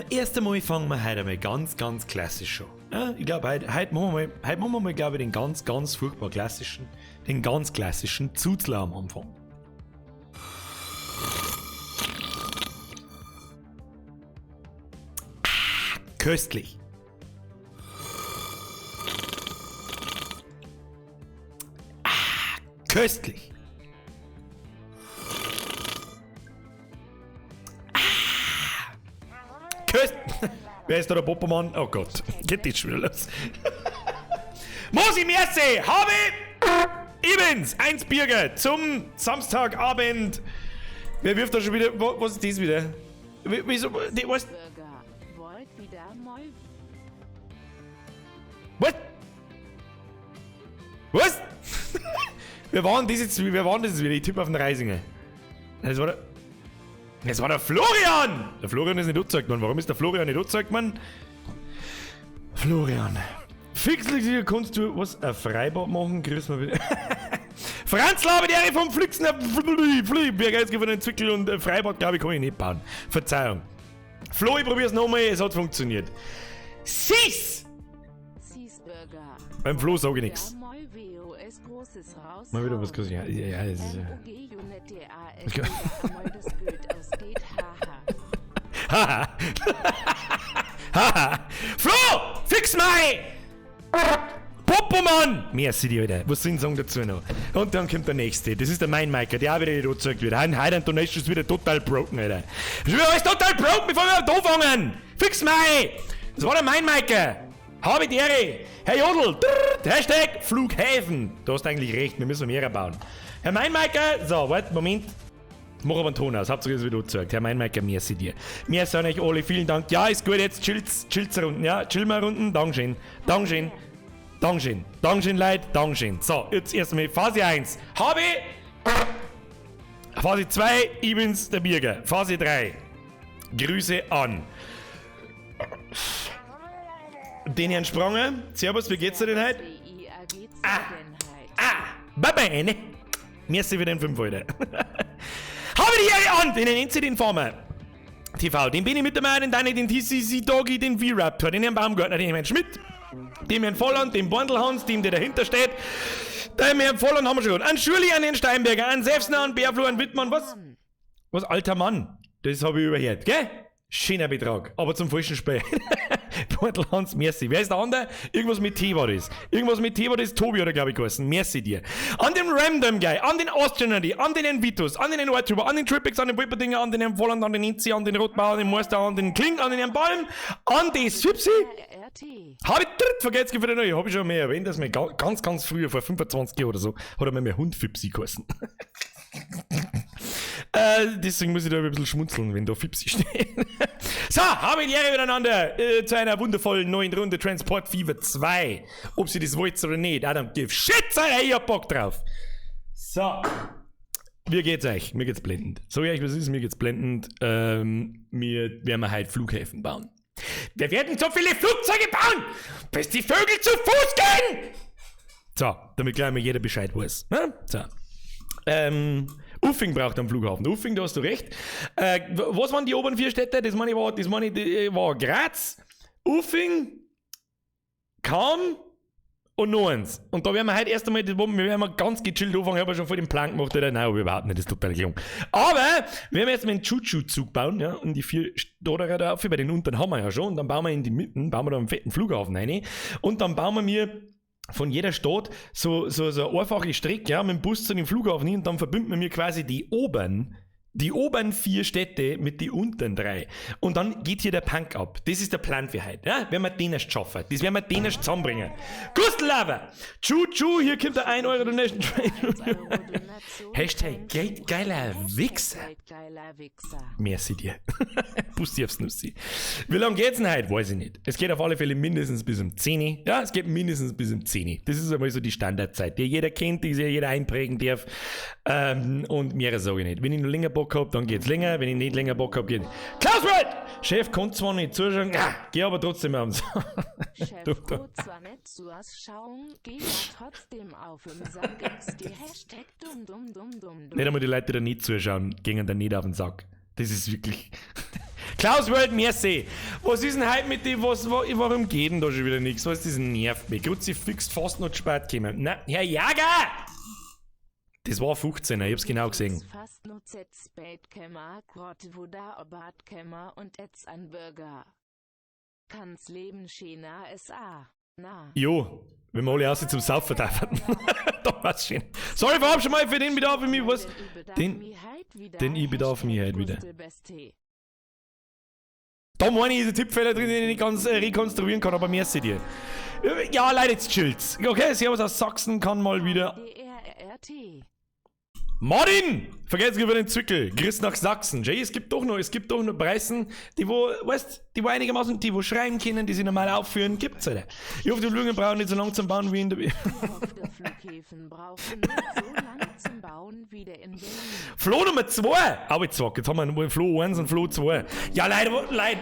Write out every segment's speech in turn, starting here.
Erst einmal fangen wir heute einmal ganz, ganz klassisch an. Ja, ich glaube, heute, heute machen wir mal, heute machen wir mal, glaube ich, den ganz, ganz furchtbar klassischen, den ganz klassischen Zuzler am Anfang. Ah, köstlich. Ah, köstlich. Ah, köst. Wer ist da der Poppermann? Oh Gott, geht das schon wieder los. Mosi Merci, habe ich bin's, eins Bierger zum Samstagabend. Wer wirft da schon wieder? Was ist das wieder? Wieso? Was? Was? Was? Wer waren das jetzt? Wer waren das jetzt wieder? Ich tippe auf den Reisinger. Das war der. Das war der Florian! Der Florian ist nicht angezeigt worden. Warum ist der Florian nicht angezeigt worden? Florian. Fixlich, kannst du was? Ein Freibad machen? Grüß mal bitte. Franz Labediere vom Flixen. Wer geht's von den Zwickel und Freibad, glaube ich, kann ich nicht bauen. Verzeihung. Flo, ich probier's nochmal, es hat funktioniert. Sis! Beim Flo sag ich nix. Mal wieder was großes. Ja, ja, das ist ja. Haha. Haha. Flo! Fix mal! Popomann! Merci dir, Alter. Was sind sagen dazu noch? Und dann kommt der nächste. Das ist der Main Maiker, der auch wieder nicht angezeigt wird. Heute und Donation ist wieder total broken, Alter. Ist wieder alles total broken, bevor wir überhaupt anfangen! Fix mal! Das war der Main Maiker! Habe die Ehre! Herr Jodl! Drrrt, Hashtag Flughäfen! Du hast eigentlich recht, wir müssen mehr bauen. Herr Meinmeiker, so, warte, Moment. Mach aber einen Ton aus, Hauptsache es wird angezeigt. Herr Meinmeiker, merci dir. Mir sagen euch alle, vielen Dank. Ja, ist gut, jetzt chillt's, chillt's runden, ja, chill mal runden. Dankeschön, Dankeschön, Dankeschön, Dankeschön, Leute, Dankeschön. So, jetzt erstmal Phase 1. Habe Phase 2, ich bin's, der Birger. Phase 3. Grüße an den Herrn Spranger. Servus, wie geht's dir denn heute? Ah, ah, bye ne? Merci für den 5 Alter. Habe die Ehre an, den NC, den Farmer. TV, den bin ich mit dabei, den Dani, den TCC Doggy, den V-Raptor, den Herrn Baumgartner, den Herrn Schmidt, dem Herrn Volland, dem Borndelhans, dem, der dahinter steht. Dem Herrn Volland haben wir schon. An Schürli, an den Steinberger, an Sefsner, an Bärflo, an Wittmann, was? Was, alter Mann? Das habe ich überhört, gell? Schöner Betrag, aber zum falschen Spiel. Borndelhans, merci. Wer ist der andere? Irgendwas mit T war das. Irgendwas mit T war das, Tobi oder glaube ich geheißen. Merci dir. An den Random Guy, an den Austrian an den Envitus, an den Enwartuber, an den Tripix, an den Wipperdinger, an den Volland, an den Inzi, an den Rotbauer, an den Meister, an den Kling, an den Herrn Palm, an die Sipsi. Hab ich dritt vergessen für den neuen. Hab ich schon mehr erwähnt, dass mir ganz, ganz früher, vor 25 Jahren oder so, hat er mir mein Hund Fipsi geheißen. Deswegen muss ich da ein bisschen schmunzeln, wenn da Fipsi steht. So, haben wir die Ehre miteinander zu einer wundervollen neuen Runde Transport Fever 2. Ob sie das wollt oder nicht, I don't give shit, Alter, ich hab Bock drauf. So, wie geht's euch? Mir geht's blendend. Sag ich euch, was ist? Mir geht's blendend. Wir werden heute Flughäfen bauen. Wir werden so viele Flugzeuge bauen, bis die Vögel zu Fuß gehen! So, damit gleich mal jeder Bescheid weiß. Ne? So. Uffing braucht einen Flughafen. Uffing, da hast du recht. Was waren die oberen 4 Städte? Das meine ich war, das meine ich, die, war Graz, Uffing, Cham und noch eins. Und da werden wir heute erst einmal, das, wir werden mal ganz gechillt anfangen. Ich habe ja schon voll den Plan gemacht, oder? Nein, hab ich überhaupt nicht, das ist total jung. Aber wir werden jetzt mal einen Chuchu-Zug bauen, ja, und die 4 Stadter da auf, bei den unteren haben wir ja schon. Und dann bauen wir in die Mitten, bauen wir da einen fetten Flughafen rein. Und dann bauen wir mir von jeder Stadt so eine einfache Strecke, ja, mit dem Bus zu dem Flughafen hin, und dann verbinden wir mir quasi die oberen 4 Städte mit die unteren 3. Und dann geht hier der Punk ab. Das ist der Plan für heute. Ja? Werden wir den erst schaffen. Das werden wir den erst zusammenbringen. Gustl-Lava! Tschu, hier kommt der 1 Euro Donation Train. Hashtag Geld geiler Wichser. Merci dir. Bussi aufs Nussi. Wie lange geht's denn heute? Weiß ich nicht. Es geht auf alle Fälle mindestens bis um 10 Uhr. Ja, es geht mindestens bis um 10 Uhr. Das ist einmal so die Standardzeit, die jeder kennt, die sich jeder einprägen darf. Und mehr sage ich nicht. Wenn ich noch länger Bock hab, dann geht's länger. Wenn ich nicht länger Bock hab, geht's. Klaus World! Chef kann zwar nicht zuschauen, geh aber trotzdem auf den Sack. Chef Du, du. kann zwar nicht zuschauen, geh aber trotzdem auf den Sack. Gibt's die Hashtag dumm, dumm, dumm, dumm, dumm. Nicht einmal die Leute, die da nicht zuschauen, gehen da nicht auf den Sack. Das ist wirklich. Klaus World, merci. Was ist denn heute mit dem, warum geht denn da schon wieder nichts? Was, das nervt mich. Kruzifix fast noch zu spät gekommen. Na, Herr Jager! Das war 15, ich hab's genau gesehen. Fast nur Z Spätkämmer, Grotwoda, Obatkämmer und Etz an Bürger. Kann's Leben schöner SA. Na. Jo, wenn wir alle aussehen zum Saufen dürfen. Da war's schön. Sorry, vorab schon mal für den Bedarf ich mich was. Den ich bedarf mich halt wieder. Da meine ich, ist ein Tippfehler drin, den ich nicht ganz rekonstruieren kann, aber merci dir. Ja, Leute, jetzt chillt's. Okay, Servus aus Sachsen kann mal wieder. DRRT. Martin! Vergesst über den Zwickel. Grüß nach Sachsen. Jay, es gibt doch noch Preisen, die wo, weißt, die wo einigermaßen, die wo schreiben können, die sie normal aufführen, gibt's halt. Ich hoffe, die Flüge brauchen nicht so lange zum Bauen wie in der. Ich hoffe, die Flughäfen brauchen nicht so lange zum Bauen wie der in Berlin. Flo Nummer 2! Aber jetzt sag, jetzt haben wir Flo 1 und Flo 2. Ja, Leute, Leute.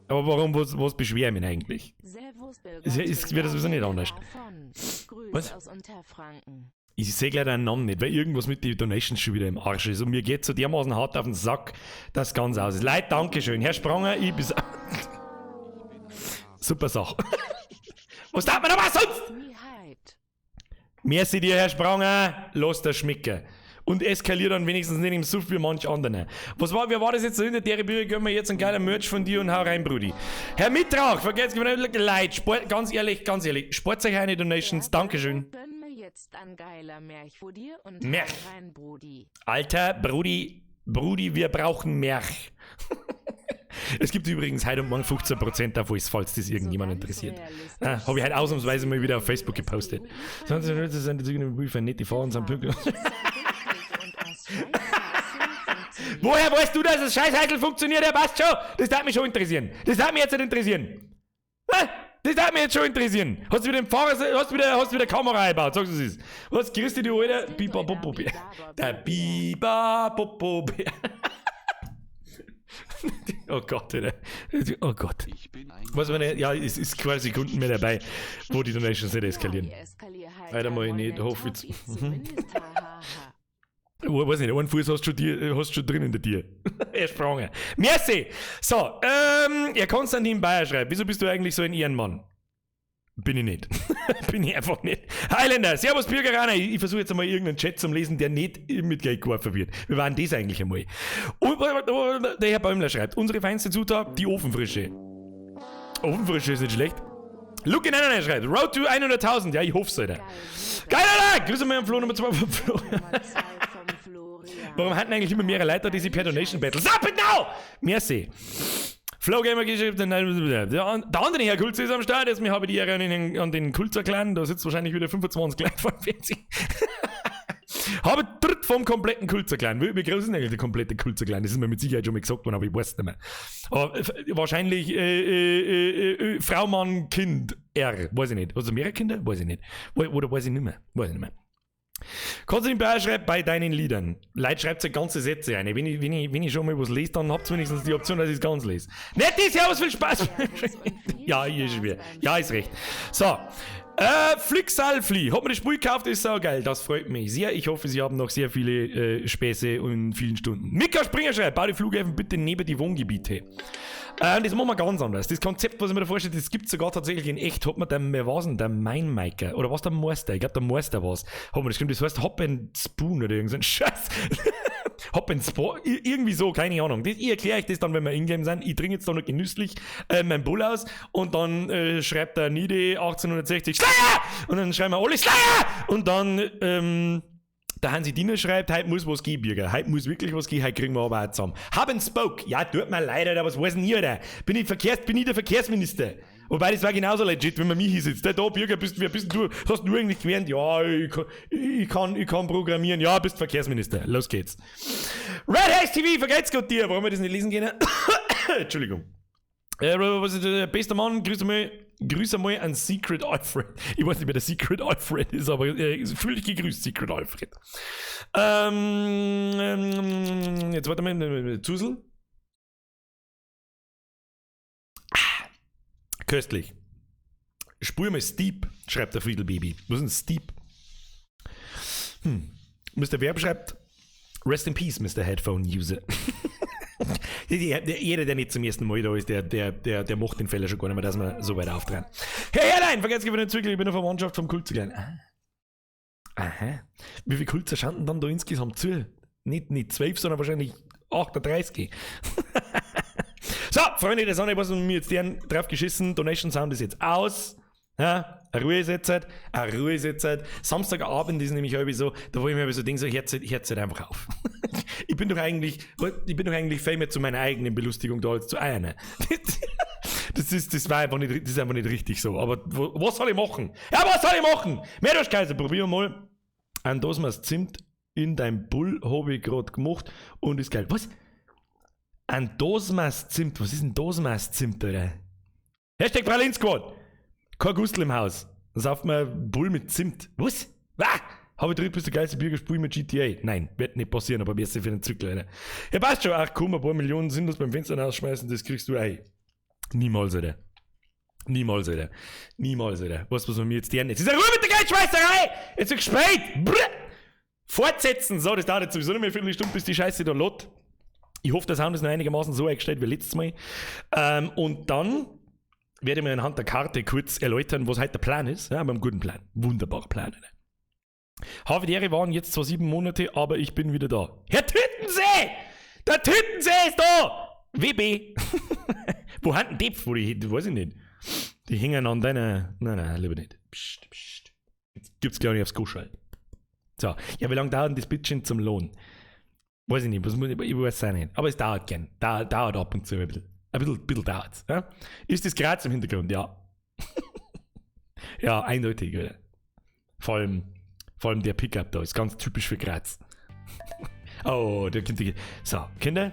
Aber warum, was beschwer ich mich eigentlich? Servus, Es wird sowieso nicht anders. Grüß Was? aus Unterfranken. Ich sehe gleich deinen Namen nicht, weil irgendwas mit den Donations schon wieder im Arsch ist. Und mir geht so dermaßen hart auf den Sack, dass ganz aus ist. Leute, Dankeschön. Herr Spranger, ich bis. Super Sache. Was darf man aber sonst? Merci dir, Herr Spranger. Lass das schmecken. Und eskaliert dann wenigstens nicht im Suff wie manch anderen. Wer war das jetzt dahinter? Der Bücher gönnen wir jetzt einen geilen Merch von dir und hau rein, Brudi. Herr Mitrach, vergesst nicht, Leute, Sport, ganz ehrlich, spart euch eine Donations, Dankeschön. Jetzt an geiler Merch vor dir und Merch. Rein, Brudi. Alter, Brudi, wir brauchen Merch. Es gibt übrigens heute und morgen 15% davon, falls das irgendjemand interessiert. Ah, habe ich heute ausnahmsweise mal wieder auf Facebook gepostet. Sonst sind die Briefe nicht, die fahren sind pünktlich. Woher weißt du, dass das Scheißheitel funktioniert, Herr passt schon? Das darf mich schon interessieren. Das darf mich jetzt nicht interessieren. Das darf mich jetzt schon interessieren. Hast du wieder den Fahrer, hast du wieder Kamera eingebaut? Sagst du es? Was grüßt dich, du Alter? Biba Bobo Bär. Der Biba Bobo Bär. Oh Gott, Alter. Oh Gott. Was meine, ja, es ist quasi Sekunden mehr dabei, wo die Donations nicht eskalieren. Weiter mal nicht, hoffe jetzt. Oh, weiß nicht, einen Fuß hast du schon drin in der Tür. Er sprang. Merci! So, er Konstantin Bayer schreibt, wieso bist du eigentlich so ein Ehrenmann? Bin ich nicht. Bin ich einfach nicht. Highlander, servus Bürgeraner. Ich versuche jetzt einmal irgendeinen Chat zum Lesen, der nicht mit Geld geworfen wird. Wir waren das eigentlich einmal. Und der Herr Bäumler schreibt, unsere feinste Zutat, die Ofenfrische. Ofenfrische ist nicht schlecht. Luke 99 schreibt, Road to 100.000. Ja, ich hoffe es, Alter. Geil, Alter! Grüße mal am Flo Nummer 2 vom Flo. Warum hatten eigentlich immer mehrere Leute, die sich per Donation battle? Stop it now! Merci. Flow Gamer geschrieben, der andere Herr Kulzer ist am Start. Jetzt habe ich die Ehre an den Kulzer Clan. Da sitzt wahrscheinlich wieder 25 Leute vor dem Fernsehen. Habe dritt vom kompletten Kulzer Clan. Wie groß ist denn eigentlich der komplette Kulzer Clan? Das ist mir mit Sicherheit schon mal gesagt worden, aber ich weiß es nicht mehr. Aber wahrscheinlich Frau, Mann, Kind, R. Weiß ich nicht. Also mehrere Kinder? Weiß ich nicht. Oder weiß ich nicht mehr. Weiß ich nicht mehr. Konstantin Bayer schreibt bei deinen Liedern. Leute, schreibt ja ganze Sätze ein. Wenn ich schon mal was lese, dann habt ihr wenigstens die Option, dass ich es ganz lese. Nett ist ja, was viel Spaß. Ja, ist schwer. Ja, ist recht. So. Flixalfli. Hat mir das Spiel gekauft, ist saugeil. Das freut mich sehr. Ich hoffe, Sie haben noch sehr viele Späße und vielen Stunden. Mika Springer schreibt, bau die Flughäfen bitte neben die Wohngebiete. Das machen wir ganz anders. Das Konzept, was ich mir da vorstelle, das gibt es sogar tatsächlich in echt. Hat man der, wer war's denn? Der Mainmeiker. Oder was der Meister? Ich glaube, der Meister war's. Hat man das geschrieben. Das heißt Hop and Spoon oder irgend so ein Scheiß. Hop and Spoon. Irgendwie so, keine Ahnung. Das, ich erkläre euch das dann, wenn wir in-game sind. Ich trinke jetzt da noch genüsslich mein Bull aus und dann schreibt der Nide 1860 Slayer! Und dann schreiben wir alle Slayer! Und dann, der Hansi Diener schreibt, heute muss was gehen, Birger. Heute muss wirklich was gehen, heute kriegen wir aber auch zusammen. Haben spoke. Ja, tut mir leid, Alter, was weiß denn ich, Alter? Bin ich der Verkehrsminister? Wobei, das war genauso legit, wenn man mich hier sitzt. Da, Birger, wer bist du? Hast du eigentlich gelernt? Ja, ich kann programmieren. Ja, bist Verkehrsminister. Los geht's. Red Haze TV, vergeht's Gott dir. Warum wir das nicht lesen können? Entschuldigung. Was ist der beste Mann? Grüß einmal an Secret Alfred. Ich weiß nicht, wer der Secret Alfred ist, aber fühl dich gegrüßt, Secret Alfred. Jetzt warte mal, Zusel. Ah, köstlich. Spur mal Steep, schreibt der Friedel Baby. Was ist denn Steep? Mr. Verb schreibt, Rest in Peace, Mr. Headphone User. Jeder, der nicht zum ersten Mal da ist, der macht den Fehler schon gar nicht mehr, dass wir so weit aufdrehen. Herr Herrlein, vergesst für den Zwickl, ich bin eine Verwandtschaft vom Kulzer. Ah. Aha. Wie viele Kulzer schauen denn dann da insgesamt zu? Nicht 12, sondern wahrscheinlich 38. So, Freunde der Sonne, was haben wir jetzt deren drauf geschissen? Donation Sound ist jetzt aus. Ja, eine Ruhe ist jetzt halt, eine Ruhe ist jetzt halt. Samstagabend ist nämlich irgendwie so, da wo ich mir so denke, so, hört's halt einfach auf. Ich bin doch eigentlich viel mehr zu meiner eigenen Belustigung da als zu einer. Das ist einfach nicht richtig so. Aber was soll ich machen? Ja, was soll ich machen? Meerduschkaiser, probieren wir mal. Ein Dosmas Zimt in dein Bull habe ich gerade gemacht und ist geil. Was? Ein Dosmas Zimt? Was ist ein Dosmas Zimt, Alter? #PralinSquad. Kein Gustl im Haus. Dann sauft man Bull mit Zimt. Was? Ah! Habe ich drin, bist du geilste Bürger, spiel mit GTA. Nein, wird nicht passieren, aber besser für den Zwickl, Alter. Ja, passt schon. Ach komm, ein paar Millionen sinnlos beim Fenster rausschmeißen, das kriegst du auch. Niemals, Alter. Niemals, Alter. Niemals, Alter. Weißt du, was wir mir jetzt deren? Jetzt ist ja Ruhe mit der Geldschmeißerei! Jetzt ist spät! Brr! Fortsetzen! So, das dauert jetzt sowieso nicht mehr eine Viertelstunde, bis die Scheiße da lädt. Ich hoffe, der Sound ist noch einigermaßen so eingestellt wie letztes Mal. Und dann werde ich mir anhand der Karte kurz erläutern, was heute der Plan ist. Ja, wir haben einen guten Plan. Wunderbarer Plan. Alter. HWDR waren jetzt zwar 7 Monate, aber ich bin wieder da. Herr Tüttensee! Der Tüttensee ist da! WB! Wo haben denn die? Wo die, weiß ich nicht. Die hängen an deiner. Nein, nein, lieber nicht. Psst, psst. Jetzt gibt's gar nicht aufs Kuschel. So, ja, wie lange dauert denn das Bitchen zum Lohn? Weiß ich nicht, was muss ich, ich weiß es auch nicht. Aber es dauert gern. Dauert ab und zu ein bisschen. Ein bisschen dauert's. Ja? Ist das Graz im Hintergrund? Ja. Ja, eindeutig, oder? Vor allem der Pickup da ist ganz typisch für Graz. Oh, der kommt die. So, Kinder,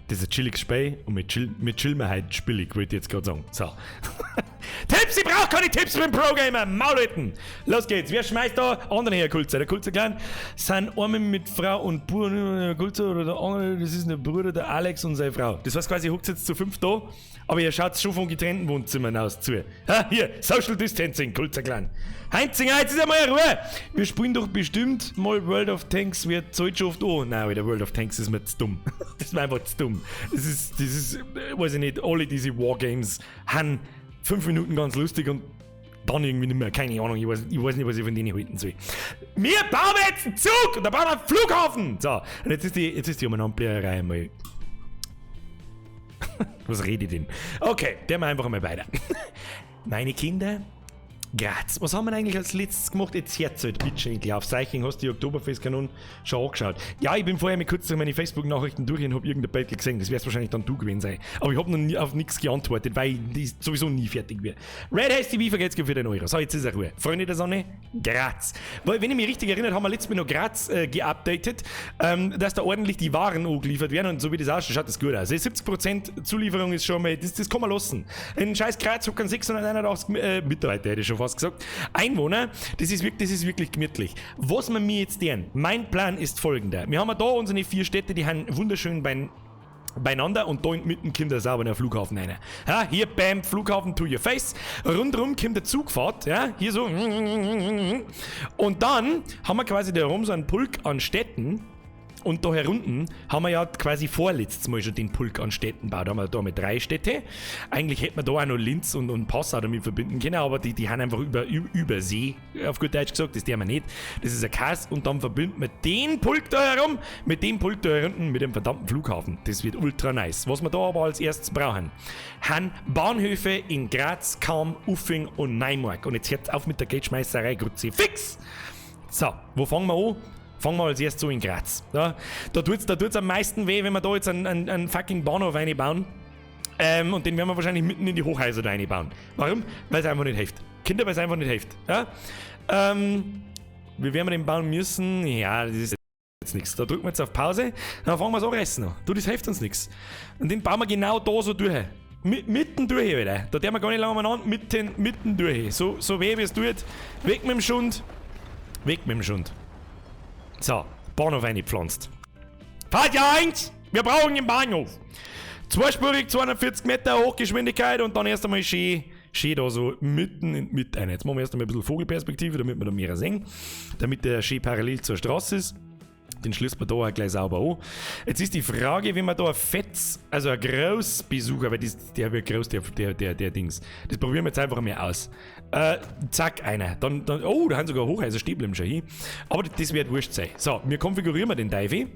das ist ein chilliges Spiel und mit chill wir heute spielig, wollte ich jetzt gerade sagen. So. Tipps, ich brauch keine Tipps mit dem Pro-Gamer, Maulhütten! Los geht's, wer schmeißt da? Anderen her, Kulzer. Der Kulzer Clan sind Arme mit Frau und Bub, der Kulzer oder der andere, das ist der Bruder, der Alex und seine Frau. Das heißt quasi, ihr hockt jetzt zu 5 da, aber ihr schaut schon von getrennten Wohnzimmern aus zu. Ha, hier, Social Distancing, Kulzer Clan. Heinzinger, jetzt ist einmal Ruhe! Wir spielen doch bestimmt mal World of Tanks, wer zahlt schon oft an? Nein, Alter, World of Tanks ist mir zu dumm. Das ist mir einfach zu dumm. Das ist, weiß ich nicht, alle diese Wargames haben 5 Minuten ganz lustig und dann irgendwie nicht mehr. Keine Ahnung, ich weiß nicht, was ich von denen halten soll. Wir bauen jetzt einen Zug und da bauen wir einen Flughafen! So, und jetzt ist die Umeinanderbliererei mal. Was rede ich denn? Okay, der wir einfach mal weiter. Meine Kinder, Graz. Was haben wir eigentlich als letztes gemacht? Jetzt hört's halt bitte schon endlich auf. Seiching, hast du die Oktoberfestkanon schon angeschaut? Ja, ich bin vorher mal kurz durch meine Facebook-Nachrichten durch und hab irgendein Beitel gesehen. Das wär's wahrscheinlich dann du gewesen sein. Aber ich hab noch nie auf nichts geantwortet, weil ich sowieso nie fertig wär. Red Haze TV vergeht's für den Euro. So, jetzt ist er Ruhe. Freunde der Sonne, Graz. Weil, wenn ich mich richtig erinnere, haben wir letztes Mal noch Graz geupdatet, dass da ordentlich die Waren angeliefert werden und so wie das ausschaut, schaut das gut aus. 70% Zulieferung ist schon mal, das kann man lassen. In scheiß Graz hocken 681 Mitarbeiter, hätte ich schon fast gesagt. Einwohner, das ist wirklich gemütlich. Was wir mir jetzt deren? Mein Plan ist folgender. Wir haben ja da unsere 4 Städte, die haben wunderschön beieinander und da inmitten kommt der saubere Flughafen rein. Ja, hier, bam, Flughafen to your face. Rundrum kommt der Zugfahrt, ja, hier so. Und dann haben wir quasi da rum so einen Pulk an Städten. Und da herunten haben wir ja quasi vorletztes Mal schon den Pulk an Städten gebaut. Da haben wir da mit 3 Städte. Eigentlich hätten wir da auch noch Linz und Passau damit verbinden können, aber die haben einfach über See, auf gut Deutsch gesagt, das tun wir nicht. Das ist ein Kass und dann verbinden wir den Pulk da herum mit dem Pulk da herunten mit dem verdammten Flughafen. Das wird ultra nice. Was wir da aber als erstes brauchen, haben Bahnhöfe in Graz, Cham, Uffing und Neumarkt. Und jetzt hört's auf mit der Geldschmeißerei, Kruzifix! So, wo fangen wir an? Fangen wir als erstes so in Graz. Ja, da tut's am meisten weh, wenn wir da jetzt einen fucking Bahnhof reinbauen. Und den werden wir wahrscheinlich mitten in die Hochhäuser da reinbauen. Warum? Weil es einfach nicht hilft. Kinder, weil es einfach nicht hilft. Ja? Wie werden wir den bauen müssen? Ja, das ist jetzt nichts. Da drücken wir jetzt auf Pause. Dann fangen wir es anreißen noch. Du, das hilft uns nichts. Und den bauen wir genau da so durch. Mitten durch, Alter. Da dürfen wir gar nicht lange umeinander. Mitten durch. So weh wie es tut. Weg mit dem Schund. Weg mit dem Schund. So, Bahnhof eingepflanzt. Fahrt ja 1! Wir brauchen den Bahnhof. Zweispurig, 240 Meter Hochgeschwindigkeit und dann erst einmal schön da so mitten in die Mitte rein. Jetzt machen wir erst einmal ein bisschen Vogelperspektive, damit wir da mehr sehen. Damit der schön parallel zur Straße ist. Den schließt man da auch gleich sauber an. Jetzt ist die Frage, wenn man da ein Fetz, also ein Großbesucher, weil das, der wird groß, der Dings. Das probieren wir jetzt einfach mal aus. Zack, einer. Dann, oh, da haben sogar Hochhäuser stehen bleiben schon hin. Aber das wird wurscht sein. So, wir konfigurieren mal den Teufel.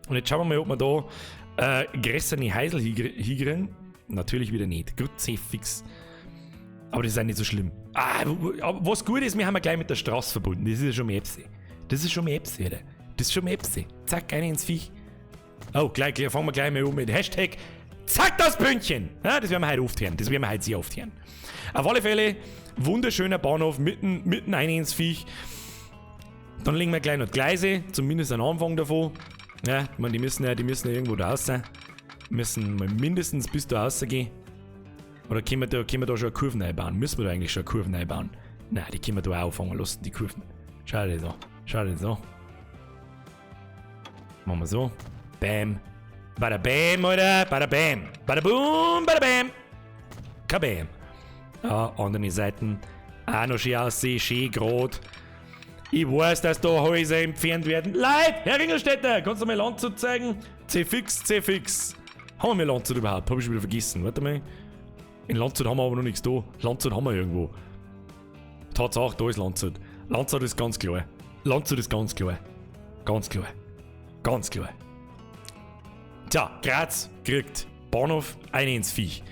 Und jetzt schauen wir mal, ob wir da größere Häusl hinkriegen. Natürlich wieder nicht. Kruzifix. Aber das ist auch nicht so schlimm. Ah, aber was gut ist, wir haben ja gleich mit der Straße verbunden. Das ist ja schon Mepsi. Das ist schon Mepsi, oder? Das ist schon Mepsi. Zack, eine ins Viech. Oh, gleich fangen wir gleich mal um mit Hashtag Zack das Pünktchen! Ja, das werden wir heute oft hören. Das werden wir heute sehr oft hören. Auf alle Fälle, wunderschöner Bahnhof, mitten rein ins Viech. Dann legen wir gleich noch die Gleise, zumindest am Anfang davon. Ja, ich meine, die müssen ja irgendwo da raus. Müssen mal mindestens bis da rausgehen. Oder können wir da schon eine Kurven einbauen? Müssen wir da eigentlich schon eine Kurven einbauen? Nein, die können wir da auch auffangen lassen, die Kurven. Schau dir das an. Schau dir das an. Machen wir so. Bam. Bada bam, Alter. Bada bam. Bada boom, bada bam. Kabam. Ja, andere Seiten. Auch noch schön aussehen, schön grad. Ich weiß, dass da Häuser entfernt werden. Leute, Herr Ringelstädter, kannst du mir Landshut zeigen? C-Fix, C-Fix. Haben wir Landshut überhaupt? Hab ich schon wieder vergessen. Warte mal. In Landshut haben wir aber noch nichts da. Landshut haben wir irgendwo. Tatsache, da ist Landshut. Landshut ist ganz klar. Landshut ist ganz klar. Ganz klar. Ganz klar. Tja, Graz kriegt Bahnhof eine ins Viech.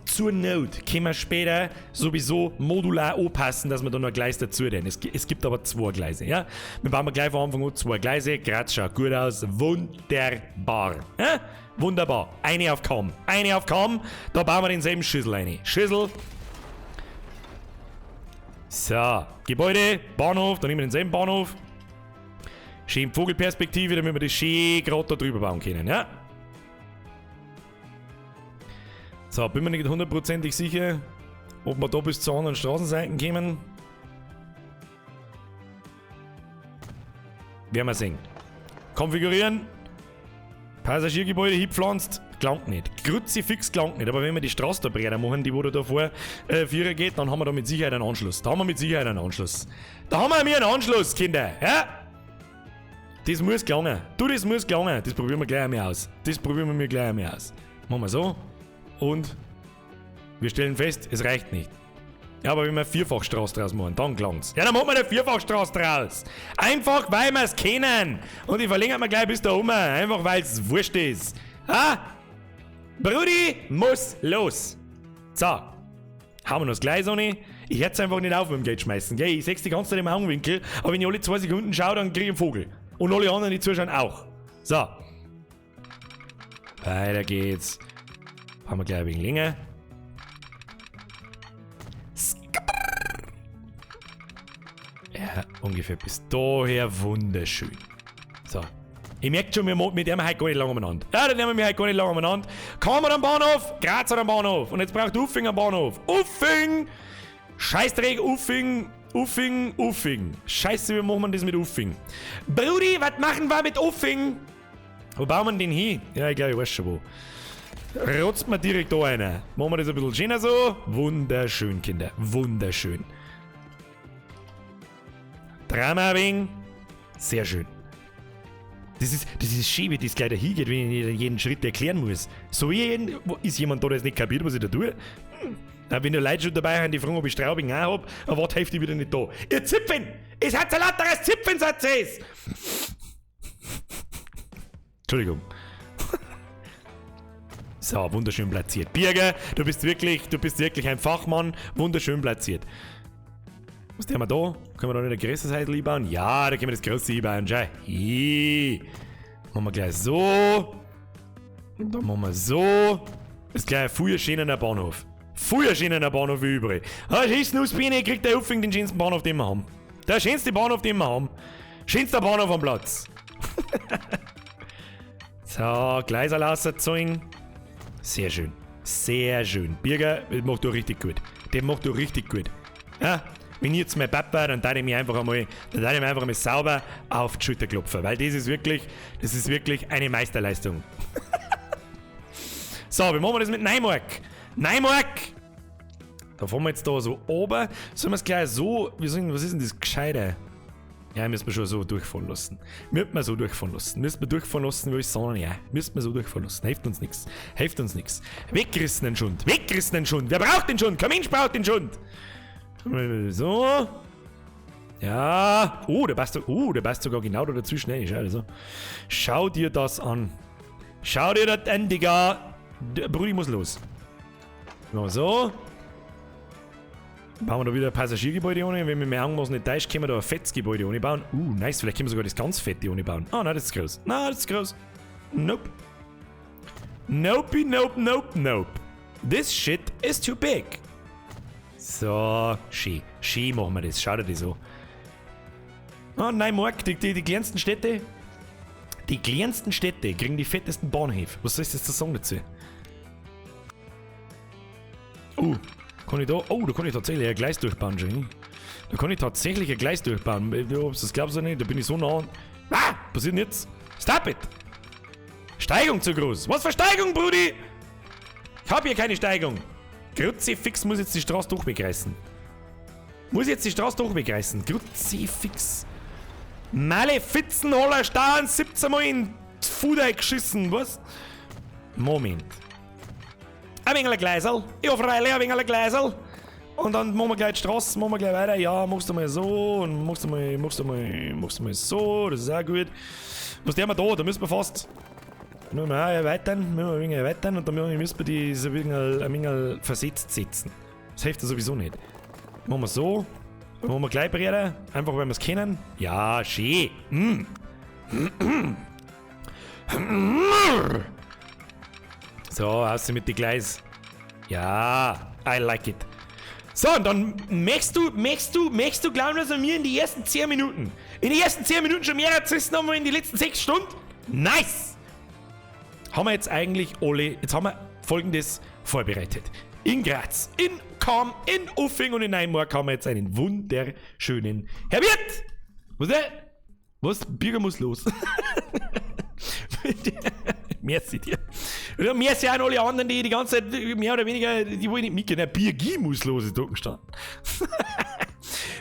Zur Not können wir später sowieso modular anpassen, dass wir da noch ein Gleis dazu tun. Es gibt aber 2 Gleise, ja? Wir bauen gleich von Anfang an 2 Gleise. Graz schaut gut aus. Wunderbar. Ja? Wunderbar. Eine auf Kamm. Eine auf Kamm. Da bauen wir denselben Schüssel rein. Schüssel. So. Gebäude, Bahnhof. Da nehmen wir denselben Bahnhof. Schön Vogelperspektive, damit wir das schön grad da drüber bauen können, ja? So, bin mir nicht hundertprozentig sicher, ob wir da bis zur anderen Straßenseite kommen. Werden wir sehen. Konfigurieren. Passagiergebäude hingepflanzt. Gelangt nicht. Kruzifix gelangt nicht. Aber wenn wir die Straße da breiter machen, die wo da davor Vierer geht, dann haben wir da mit Sicherheit einen Anschluss. Da haben wir mit Sicherheit einen Anschluss. Da haben wir einen Anschluss, Kinder. Ja? Das muss gelangen. Du, das muss gelangen. Das probieren wir gleich einmal aus. Das probieren wir gleich einmal aus. Machen wir so. Und wir stellen fest, es reicht nicht. Ja, aber wenn wir eine Vierfachstraße draus machen, dann gelangt's. Ja, dann machen wir eine Vierfachstraße draus. Einfach, weil wir's kennen. Und die verlängern wir gleich bis da oben. Einfach, weil's wurscht ist. Ha? Brudi muss los. So. Haben wir noch das Gleis ohne? Ich hör's einfach nicht auf mit dem Geld schmeißen. Gell? Ich seh's die ganze Zeit im Augenwinkel. Aber wenn ich alle 2 Sekunden schaue, dann krieg ich einen Vogel. Und alle anderen, die zuschauen, auch. So. Weiter geht's. Haben wir gleich ein wenig länger. Ja, ungefähr bis daher. Wunderschön. So. Ich merke schon, wir mit dem heute gar nicht lange umeinander. Ja, dann nehmen wir heute gar nicht lange umeinander. Kommen wir am Bahnhof? Graz am Bahnhof. Und jetzt braucht Uffing am Bahnhof. Uffing! Scheißdreck, Uffing, Uffing, Uffing. Scheiße, wie machen wir das mit Uffing? Brudi, was machen wir mit Uffing? Wo bauen wir denn hin? Ja, ich glaube, ich weiß schon wo. Rotzt mir direkt da einer. Machen wir das ein bisschen schöner so. Wunderschön, Kinder. Wunderschön. Drama ein wenig. Sehr schön. Das ist schön, wie das gleich da hingeht, wenn ich nicht jeden Schritt erklären muss. So wie jeden, wo, ist jemand da, der es nicht kapiert, was ich da tue? Ja, wenn da Leute schon dabei sind, die fragen, ob ich Straubing auch hab, aber was hilft die wieder nicht da? Ihr Zipfen! Es hat ein lauteres Zipfensatz! Entschuldigung. So, wunderschön platziert. Birger, du bist wirklich ein Fachmann. Wunderschön platziert. Was tun wir da? Können wir da nicht ein größeres Häusl einbauen? Ja, da können wir das große einbauen. Schau. Hi. Machen wir gleich so. Und dann machen wir so. Das ist gleich ein viel schöner Bahnhof. Viel schöner Bahnhof wie überall. Ah, Schießen kriegt der Uffing den schönsten Bahnhof, den wir haben. Der schönste Bahnhof, den wir haben. Schönster Bahnhof am Platz. So, Gleiserl rausgezogen. Sehr schön. Sehr schön. Birger, das macht du richtig gut. Das macht du richtig gut. Ja? Wenn ich jetzt mein Papa, dann darf ich mich einfach einmal, dann darf ich mich einfach einmal sauber auf die Schulter klopfen. Weil das ist wirklich eine Meisterleistung. So, wie machen wir das mit Neumarkt? Neumarkt! Da fahren wir jetzt da so oben. Sollen wir es gleich so, wie soll, was ist denn das Gescheite? Ja, müssen wir schon so durchfahren lassen. Müssen wir so durchfahren lassen. Müssen wir durchfahren lassen, würde ich sagen, ja. Müssen wir so durchfahren lassen. Hilft uns nichts. Hilft uns nichts. Weggerissenen Schund. Weggerissenen Schund. Wer braucht den Schund? Kein Mensch braucht den Schund. So. Ja. Oh, der passt, oh, der passt sogar genau da dazwischen rein. Schau, also. Schau dir das an. Schau dir das an, Digga. Der Brudi muss los. So. Bauen wir da wieder ein Passagiergebäude ohne. Wenn wir mehr Augen nicht täuscht, können wir da ein fettes Gebäude ohne bauen. Nice. Vielleicht können wir sogar das ganz fette ohne bauen. Ah, nein, das ist groß. Nein, das ist groß. Nope. Nope, nope, nope, nope. This shit is too big. So, schön. Schön machen wir das. Schau dir das an. Oh, nein, Mark, die kleinsten Städte. Die kleinsten Städte kriegen die fettesten Bahnhöfe. Was soll ich jetzt da sagen dazu? Kann ich da. Oh, da kann ich tatsächlich ein Gleis durchbauen schon. Da kann ich tatsächlich ein Gleis durchbauen. Ob das glaubst du nicht, da bin ich so nah. Ah! Passiert denn jetzt? Stop it! Steigung zu groß. Was für Steigung, Brudi? Ich hab hier keine Steigung. Kruzifix, muss jetzt die Straße durchwegreißen. Muss jetzt die Straße durchwegreißen. Kruzifix. Malefitzen aller Staren 17 Mal in Fuder geschissen, was? Moment. Ein wenig ein Gleisel. Ja, freilich, ein wenig ein Gleisel. Und dann machen wir gleich die Straße, machen wir gleich weiter. Ja, machst du mal so und machst du mal, machst du mal, machst du mal so. Das ist auch gut. Was tun wir da? Da müssen wir fast. Müssen wir auch erweitern, müssen wir ein wenig erweitern und dann müssen wir die so ein wenig versetzt setzen. Das hilft ja sowieso nicht. Machen wir so. Dann machen wir gleich Bretter, einfach weil wir es kennen. Ja, schön. Mm. So, aus mit die Gleis. Ja, I like it. So, und dann möchtest du glauben, dass wir mir in die ersten 10 Minuten, in die ersten 10 Minuten schon mehr zerrissen haben wir in die letzten 6 Stunden? Nice! Haben wir jetzt eigentlich alle, jetzt haben wir Folgendes vorbereitet. In Graz, in Cham, in Uffing und in Neumarkt haben wir jetzt einen wunderschönen Herr Wirt! Was ist der? Was? Birger muss los. Merci dir. Ja, merci auch an alle anderen, die die ganze Zeit mehr oder weniger, die wollen nicht mitgehen. Der Birgi muss los, ist da gestanden.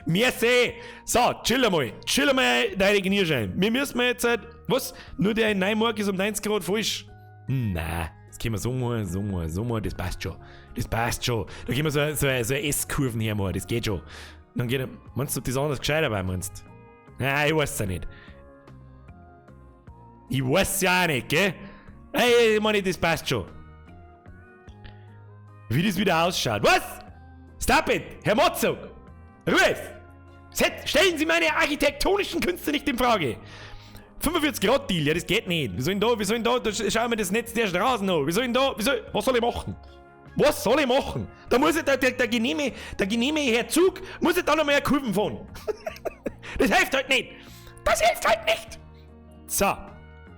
Merci. So, chill einmal. Chill einmal, deine Genierschein. Wir müssen jetzt halt, was? Nur der in Neumarkt ist um 90 Grad falsch. Nein, das können wir so machen, so machen, so machen, das passt schon. Das passt schon. Da können wir so eine S-Kurven hermachen, das geht schon. Dann geht, meinst du, ob das anders gescheiter war, meinst du? Nein, ich weiß es ja nicht. Ich weiß ja auch nicht, gell? Hey, ich meine, das passt schon. Wie das wieder ausschaut. Was? Stop it! Herr Motzog! Ruhe! Stellen Sie meine architektonischen Künste nicht in Frage! 45 Grad Deal, ja, das geht nicht. Wir sollen da, da schauen wir das Netz der Straßen an. Wir sollen da, was soll ich machen? Was soll ich machen? Da muss ich, der genehme Herr Zug, muss ich da noch mehr Kurven fahren. Das hilft halt nicht! Das hilft halt nicht! So.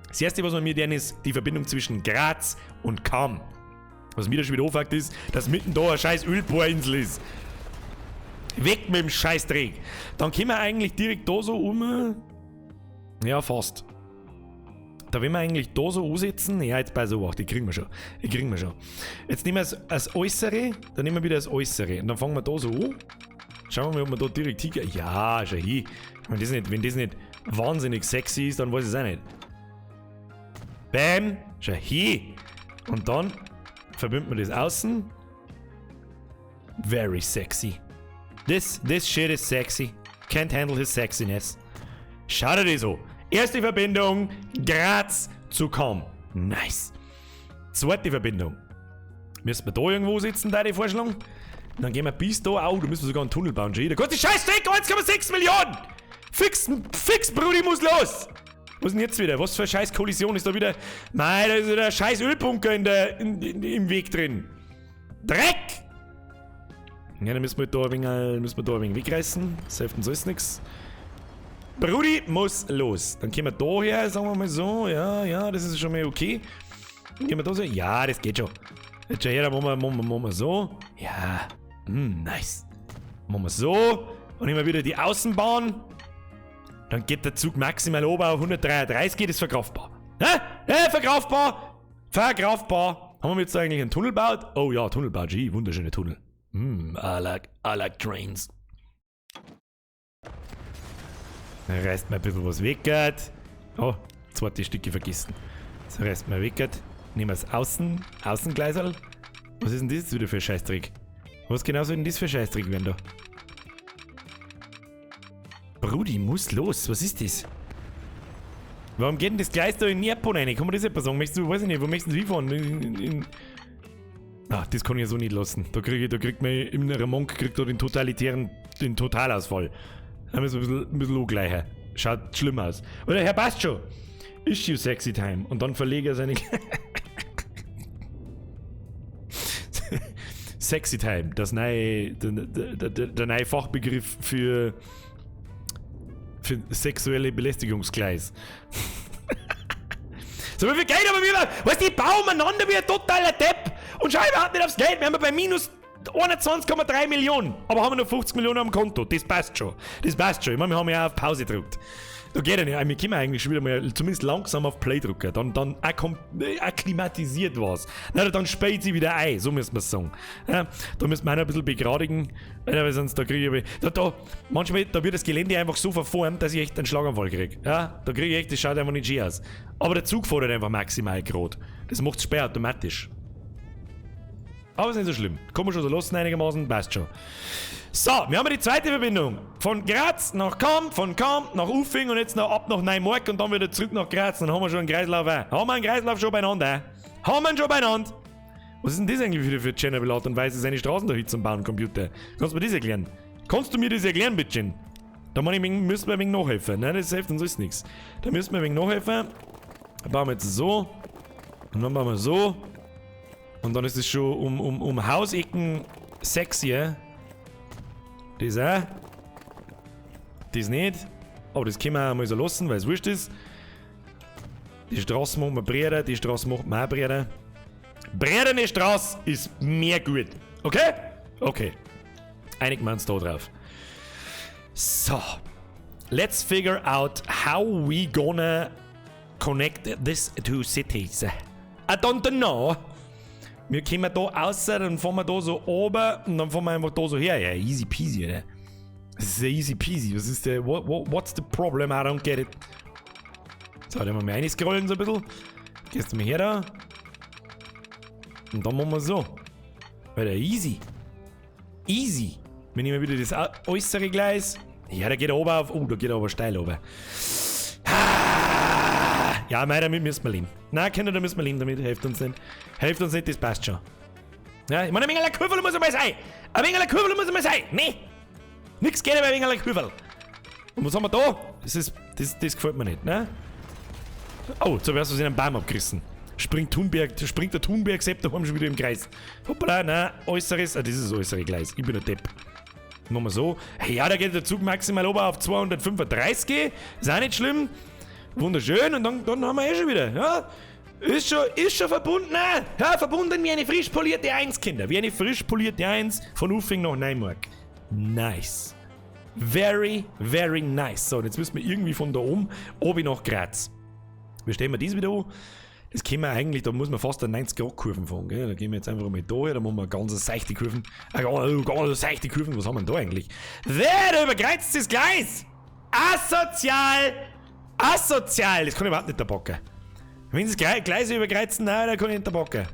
Das erste, was man mir denn ist, die Verbindung zwischen Graz und Cham. Was mir da schon wieder anfängt, ist, dass mitten da eine scheiß Ölbohrinsel ist. Weg mit dem Scheißdreck. Dann können wir eigentlich direkt da so um. Ja, fast. Da wenn wir eigentlich da so ansetzen. Ja, jetzt bei so, ach, die kriegen wir schon. Die kriegen wir schon. Jetzt nehmen wir das Äußere. Dann nehmen wir wieder das Äußere. Und dann fangen wir da so an. Schauen wir mal, ob wir da direkt hingehen. Ja, schau hin. Wenn das nicht wahnsinnig sexy ist, dann weiß ich es auch nicht. Bam, schau hin. Und dann verbinden wir das außen. Very sexy. This shit is sexy. Can't handle his sexiness. Schau dir das an. Erste Verbindung, Graz zu Cham. Nice. Zweite Verbindung. Müssen wir da irgendwo sitzen, da die Vorschlag? Dann gehen wir bis da. Au, da müssen wir sogar einen Tunnel bauen. Da kostet die Scheißdreck 1,6 Millionen! Fix, fix, Brudi, muss los! Was ist denn jetzt wieder? Was für eine scheiß Kollision ist da wieder? Nein, da ist wieder ein scheiß Ölbunker im Weg drin. Dreck! Ja, dann müssen wir da ein wenig, müssen wir da ein wenig wegreißen. Das hilft uns alles nichts. Brudi muss los. Dann gehen wir da her, sagen wir mal so. Ja, ja, das ist schon mal okay. Dann gehen wir da so. Ja, das geht schon. Jetzt schon her, dann machen wir so. Ja, nice. Machen wir so. Und nehmen wir wieder die Außenbahn. Dann geht der Zug maximal oben auf 133, geht es verkraftbar. Hä? Hä? Verkraftbar! Verkraftbar! Haben wir jetzt eigentlich einen Tunnel gebaut? Oh ja, Tunnel gebaut. Gee, wunderschöne Tunnel. I like trains. Dann reißt man ein bisschen was weg. Oh, zweite Stücke vergessen. So reißt man weg. Nehmen wir das Außengleiserl. Was ist denn das jetzt wieder für ein Scheißdreck? Was genau soll denn das für ein Scheißdreck werden da? Brudi, muss los. Was ist das? Warum geht denn das Gleis da in den Erdboden rein? Kann man das etwas sagen? Möchtest du, weiß ich nicht, wo möchtest du hinfahren? Ah, das kann ich ja so nicht lassen. Da kriegt man im Monk kriegt da den totalitären, den Totalausfall. Da müssen wir ein bisschen angleichen. Schaut schlimm aus. Oder Herr, passt schon. Issue Sexy Time. Und dann verlege er seine. Sexy Time, das neue, der neue Fachbegriff für sexuelle Belästigungsgleis. So, wie viel Geld haben wir? Weißt du, die bauen umeinander wie ein totaler Depp und schau überhaupt nicht aufs Geld. Wir haben bei minus 21,3 Millionen. Aber haben wir noch 50 Millionen am Konto. Das passt schon. Das passt schon. Ich meine, wir haben ja auch auf Pause gedrückt. Da geht ja nicht. Wir können eigentlich schon wieder mal zumindest langsam auf Play drücken. Dann akklimatisiert was. Na, dann speit sie wieder ein. So müssen wir es sagen. Ja, da müssen wir auch noch ein bisschen begradigen. Weil sonst da kriege ich. Manchmal da wird das Gelände einfach so verformt, dass ich echt einen Schlaganfall kriege. Ja, da kriege ich echt, das schaut einfach nicht schön aus. Aber der Zug fährt halt einfach maximal gerade. Das macht es automatisch. Aber ist nicht so schlimm. Kann man schon so lassen einigermaßen, passt schon. So, wir haben die zweite Verbindung. Von Graz nach Cham, von Cham nach Uffing und jetzt noch ab nach Neumarkt und dann wieder zurück nach Graz. Dann haben wir schon einen Kreislauf auch. Haben wir einen Kreislauf schon beieinander? Haben wir ihn schon beieinander? Was ist denn das eigentlich wieder für General Art und Weise, seine Straßen da hin zum Bauen, Computer? Kannst du mir das erklären? Kannst du mir das erklären, bitte? Da müssen wir ein wenig nachhelfen. Nein, das hilft uns alles nichts. Da müssen wir ein wenig nachhelfen. Da bauen wir jetzt so. Und dann bauen wir so. Und dann ist es schon um Hausecken sexier. Das auch. Das nicht. Aber das können wir auch mal so lassen, weil es wurscht ist. Die Straße machen wir breiter, die Straße macht man auch breiter. Breiterne Straße ist mehr gut. Okay? Okay. Einigen wir uns da drauf. So. Let's figure out how we gonna connect these two cities. I don't know. Wir kommen da außer, dann fahren wir da so oben und dann fahren wir einfach da so her. Ja, easy peasy, oder? Das ist ja easy peasy. Was ist der, what's the problem? I don't get it. So, dann machen wir reinscrollen so ein bisschen. Gehst du mal her da. Und dann machen wir so. Alter, easy. Easy. Wir nehmen wieder das äußere Gleis. Ja, da geht er oben auf. Oh, da geht er aber steil oben. Ja, mei, damit müssen wir leben. Nein, Kinder, da müssen wir leben damit. Hilft uns nicht. Hilft uns nicht, das passt schon. Ja, ich meine, ein wenig Kurve muss einmal sein. Ein wenig Kurve muss einmal sein. Nee. Nix geht aber ein wenig Kurve. Und was haben wir da? Das gefällt mir nicht, ne? Oh, jetzt hab ich erst was in einem Baum abgerissen. Springt Thunberg, springt der Thunberg, Sepp daheim schon wieder im Kreis. Hoppala, nein, äußeres, ah, das ist das äußere Gleis. Ich bin der Depp. Machen wir so. Hey, ja, da geht der Zug maximal oben auf 235. Ist auch nicht schlimm. Wunderschön, und dann haben wir eh schon wieder. Ja, ist schon verbunden. Ja, verbunden wie eine frisch polierte 1, Kinder. Wie eine frisch polierte 1 von Uffing nach Neumarkt. Nice. Very, very nice. So, und jetzt müssen wir irgendwie von da oben, oben nach Graz. Wie stellen wir das wieder an? Das können wir eigentlich, da muss man fast eine 90-Grad-Kurven fahren, gell? Da gehen wir jetzt einfach mal da her, da machen wir ganz seichte Kurven. Ganz seichte Kurven, was haben wir denn da eigentlich? Wer da überkreuzt das Gleis? Asozial! Asozial! Das kann ich überhaupt nicht packen. Wenn sie das Gleis überkreuzen, nein, da kann ich nicht packen.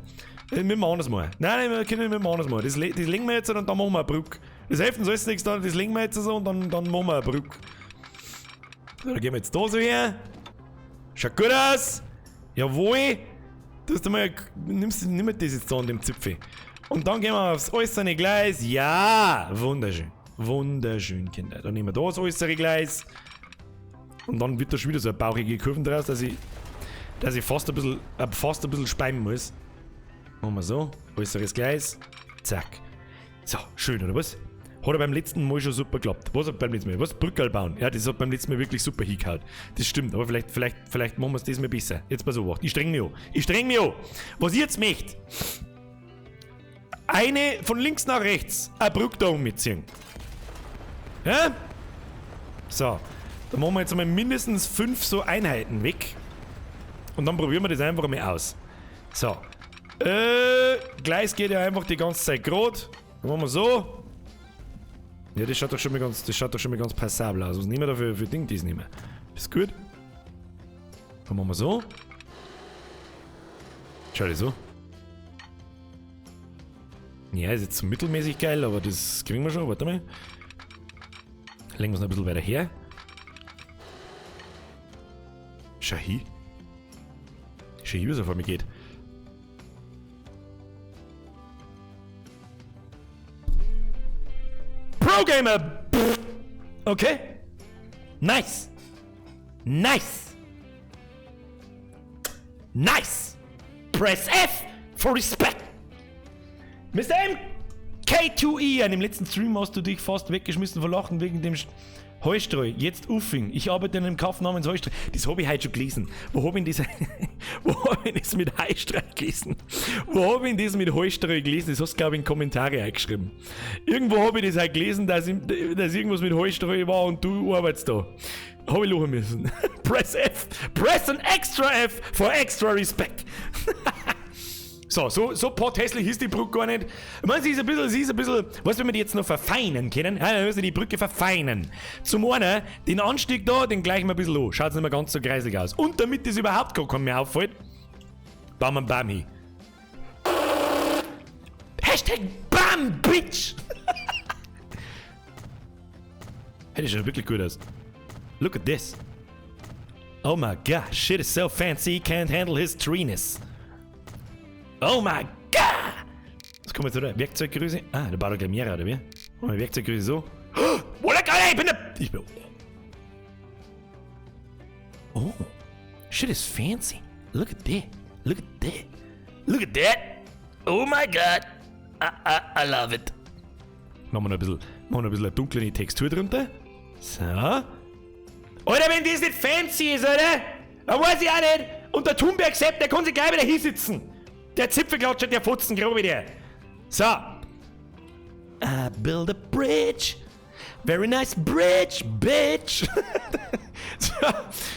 Das müssen wir anders machen. Nein, nein, wir können nicht anders machen. Das legen wir jetzt und dann machen wir eine Brücke. Das hilft uns alles nichts, das legen wir jetzt so und dann machen wir eine Brücke. So, da gehen wir jetzt da so her. Schaut gut aus. Jawohl. Du hast einmal, nimmst, nimm das jetzt da an dem Zipfel. Und dann gehen wir aufs äußere Gleis. Ja, wunderschön. Wunderschön, Kinder. Dann nehmen wir da das äußere Gleis. Und dann wird da schon wieder so eine bauchige Kurve draus, dass ich fast ein bisschen speimen muss. Machen wir so. Äußeres Gleis. Zack. So, schön, oder was? Hat er beim letzten Mal schon super geklappt. Was hat beim letzten Mal? Was? Brückerl bauen. Ja, das hat beim letzten Mal wirklich super hingehauen. Das stimmt, aber vielleicht machen wir es diesmal besser. Jetzt pass auf, ich streng mich an. Ich streng mich an. Was ich jetzt möchte, eine von links nach rechts, eine Brücke da ummitziehen. Ja? So. Da machen wir jetzt einmal mindestens 5 so Einheiten weg. Und dann probieren wir das einfach mal aus. So. Gleis geht ja einfach die ganze Zeit gerade. Dann machen wir so. Ja, das schaut doch schon mal ganz, das schaut doch schon mal ganz passabel aus. Was nehmen wir da für Ding, das nehmen wir? Ist gut. Dann machen wir so. Schau dir so. Ja, ist jetzt so mittelmäßig geil, aber das kriegen wir schon. Warte mal. Legen wir es noch ein bisschen weiter her. Schau hin. Schau hin, was auf einmal geht. Pro Gamer! Okay. Nice. Nice. Nice. Press F for respect. Mr. MK2E, an dem letzten Stream hast du dich fast weggeschmissen vor Lachen wegen dem Heustreu. Jetzt Uffing. Ich arbeite in einem Kaff namens Heustreu. Das hab ich heute schon gelesen. Wo hab ich denn das, wo hab ich das mit Heustreu gelesen? Wo hab ich denn das mit Heustreu gelesen? Das hast du, glaub ich, in Kommentare eingeschrieben. Irgendwo hab ich das heute gelesen, dass irgendwas mit Heustreu war und du arbeitest da. Hab ich lachen müssen. Press F. Press an extra F for extra respect. So potthässlich ist die Brücke gar nicht. Ich meine, sie ist ein bisschen, sie ist ein bisschen, weißt du, wenn wir die jetzt noch verfeinern können? Ja, dann müssen wir die Brücke verfeinern. Zum einen, den Anstieg da, den gleichen wir ein bisschen an. Schaut's nicht mehr ganz so kreislig aus. Und damit das überhaupt gar keinem mehr auffällt, bauen wir einen Baum hin. Hashtag BAM, Bitch! Hey, das schaut wirklich gut aus. Look at this. Oh my god, shit is so fancy, he can't handle his treeness. Oh my god! Was kommt jetzt da? Werkzeuggröße? Ah, da baut er gleich mehrere, oder wie? Oh, Werkzeuggröße so. Oh, geil, ich bin der. Ich bin. Oh, shit is fancy. Look at that. Look at that. Look at that. Oh my god. I love it. Machen wir noch ein bisschen, machen wir noch ein bisschen eine dunklere Textur drunter. So. Alter, wenn das nicht fancy ist, Alter, dann weiß ich auch nicht. Und der Thunberg Sepp, der kann sich gleich wieder hinsitzen. Der Zipfelklatscher, der Fotzen, glaub ich dir. So. I build a bridge. Very nice bridge, bitch. So,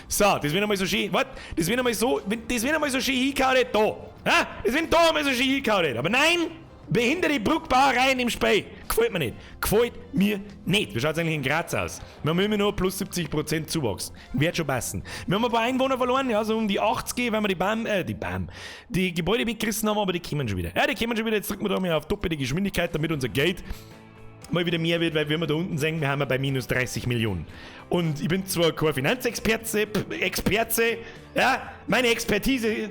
so, das wird einmal so schön. Warte, das wird einmal so, das wird einmal so schön hingehauen, da. Ja, das wird da einmal so schön hingehauen. Aber nein, behinderte Brückbauereien im Spiel. Gefällt mir nicht. Gefällt mir nicht. Wie schaut's eigentlich in Graz aus? Wir haben immer nur plus 70% Zuwachs. Wird schon passen. Wir haben ein paar Einwohner verloren, ja, so um die 80, weil wir die Gebäude weggerissen haben, aber die kommen schon wieder. Ja, die kommen schon wieder. Jetzt drücken wir da mal auf doppelte Geschwindigkeit, damit unser Geld mal wieder mehr wird, weil wir da unten sehen, wir haben ja bei minus 30 Millionen. Und ich bin zwar kein Finanzexperte, Experte, ja, meine Expertise,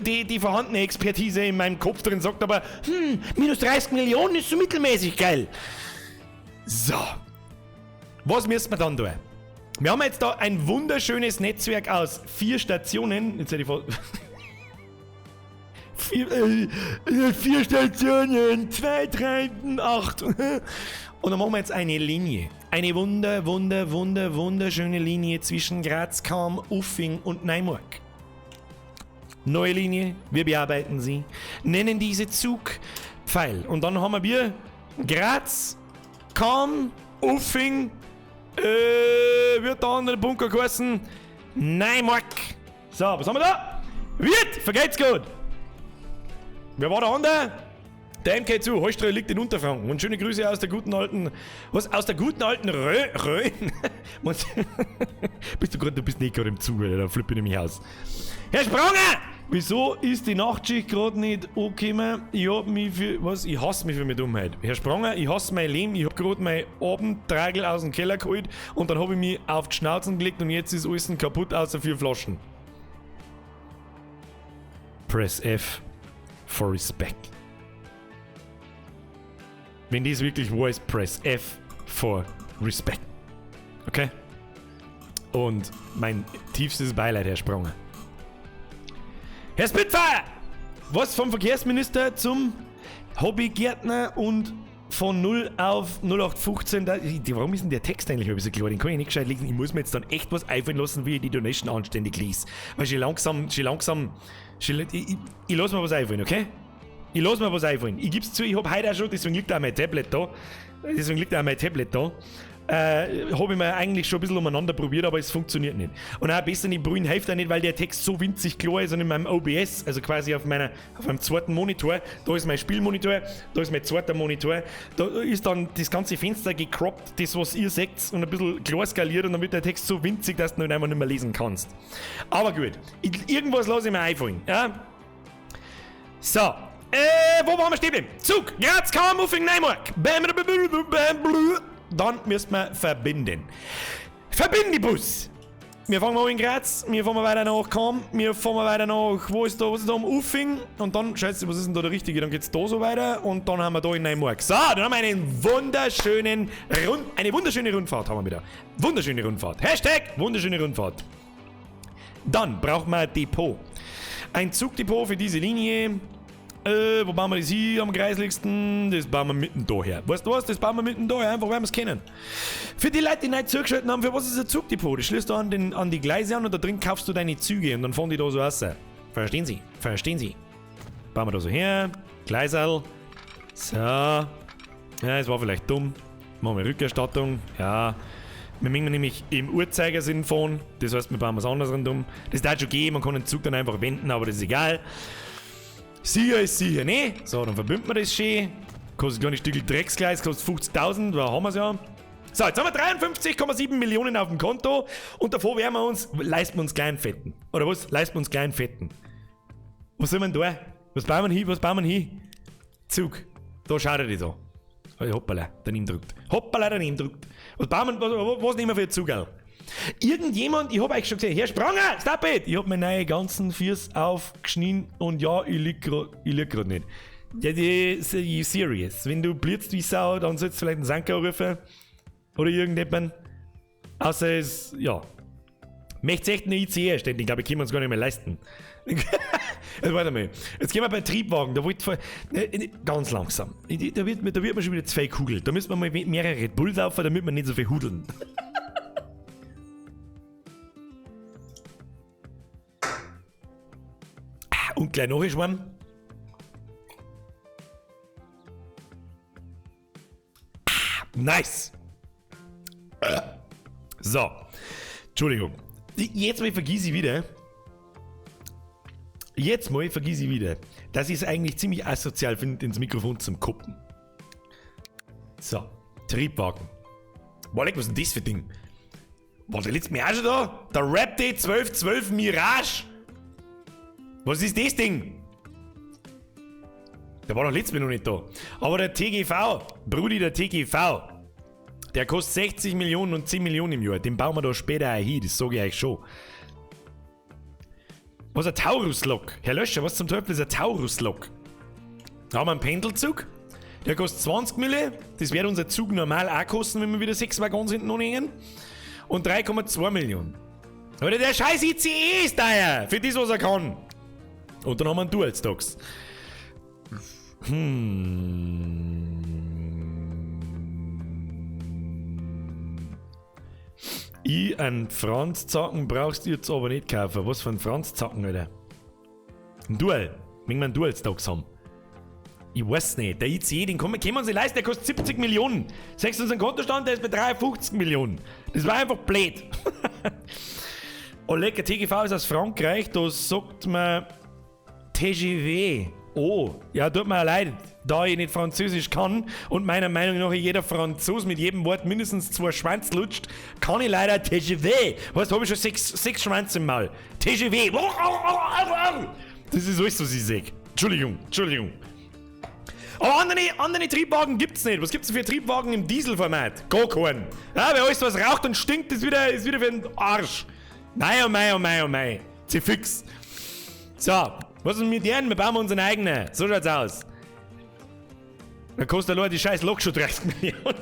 die vorhandene Expertise in meinem Kopf drin sagt aber, minus 30 Millionen ist so mittelmäßig geil. So. Was müssen wir dann tun? Wir haben jetzt da ein wunderschönes Netzwerk aus 4 Stationen. Jetzt hätte ich vor 4 Stationen, 2, 3, 8. Und dann machen wir jetzt eine Linie. Eine wunderschöne Linie zwischen Graz, Cham, Uffing und Neumarkt. Neue Linie, wir bearbeiten sie, nennen diese Zugpfeil. Und dann haben wir Graz, Cham, Uffing, wird der andere Bunker geheißen, Neumarkt. So, was haben wir da? Wird, vergeht's gut. Wer war der andere? Der MK2, Heustreu liegt in Unterfranken. Und schöne Grüße aus der guten alten. Was? Aus der guten alten Rhön? Bist du gerade, du bist nicht gerade im Zug, Alter, da flippe ich nämlich aus. Herr Spranger! Wieso ist die Nachtschicht gerade nicht angekommen? Ich hab mich für. Was? Ich hasse mich für meine Dummheit. Herr Spranger, ich hasse mein Leben. Ich hab gerade mein Abendtragel aus dem Keller geholt und dann hab ich mich auf die Schnauzen gelegt und jetzt ist alles kaputt außer 4 Flaschen. Press F for respect. Wenn dies wirklich wahr ist, press F for respect. Okay? Und mein tiefstes Beileid, Herr Spranger. Herr Spitfire! Was vom Verkehrsminister zum Hobbygärtner und von 0 auf 0815. Warum ist denn der Text eigentlich ein bisschen klar? Den kann ich nicht gescheit lesen. Ich muss mir jetzt dann echt was einfallen lassen, wie ich die Donation anständig lese. Weil schon langsam, schon langsam, schon, ich, ich, ich lass mir was einfallen, okay? Ich lass mir was einfallen. Ich geb's zu, ich hab heute auch schon, deswegen liegt auch mein Tablet da. Deswegen liegt auch mein Tablet da. Habe ich mir eigentlich schon ein bisschen umeinander probiert, aber es funktioniert nicht. Und auch besser die Brühen hilft auch nicht, weil der Text so winzig klar ist und in meinem OBS, also quasi auf meinem zweiten Monitor, da ist mein Spielmonitor, da ist mein zweiter Monitor, da ist dann das ganze Fenster gecroppt, das was ihr seht, und ein bisschen klar skaliert und dann wird der Text so winzig, dass du ihn einfach nicht mehr lesen kannst. Aber gut, irgendwas lasse ich mir einfallen. Ja? So. Wo waren wir stehen geblieben? Zug! Graz, Cham, Uffing, Neumarkt! Dann müssen wir verbinden. Verbindibus! Wir fangen mal in Graz, wir fahren weiter nach Cham, wir fahren weiter nach, wo ist da, was ist da, um Uffing? Und dann, scheiße, was ist denn da der richtige? Dann geht's da so weiter und dann haben wir da in Neumarkt. So, dann haben wir einen wunderschönen eine wunderschöne Rundfahrt haben wir wieder. Wunderschöne Rundfahrt. Hashtag wunderschöne Rundfahrt. Dann brauchen wir ein Depot. Ein Zugdepot für diese Linie. Wo bauen wir das hier am kreislichsten? Das bauen wir mitten da her. Weißt du was? Das bauen wir mitten da her, einfach weil wir es kennen. Für die Leute, die nicht zugeschaltet haben, für was ist ein Zugdepot? Das schließt du an die Gleise an und da drin kaufst du deine Züge und dann fahren die da so raus. Verstehen Sie? Verstehen Sie? Bauen wir da so her. Gleiserl. So. Ja, es war vielleicht dumm. Machen wir Rückerstattung. Ja. Wir müssen nämlich im Uhrzeigersinn fahren. Das heißt, wir bauen was anderes rundum. Das darf schon gehen, man kann den Zug dann einfach wenden, aber das ist egal. Sicher ist sicher, ne? So, dann verbinden wir das schön. Kostet gar nicht Stückel Drecksgleis, kostet 50.000, da haben wir es ja. So, jetzt haben wir 53,7 Millionen auf dem Konto und davor werden wir uns, leisten wir uns kleinen Fetten. Oder was? Leisten wir uns kleinen Fetten. Was soll man da? Was bauen wir hin? Was bauen wir hin? Zug. Da schaut er dich so. Hoppala, daneben drückt. Hoppala, daneben drückt. Was bauen wir, was nehmen wir für einen Zug? Irgendjemand, ich hab euch schon gesehen, Herr Spranger, stop it! Ich hab meine neue ganzen Füße aufgeschnitten und ja, ich lieg grad nicht. Ja, die ist serious. Wenn du blitzt wie Sau, dann sollst du vielleicht einen Sanker rufen. Oder irgendjemand. Außer es, ja. Möchtest echt eine ICE erstellen? Ich glaube, ich kann uns gar nicht mehr leisten. Also, warte mal. Jetzt gehen wir bei Triebwagen. Da wollt, ganz langsam. Da wird man schon wieder zwei Kugeln. Da müssen wir mal mehrere Red Bull laufen, damit wir nicht so viel hudeln. Und gleich noch ein Schwamm. Nice. So. Entschuldigung. Jetzt mal vergiss ich wieder. Jetzt mal vergiss ich wieder, dass ich es eigentlich ziemlich asozial finde, ins Mikrofon zum Kuppen. So. Triebwagen. Boah, leck, was ist denn das für ein Ding? War der letzte Mal auch schon da? Der Raptor 1212 Mirage. Was ist das Ding? Der war doch letztes Mal noch nicht da. Aber der TGV, Brudi, der TGV, der kostet 60 Millionen und 10 Millionen im Jahr. Den bauen wir da später auch hin, das sage ich euch schon. Was ist ein Taurus-Lok? Herr Löscher, was zum Teufel ist ein Taurus-Lok? Da haben wir einen Pendelzug. Der kostet 20 Mille. Das wird unser Zug normal auch kosten, wenn wir wieder 6 Waggons hinten anhängen. Und 3,2 Millionen. Aber der scheiß ICE ist teuer! Für das, was er kann. Und dann haben wir einen Dual Stocks. Ich, einen Franzzacken brauchst du jetzt aber nicht kaufen. Was für ein Franzzacken, Alter? Ein Dual. Wenn wir einen Dual Stocks haben. Ich weiß nicht. Der ICE, den können wir uns nicht leisten, der kostet 70 Millionen. Sagst du unseren Kontostand, der ist bei 53 Millionen. Das war einfach blöd. Oh, lecker, TGV ist aus Frankreich, da sagt man TGV. Oh, ja, tut mir leid, da ich nicht Französisch kann und meiner Meinung nach jeder Franzos mit jedem Wort mindestens 2 Schwanz lutscht, kann ich leider TGV. Weißt du, hab ich schon 6 Schwanz im Maul. TGV. Das ist alles, was ich sag. Entschuldigung, Entschuldigung. Aber andere Triebwagen gibt's nicht. Was gibt's denn für Triebwagen im Dieselformat? Gar keinen. Ja, wer alles was raucht und stinkt, ist wieder für den Arsch. Mei, oh mei, oh mei, oh mei. Sie fix. So, was ist mit denen? Wir bauen unseren eigenen. So schaut's aus. Da kostet allein die scheiß Lok schon 30 Millionen.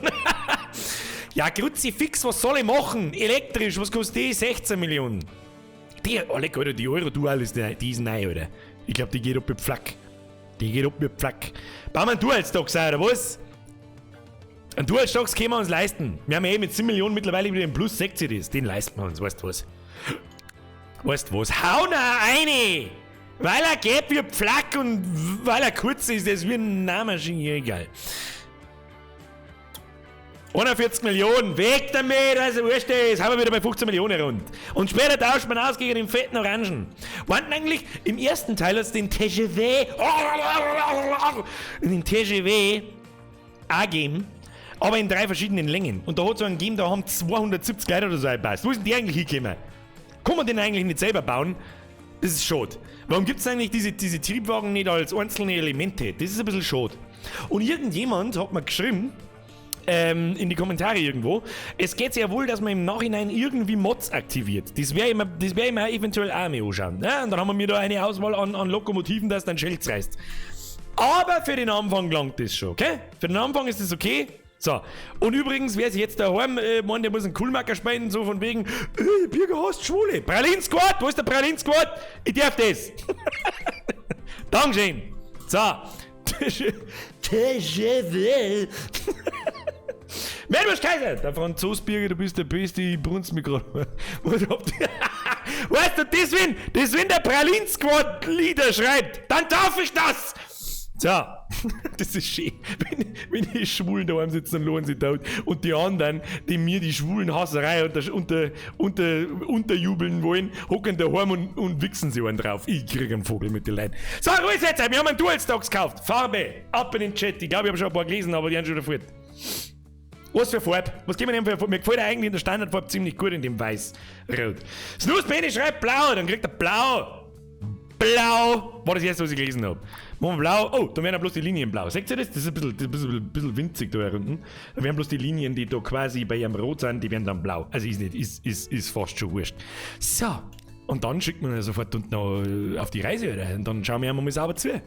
Ja, Kruzifix, was soll ich machen? Elektrisch, was kostet die? 16 Millionen. Die, oh leck, Alter, die Euro-Dual ist, die ist neu, Alter. Ich glaub, die geht ab mit Pflack. Die geht ab mit Pflack. Bauen wir einen Dual-Stocks, oder was? Einen Dual-Stocks können wir uns leisten. Wir haben ja eh mit 7 Millionen mittlerweile wieder im Plus 60 das. Den leisten wir uns, weißt du was? Weißt du was? Hau na eine! Weil er geht wie Pflack und weil er kurz ist, das ist wie ein Nahmaschine, egal. 41 Millionen, weg damit, also wurscht ist, haben wir wieder bei 15 Millionen rund. Und später tauscht man aus gegen den fetten Orangen. Waren eigentlich im ersten Teil hat's den TGV, den TGV auch gegeben, aber in 3 verschiedenen Längen. Und da hat es einen gegeben, da haben 270 Leute oder so eingepasst. Wo sind die eigentlich hingekommen? Kann man den eigentlich nicht selber bauen? Das ist schade. Warum gibt's eigentlich diese Triebwagen nicht als einzelne Elemente? Das ist ein bisschen schade. Und irgendjemand hat mir geschrieben, in die Kommentare irgendwo, es geht sehr wohl, dass man im Nachhinein irgendwie Mods aktiviert. Das werde ich mir, das wär ich mir eventuell auch mal anschauen. Ja, und dann haben wir mir da eine Auswahl an Lokomotiven, dass dann Schild reißt. Aber für den Anfang langt das schon, okay? Für den Anfang ist das okay. So, und übrigens, wer sich jetzt daheim meint, der muss einen Coolmacker spenden, so von wegen, Birger hasst Schwule. Pralin Squad, wo ist der Pralin Squad? Ich darf das. Dankeschön. So. TGV. Wer Kaiser? Der Franzos-Birger, du bist der Beste, ich brunst mich gerade. Was habt ihr? Weißt du, das wenn der Pralin Squad Lieder schreibt, dann darf ich das! So, das ist schön, wenn die Schwulen daheim sitzen und lohnen sich tot und die anderen, die mir die schwulen Hasserei unterjubeln wollen, hocken daheim und wichsen sie einen drauf. Ich krieg einen Vogel mit den Leuten. So, Ruhe jetzt, wir haben einen Dual Stocks gekauft. Farbe, ab in den Chat. Ich glaube, ich habe schon ein paar gelesen, aber die haben schon wieder fort. Was für Farbe? Was geben wir denn für Farbe? Mir gefällt er eigentlich in der Standardfarbe ziemlich gut in dem Weiß-Rot. Snooze Penny schreibt blau, dann kriegt er blau. Blau! War das erste, was ich gelesen hab. Machen wir blau. Oh, da werden ja bloß die Linien blau. Seht ihr das? Das ist ein bisschen winzig da unten. Da werden bloß die Linien, die da quasi bei ihrem Rot sind, die werden dann blau. Also ist nicht, ist fast schon wurscht. So. Und dann schickt man sofort unten noch auf die Reise, oder? Und dann schauen wir einmal sauber zu.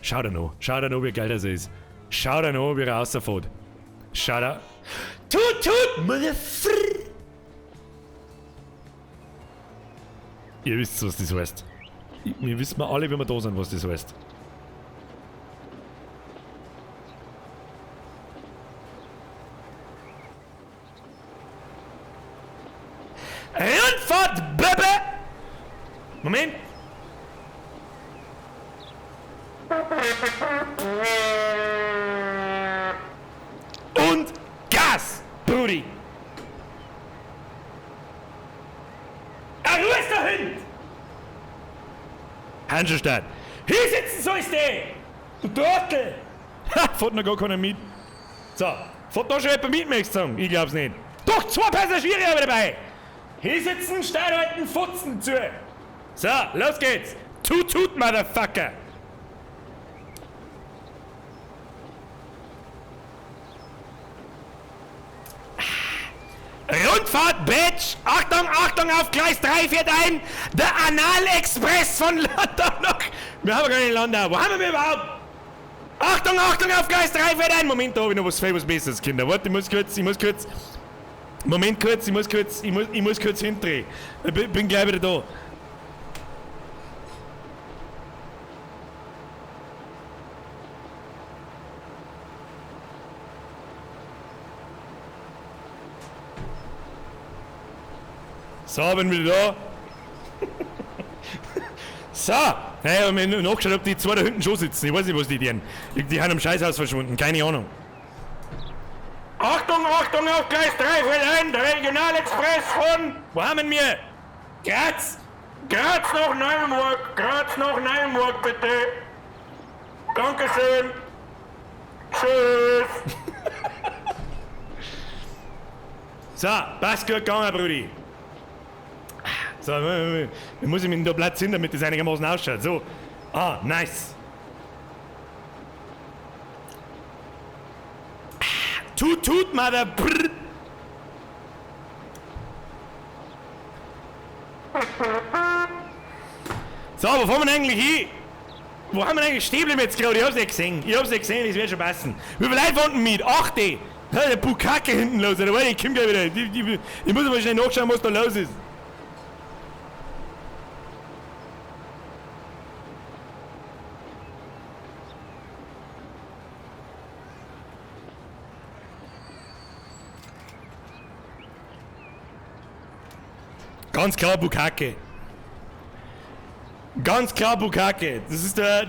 Schau da noch. Schau da noch, wie geil das ist. Schau da noch, wie er rausfährt. Schau da. Tut, tut! Motherfrrr! Ihr wisst, was das heißt. Wir wissen mal alle, wenn wir da sind, was das heißt. Rundfahrt, Bebe! Moment! Und Gas, Brudi! Ah, wo ist der Hund? Hanselstadt. Hier sitzen sollst du! Du Trottel! Ha, fährt noch gar keiner mit. So, fährt da schon jemand mit, möchtest du sagen? Ich glaub's nicht. Doch, 2 Passagiere habe ich dabei! Hier sitzen, steinalten Futzen zu! So, los geht's! Tut, tut, Motherfucker! Rundfahrt, Bitch! Achtung, Achtung, auf Gleis 3 fährt ein! Der Anal-Express von Landau noch! Wir haben gar nicht Landau. Wo haben wir überhaupt? Achtung, Achtung, auf Gleis 3 fährt ein! Moment, da hab ich noch was Besseres, Kinder. Warte, ich muss kurz. Moment kurz, ich muss kurz hindrehen. Ich bin gleich wieder da. So, bin wieder da. So, hey, ich hab mir nachgeschaut, ob die zwei da hinten schon sitzen. Ich weiß nicht, was die tun. Die sind am Scheißhaus verschwunden, keine Ahnung. Achtung, Achtung, auf Gleis 3 fällt ein, der Regionalexpress von... Wo haben wir? Graz! Graz nach Neuenburg, Graz nach Neuenburg, bitte. Dankeschön. Tschüss. So, passt gut gegangen, Brudi. So, ich muss mich da Platz hin, damit das einigermaßen ausschaut. So, ah, nice. Tut, tut, Mother. Brr. So, wo fahren wir eigentlich hin? Wo haben wir eigentlich stehen geblieben jetzt gerade? Ich hab's nicht gesehen. Ich hab's nicht gesehen, das wird schon passen. Wie viele Leute fahren denn mit? 8! Der Bukake hinten los, oder? Warte, ich komm gleich wieder. Ich muss mal schnell nachschauen, was da los ist. Ganz klar Bukake. Ganz klar Bukake. Das ist der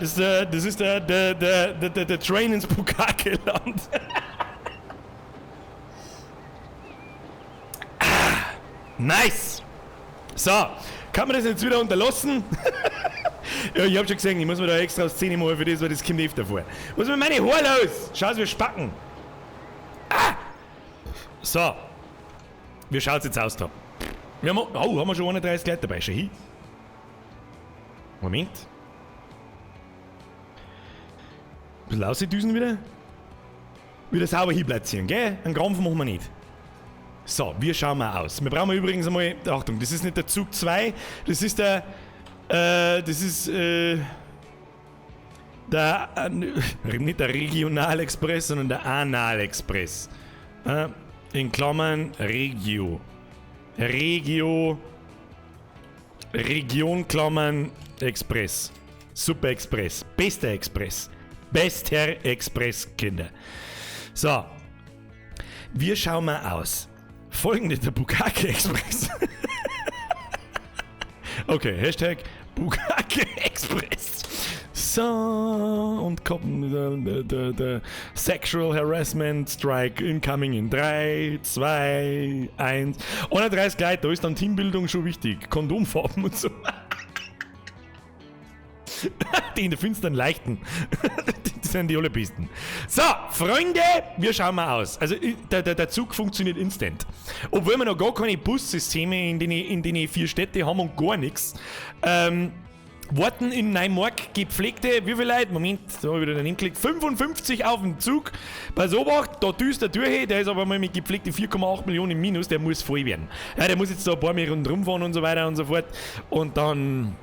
Train ins Bukake-Land. Nice! So, kann man das jetzt wieder unterlassen? Ja, ich hab schon gesehen, ich muss mir da extra Szene machen für das, weil das kommt öfter vor. Was ist mit meinen Haaren los? Schau, wir spacken. Ah! So. Wie schaut's jetzt aus da? Wir haben, oh, haben wir schon 31 Leute dabei? Schon hin? Moment. Ein bisschen ausdüsen wieder. Wieder sauber hinplatzieren, gell? Einen Krampf machen wir nicht. So, wir schauen mal aus. Wir brauchen übrigens einmal. Achtung, das ist nicht der Zug 2, das ist der. Das ist. Der. Nicht der Regionalexpress, sondern der Analexpress. In Klammern Regio. Regio. Region Klammern Express. Super Express. Bester Express. Bester Express, Kinder. So. Wir schauen mal aus. Folgende, der Bukake Express. Okay, Hashtag Bukake Express. So, und kommt der Sexual Harassment Strike incoming in 3, 2, 1. 31 Leute, da ist dann Teambildung schon wichtig. Kondomfarben und so. Die in der finsteren Leichten. Die sind die allerbesten. So, Freunde, wir schauen mal aus. Also der Zug funktioniert instant. Obwohl wir noch gar keine Bussysteme in den 4 Städte haben und gar nichts. Warten in Neumarkt gepflegte, wie viele Leute? Moment, da habe ich wieder den hinklickt. 55 auf dem Zug. Pass Obacht, da düst der durch, der ist aber mal mit gepflegten 4,8 Millionen im Minus, der muss voll werden. Ja, der muss jetzt da ein paar mehr rundherum fahren und so weiter und so fort. Und dann.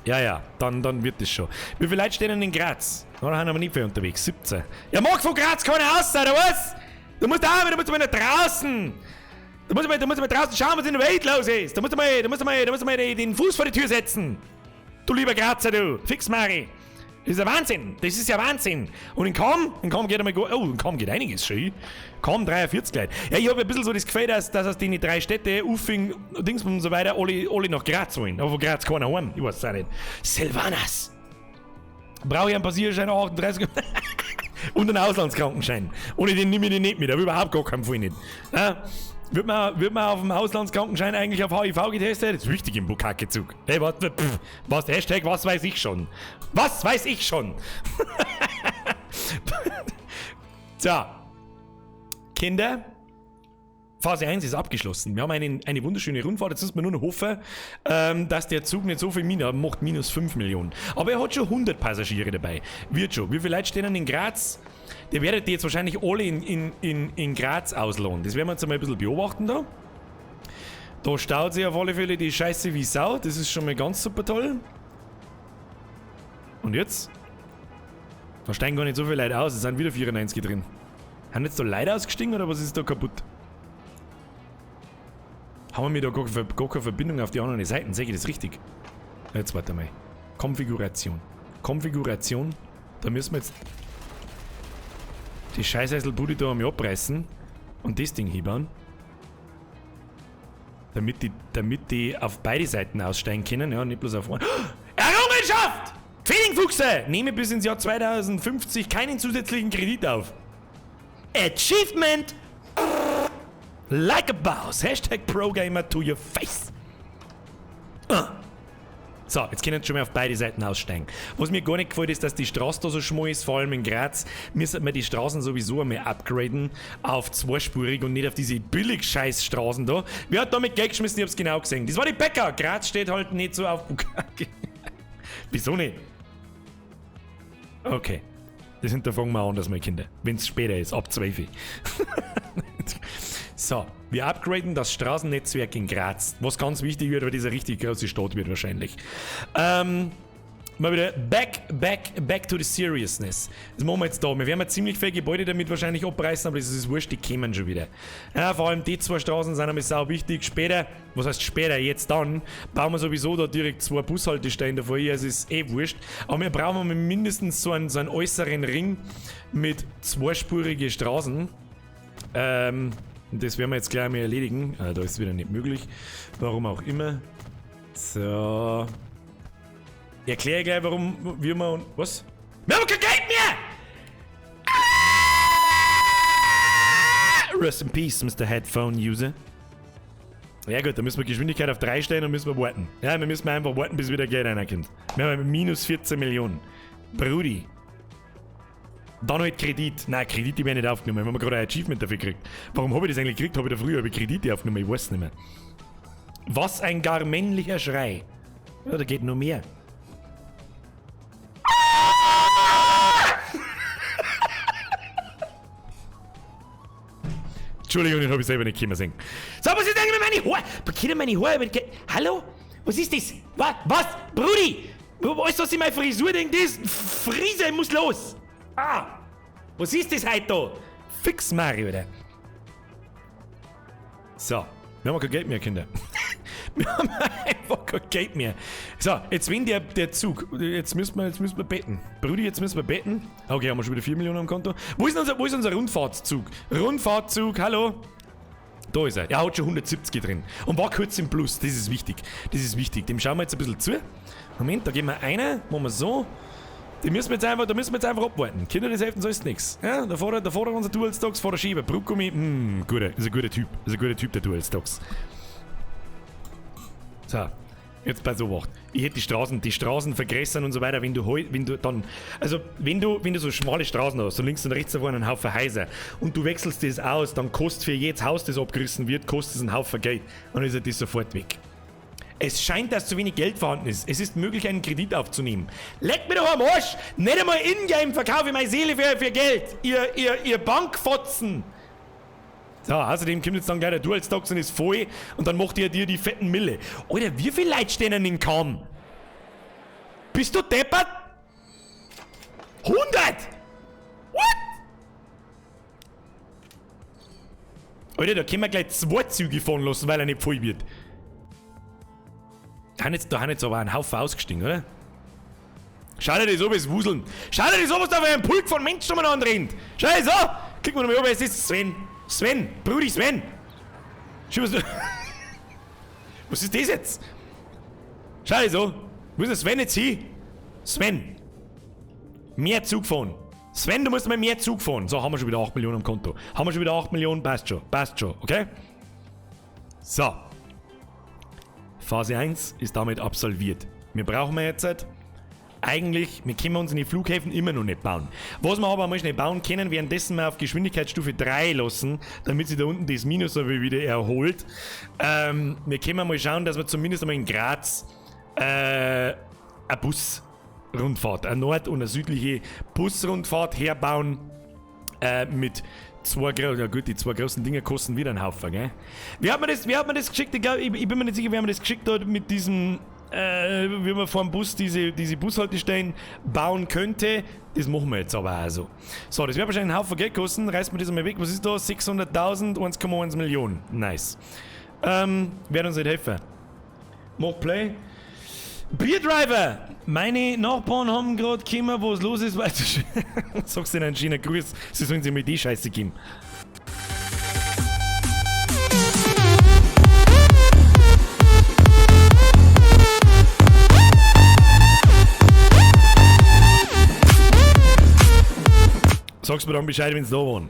Ja, ja, dann wird das schon. Wie viele Leute stehen denn in Graz? Da sind aber nicht viel unterwegs. 17. Ja, mag von Graz keiner aus, oder was? Du musst auch, du musst mal nach draußen. Du musst mal draußen schauen, was in der Welt los ist. Da musst du mal den Fuß vor die Tür setzen. Du lieber Grazer, du. Fix, Mari. Das ist ja Wahnsinn. Das ist ja Wahnsinn. Und in Cham geht einmal gut. Oh, in Cham geht einiges schön. Cham 43 Leute. Ja, ich habe ein bisschen so das Gefühl, dass aus den 3 Städte, Uffing, Dings und so weiter, alle nach Graz wollen. Aber von Graz keiner heim. Ich weiß es auch nicht. Silvanas. Brauche ich einen Passierschein 38 und einen Auslandskrankenschein. Ohne den nehme ich den nicht mit. Aber überhaupt gar keinen Fall nicht. Ja? Wird man auf dem Auslandskrankenschein eigentlich auf HIV getestet? Das ist wichtig im Bukake-Zug. Hey, was, Hashtag, was weiß ich schon? Was weiß ich schon? So. Kinder, Phase 1 ist abgeschlossen. Wir haben eine wunderschöne Rundfahrt. Jetzt müssen wir nur noch hoffen, dass der Zug nicht so viel Minus macht, minus 5 Millionen. Aber er hat schon 100 Passagiere dabei. Wird schon. Wie viele Leute stehen denn in Graz? Der werdet die jetzt wahrscheinlich alle in Graz ausladen. Das werden wir jetzt einmal ein bisschen beobachten da. Da staut sich auf alle Fälle die Scheiße wie Sau. Das ist schon mal ganz super toll. Und jetzt? Da steigen gar nicht so viele Leute aus. Es sind wieder 94 drin. Haben jetzt da Leute ausgestiegen oder was ist da kaputt? Haben wir da gar keine Verbindung auf die anderen Seiten? Sehe ich das richtig? Jetzt warte mal. Konfiguration. Konfiguration. Da müssen wir jetzt die Scheißeiselbude da einmal abreißen und das Ding hinbauen. Damit die auf beide Seiten aussteigen können, ja, nicht bloß auf eine. Errungenschaft! Pfennigfuchse! Nehme bis ins Jahr 2050 keinen zusätzlichen Kredit auf. Achievement! Like a boss. Hashtag ProGamer to your face. So, jetzt können wir schon mal auf beide Seiten aussteigen. Was mir gar nicht gefällt, ist, dass die Straße da so schmal ist, vor allem in Graz. Müssen wir die Straßen sowieso einmal upgraden auf zweispurig und nicht auf diese Billig-Scheiß-Straßen da. Wer hat da mit Geld geschmissen? Ich hab's genau gesehen. Das war die Bäcker. Graz steht halt nicht so auf Bukake. Wieso nicht? Okay. Das hinterfragen wir anders mal, Kinder. Wenn's später ist, ab 12 Uhr. So, wir upgraden das Straßennetzwerk in Graz. Was ganz wichtig wird, weil das eine richtig große Stadt wird wahrscheinlich. Mal wieder back to the seriousness. Das machen wir jetzt da. Wir werden ziemlich viele Gebäude damit wahrscheinlich abreißen, aber das ist wurscht, die kämen schon wieder. Ja, vor allem die 2 Straßen sind einmal sau wichtig. Später, was heißt später, jetzt dann, bauen wir sowieso da direkt 2 Bushaltestellen davor. Es ist eh wurscht. Aber wir brauchen mal mindestens so einen äußeren Ring mit zweispurigen Straßen. Das werden wir jetzt gleich mal erledigen. Da ist es wieder nicht möglich. Warum auch immer. So. Ich erkläre gleich, warum wir mal. Was? Wir haben kein Geld mehr! Ah! Rest in peace, Mr. Headphone User. Ja gut, da müssen wir Geschwindigkeit auf 3 stellen und müssen wir warten. Ja, wir müssen einfach warten, bis wieder Geld reinkommt. Wir haben minus 14 Millionen. Brudi. Dann halt Kredit. Nein, Kredite werden nicht aufgenommen. Wir haben gerade ein Achievement dafür gekriegt. Warum habe ich das eigentlich gekriegt? Habe ich da früher hab ich Kredite aufgenommen? Ich weiß nicht mehr. Was ein gar männlicher Schrei. Ja, da geht noch mehr. Entschuldigung, den habe ich selber nicht kommen sehen. So, was ist eigentlich mit meinen Haaren? Bekomme meine Haare? Hallo? Was ist das? Was? Was? Brudi! Alles, was in meine Frisur denkt, ist. Frise, ich muss los! Ah! Was ist das heute da? Fix Mario, oder? So, wir haben kein Geld mehr, Kinder. Wir haben einfach kein Geld mehr. So, jetzt wenn der Zug. Jetzt müssen wir betten. Brudi, jetzt müssen wir betten. Okay, haben wir schon wieder 4 Millionen am Konto. Wo ist unser Rundfahrtzug? Rundfahrtzug, hallo? Da ist er. Er hat schon 170 drin. Und war kurz im Plus. Das ist wichtig. Das ist wichtig. Dem schauen wir jetzt ein bisschen zu. Moment, da gehen wir rein. Machen wir so. Die müssen wir jetzt einfach, da müssen wir jetzt einfach abwarten. Kinder, das helfen sonst nichts. Ja, da fährt unser Dual Stocks vor der Schieber. Bruckgummi, guter, ist ein guter Typ. Ist ein guter Typ, der Dual Stocks. So, jetzt bei so was. Ich hätte die Straßen vergrößern und so weiter, wenn du so schmale Straßen hast, so links und rechts davon einen Haufen Häuser und du wechselst das aus, dann kostet für jedes Haus, das abgerissen wird, kostet es einen Haufen Geld. Und dann ist das sofort weg. Es scheint, dass zu wenig Geld vorhanden ist. Es ist möglich, einen Kredit aufzunehmen. Leckt mir doch am Arsch! Nicht einmal in-game verkaufe ich meine Seele für Geld! Ihr Bankfotzen! So, außerdem kommt jetzt dann gleich der Dual Stocks und ist voll und dann macht ihr dir die fetten Mille. Alter, wie viele Leute stehen denn in Kam? Bist du deppert? 100! What? Alter, da können wir gleich 2 Züge fahren lassen, weil er nicht voll wird. Da haben jetzt aber einen Haufen ausgestiegen, oder? Schau dir das an, wie es wuseln. Schau dir das an, was da für ein Pulk von Menschen umeinander rennt. Schau dir das an! Klick mal nochmal an, wer es ist. Sven. Sven! Brudi Sven! Schau, was ist das jetzt? Schau dir das an. Wo ist der Sven jetzt hin? Sven! Mehr Zug fahren. Sven, du musst mal mehr Zug fahren. So, haben wir schon wieder 8 Millionen am Konto. Haben wir schon wieder 8 Millionen, passt schon. Passt schon, okay? So. Phase 1 ist damit absolviert. Wir brauchen jetzt halt eigentlich, wir können uns in die Flughäfen immer noch nicht bauen. Was wir aber mal schnell bauen können, währenddessen wir auf Geschwindigkeitsstufe 3 lassen, damit sich da unten das Minus aber wieder erholt. Wir können mal schauen, dass wir zumindest einmal in Graz eine Busrundfahrt, eine nord- und eine südliche Busrundfahrt herbauen mit zwei, ja gut, die zwei großen Dinger kosten wieder einen Haufen, gell? Wer hat mir das geschickt? Ich glaub, ich bin mir nicht sicher, wer mir das geschickt hat mit diesem, wie man vor dem Bus diese Bushaltestellen bauen könnte. Das machen wir jetzt aber auch so. So, das wird wahrscheinlich einen Haufen Geld kosten. Reißen wir das mal weg. Was ist da? 600.000, 1,1 Millionen. Nice. Wer uns nicht helfen? Mach Play. Bierdriver! Meine Nachbarn haben gerade gekommen, was los ist, weil du sagst ihnen einen schönen Gruß, sie sollen sich mal die Scheiße geben. Sagst mir dann Bescheid, wenn's da waren.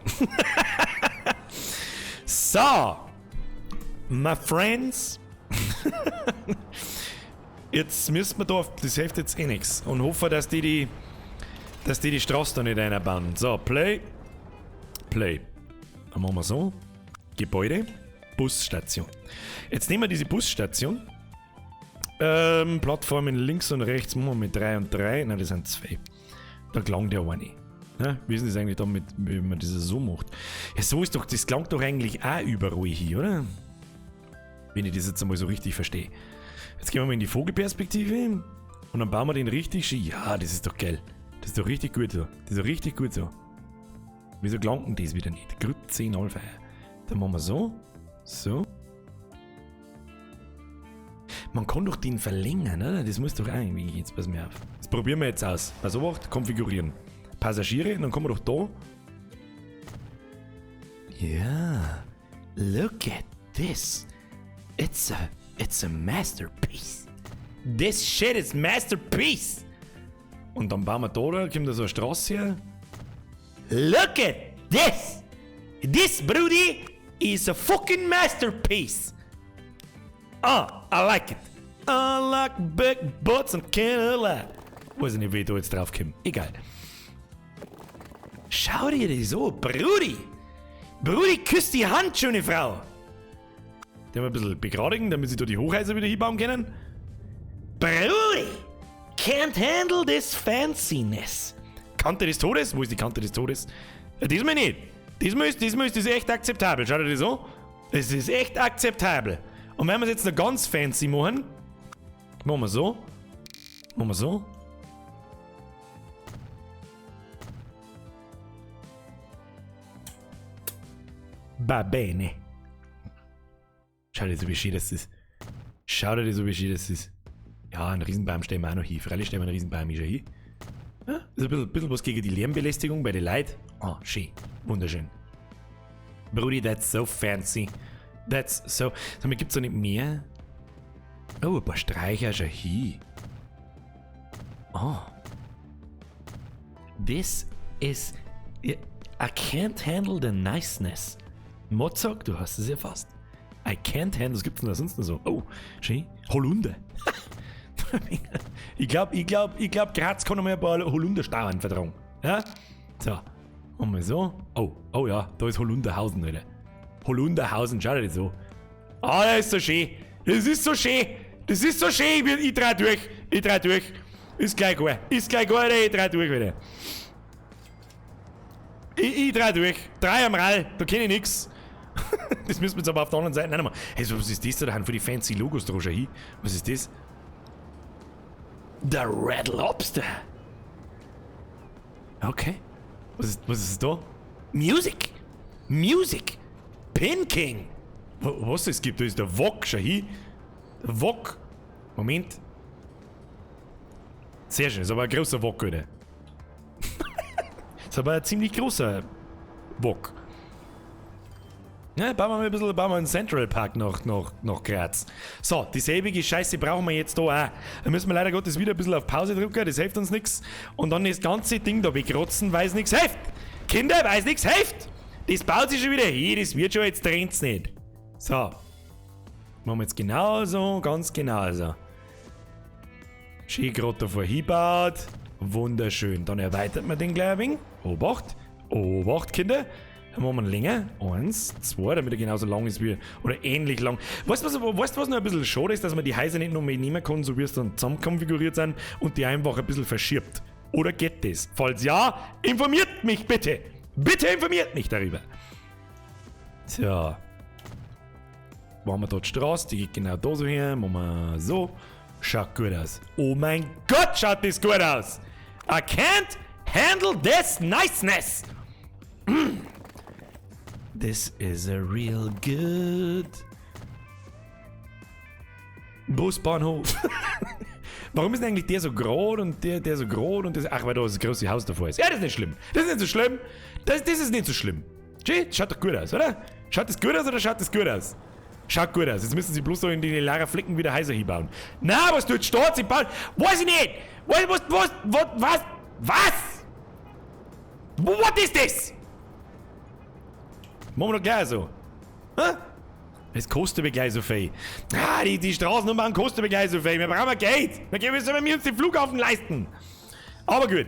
So, my friends. Jetzt müssen wir da auf, das hilft jetzt eh nix. Und hoffen, dass die die Straße da nicht einbauen. So, Play. Play. Dann machen wir so. Gebäude. Busstation. Jetzt nehmen wir diese Busstation. Plattformen links und rechts machen wir mit 3 und 3. Nein, das sind 2. Da klang der eine. Ja, wie ist denn das eigentlich damit, wie man das so macht? Ja, so ist doch, das klangt doch eigentlich auch überall hier, oder? Wenn ich das jetzt einmal so richtig verstehe. Jetzt gehen wir mal in die Vogelperspektive und dann bauen wir den richtig schön. Ja, das ist doch geil. Das ist doch richtig gut so. Das ist doch richtig gut so. Wieso gelangt denn das wieder nicht? Grütze 10 Alpha. Dann machen wir so. So. Man kann doch den verlängern, oder? Das muss doch auch irgendwie. Jetzt pass mir auf. Das probieren wir jetzt aus. Pass auf, konfigurieren. Passagiere, dann kommen wir doch da. Ja. Look at this. It's a masterpiece. This shit is masterpiece. Und dann bauen wir da, da kommt da so eine Straße her. Look at this. This, Brudi, is a fucking masterpiece. Ah, I like it. I like big butts and can't lie. Weiß ich nicht, wie ich da jetzt drauf komme. Egal. Schau dir das an, Brudi! Brudi, küss die Hand, schöne Frau! Den wir ein bisschen begradigen, damit sie da die Hochhäuser wieder hinbauen können. Brudi! Can't handle this fanciness. Kante des Todes? Wo ist die Kante des Todes? Ja, diesmal nicht. Diesmal ist das echt akzeptabel. Schau dir das an. Es ist echt akzeptabel. Und wenn wir es jetzt noch ganz fancy machen, machen wir so. Machen wir so. Va bene. Schau dir so, wie schön das ist. Schau dir so, wie schön das ist. Ja, einen Riesenbaum stellen wir auch noch hin. Freilich stellen wir einen Riesenbaum schon hin. Ja, ist ein bisschen was gegen die Lärmbelästigung bei den Leuten. Ah, schön. Wunderschön. Brudi, that's so fancy. That's so... Sag mal, gibt's da nicht mehr? Oh, ein paar Streicher schon hin. Oh. This is... I can't handle the niceness. Mozart, du hast es ja fast. I can't handle... Was gibt's denn da sonst noch so? Oh, schön. Holunder. Ich glaub, Graz kann noch mal ein paar Holunderstauen vertragen. Ja? So. Und mal so. Oh, oh ja, da ist Holunderhausen, Alter. Holunderhausen, schau dir das so. Ah, das ist so schön. Das ist so schön. Das ist so schön. Ich dreh durch. Ich dreh durch. Ist gleich gut. Ist gleich gut, ich dreh durch, Alter. Ich dreh durch. Drei am Rall. Da kenn ich nix. Das müssen wir jetzt aber auf der anderen Seite auch noch mal. Hey, so, was ist das da? Da haben für die fancy Logos da schon hin. Was ist das? The Red Lobster. Okay. Was ist da? Music! Music! Pin King! Was es gibt, da ist der Wok schon hin. Der Wok. Moment. Sehr schön, ist aber ein großer Wok, oder? Ist aber ein ziemlich großer Wok. Ja, bauen wir mal ein bisschen, bauen wir einen Central Park nach Graz. So, dieselbige Scheiße brauchen wir jetzt da auch. Da müssen wir leider Gottes wieder ein bisschen auf Pause drücken, das hilft uns nix. Und dann das ganze Ding da wegrotzen, weil es nix hilft. Kinder, weil es nix hilft. Das baut sich schon wieder hin, das wird schon, jetzt trennt's nicht. So. Machen wir jetzt genauso, ganz genauso. Schön gerade davor hinbaut. Wunderschön. Dann erweitert man den gleich ein wenig. Obacht. Obacht, Kinder. Dann machen wir ihn länger. 1, 2, damit er genauso lang ist wie. Oder ähnlich lang. Weißt du, was noch ein bisschen schade ist, dass man die Häuser nicht noch mehr nehmen kann, so wie es dann zusammen konfiguriert sind und die einfach ein bisschen verschiebt. Oder geht das? Falls ja, informiert mich bitte! Bitte informiert mich darüber! Tja. Machen wir dort die Straße, die geht genau da so her. Machen wir so. Schaut gut aus. Oh mein Gott, schaut das gut aus! I can't handle this niceness! Mm. This is a real good Busbahnhof. Warum ist denn eigentlich der so gerade und der so gerade und das? Ach, weil da das große Haus davor ist. Ja, das ist nicht schlimm. Das ist nicht so schlimm. Das ist nicht so schlimm. Tschüss, schaut doch gut aus, oder? Schaut das gut aus oder schaut das gut aus? Schaut gut aus. Jetzt müssen sie bloß so in die Lara Flicken wieder Häuser hinbauen. Na, was tut Staat? Sie bauen. Weiß ich nicht! Was? Was? What is this? Machen wir doch gleich so. Hä? Es kostet aber gleich so viel. Ah, die Straßennummern kosten aber gleich so viel. Wir brauchen Geld. Wir können uns den Flughafen leisten. Aber gut.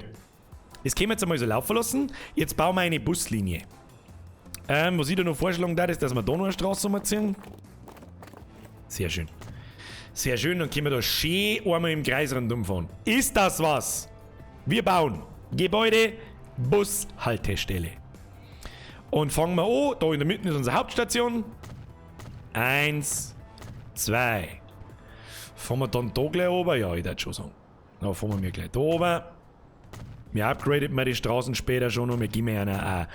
Das können wir jetzt einmal so laufen lassen. Jetzt bauen wir eine Buslinie. Was ich da noch vorschlagen darf, ist, dass wir da noch eine Straße umziehen. Sehr schön. Sehr schön. Dann können wir da schön einmal im Kreis rundum fahren. Ist das was? Wir bauen Gebäude, Bushaltestelle. Und fangen wir an. Da in der Mitte ist unsere Hauptstation. 1, 2. Fahren wir dann da gleich oben? Ja, ich würde schon sagen. Da fahren wir gleich da oben. Wir upgraden mal die Straßen später schon noch. Wir geben einer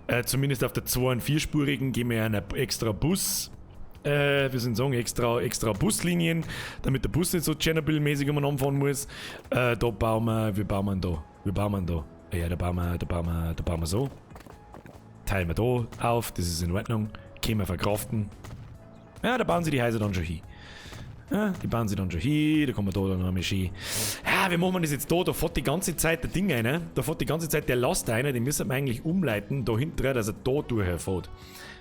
auch, zumindest auf der 2- und 4-spurigen, geben wir einer extra Bus. Wir sind sagen, extra Buslinien, damit der Bus nicht so Tschernobyl-mäßig umeinander fahren muss. Da bauen wir, wir bauen da. Wir bauen da. Ja, da bauen wir so. Teilen wir da auf, das ist in Ordnung. Können wir verkraften. Ja, da bauen sie die Häuser dann schon hin. Ja, die bauen sie dann schon hin, da kommen wir da dann noch einmal schön. Ja, wie machen wir das jetzt da? Da fährt die ganze Zeit der Ding rein. Da fährt die ganze Zeit der Laster rein, den müssen wir eigentlich umleiten, da hinten, dass er da durchfährt.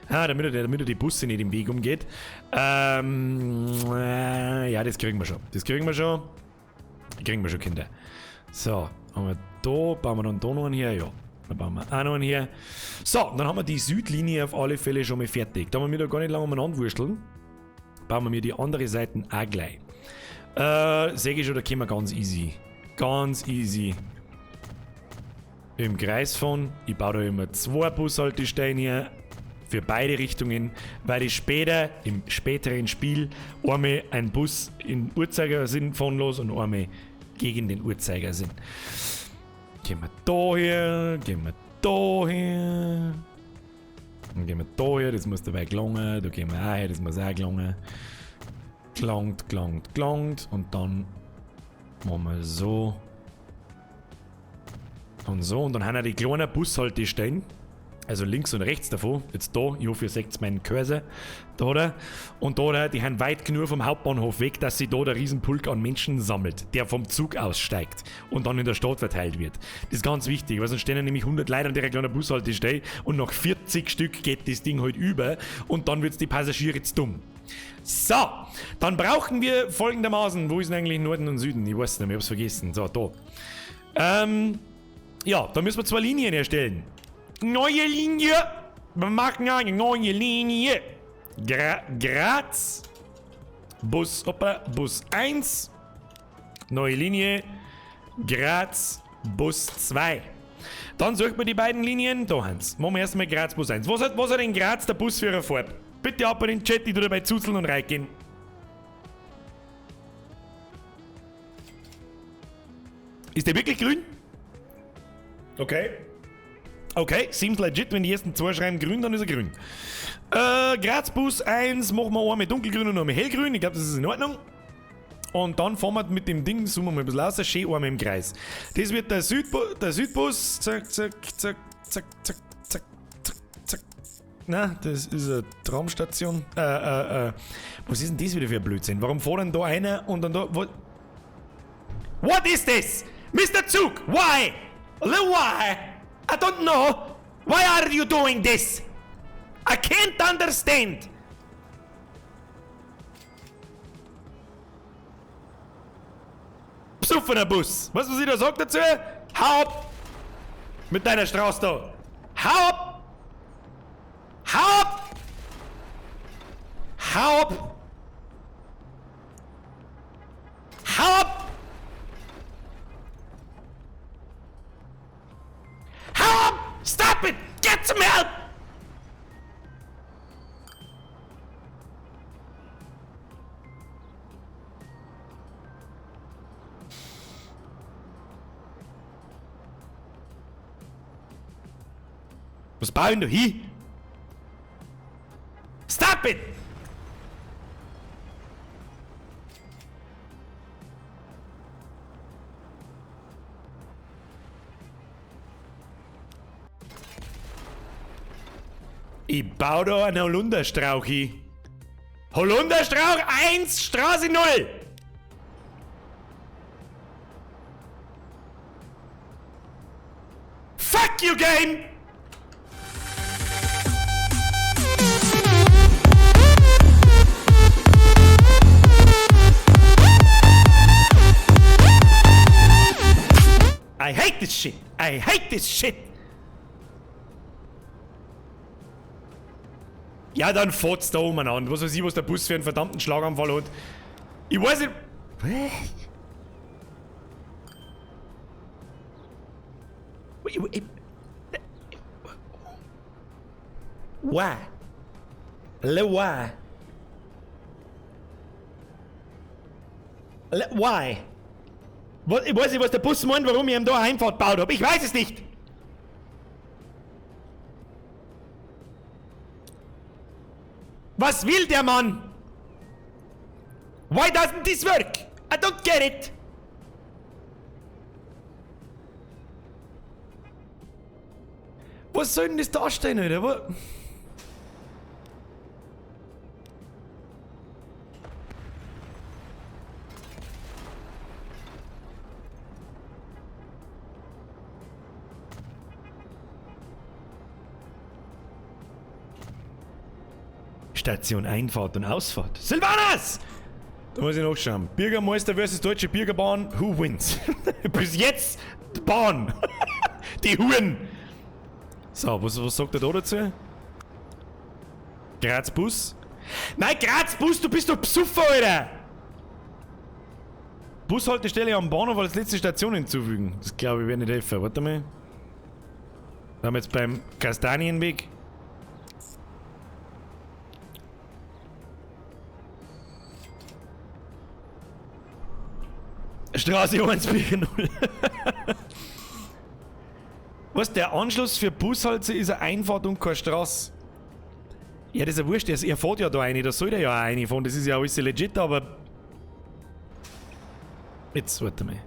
Ja, damit er die Busse nicht im Weg umgeht. Ja, das kriegen wir schon. Das kriegen wir schon. Kriegen wir schon, Kinder. So, haben wir da, bauen wir dann da noch einen her, ja. Da bauen wir auch noch einen her. So, dann haben wir die Südlinie auf alle Fälle schon mal fertig. Da haben wir da gar nicht lange umeinander wursteln. Bauen wir mir die andere Seite auch gleich. Seh ich schon, da können wir ganz easy. Ganz easy. Im Kreis fahren. Ich baue da immer 2 Bushaltestellen hier. Für beide Richtungen, weil ich später, im späteren Spiel, einmal einen Bus in Uhrzeigersinn fahren los und einmal gegen den Uhrzeigersinn. Gehen wir da her, gehen wir da her. Dann gehen wir da her, das muss dabei gelangen. Da gehen wir auch her, das muss auch gelangen. Gelangt, gelangt, gelangt. Und dann machen wir so. Und so. Und dann haben wir die kleinen Bushaltestellen. Also links und rechts davon. Jetzt da, ich hoffe, ihr seht meinen Cursor. Da, oder? Und da, oder, die haben weit genug vom Hauptbahnhof weg, dass sie da der Riesenpulk an Menschen sammelt, der vom Zug aussteigt und dann in der Stadt verteilt wird. Das ist ganz wichtig, weil sonst stehen nämlich 100 Leute an der kleinen Bushaltestelle und nach 40 Stück geht das Ding halt über und dann wird's die Passagiere zu dumm. So, dann brauchen wir folgendermaßen, wo ist denn eigentlich Norden und Süden? Ich weiß nicht mehr, ich hab's vergessen. So, da. Ja, da müssen wir 2 Linien erstellen. Neue Linie! Wir machen eine neue Linie! Graz! Bus, hoppla, Bus 1. Neue Linie. Graz, Bus 2. Dann suchen wir die beiden Linien. Da haben's. Machen wir erstmal Graz, Bus 1. Was hat in Graz der Bus für eine Farbe? Bitte ab in den Chat, ich tu dabei zuzeln und reingehen. Ist der wirklich grün? Okay. Okay, seems legit, wenn die ersten 2 schreiben grün, dann ist er grün. Graz Bus 1, machen wir einmal dunkelgrün und einmal hellgrün. Ich glaub, das ist in Ordnung. Und dann fahren wir mit dem Ding, zoomen wir mal ein bisschen raus, schön einmal im Kreis. Das wird der Südbus. Zack, zack, zack, zack, zack, zack, zack, zack. Na, das ist eine Tramstation. Was ist denn das wieder für ein Blödsinn? Warum fahren denn da einer und dann da... What, what is this? Mister Zug, why? Why? I don't know. Why are you doing this? I can't understand. Besoffener Bus. Weißt du, was ich da sag dazu? Hau ab! Mit deiner Straße da. Hau ab! Hau ab! Hau ab! Hau ab! Hau ab! Stop it! Get some help! Was bauen du hier? Stop it! Ich baue da einen Holunderstrauch hin. Holunderstrauch 1, Straße 0! Fuck you, Game! I hate this shit! I hate this shit! Ja, dann fährt's da umeinander. Was weiß ich, was der Bus für einen verdammten Schlaganfall hat. Ich weiß nicht. Why? Why? Why? Ich weiß nicht, was der Bus meint, warum ich ihm da eine Heimfahrt gebaut hab. Ich weiß es nicht! Was will der Mann? Why doesn't this work? I don't get it! Was soll denn das darstellen, Alter? Station Einfahrt und Ausfahrt. Silvanas! Da muss ich nachschauen. Bürgermeister versus Deutsche Bürgerbahn, who wins? Bis jetzt die Bahn. Die Huren. So, was sagt er da dazu? Graz Bus? Nein, Graz Bus, du bist doch Psuffer, Alter! Bushaltestelle am Bahnhof als letzte Station hinzufügen. Das glaube ich, werde nicht helfen. Warte mal. Wir haben jetzt beim Kastanienweg. Straße 1 0. Was, der Anschluss für Bushalte ist eine Einfahrt und keine Straße. Ja, das ist ja wurscht, er fährt ja da rein, da soll der ja auch reinfahren, das ist ja alles legit, aber... Jetzt, warte mal.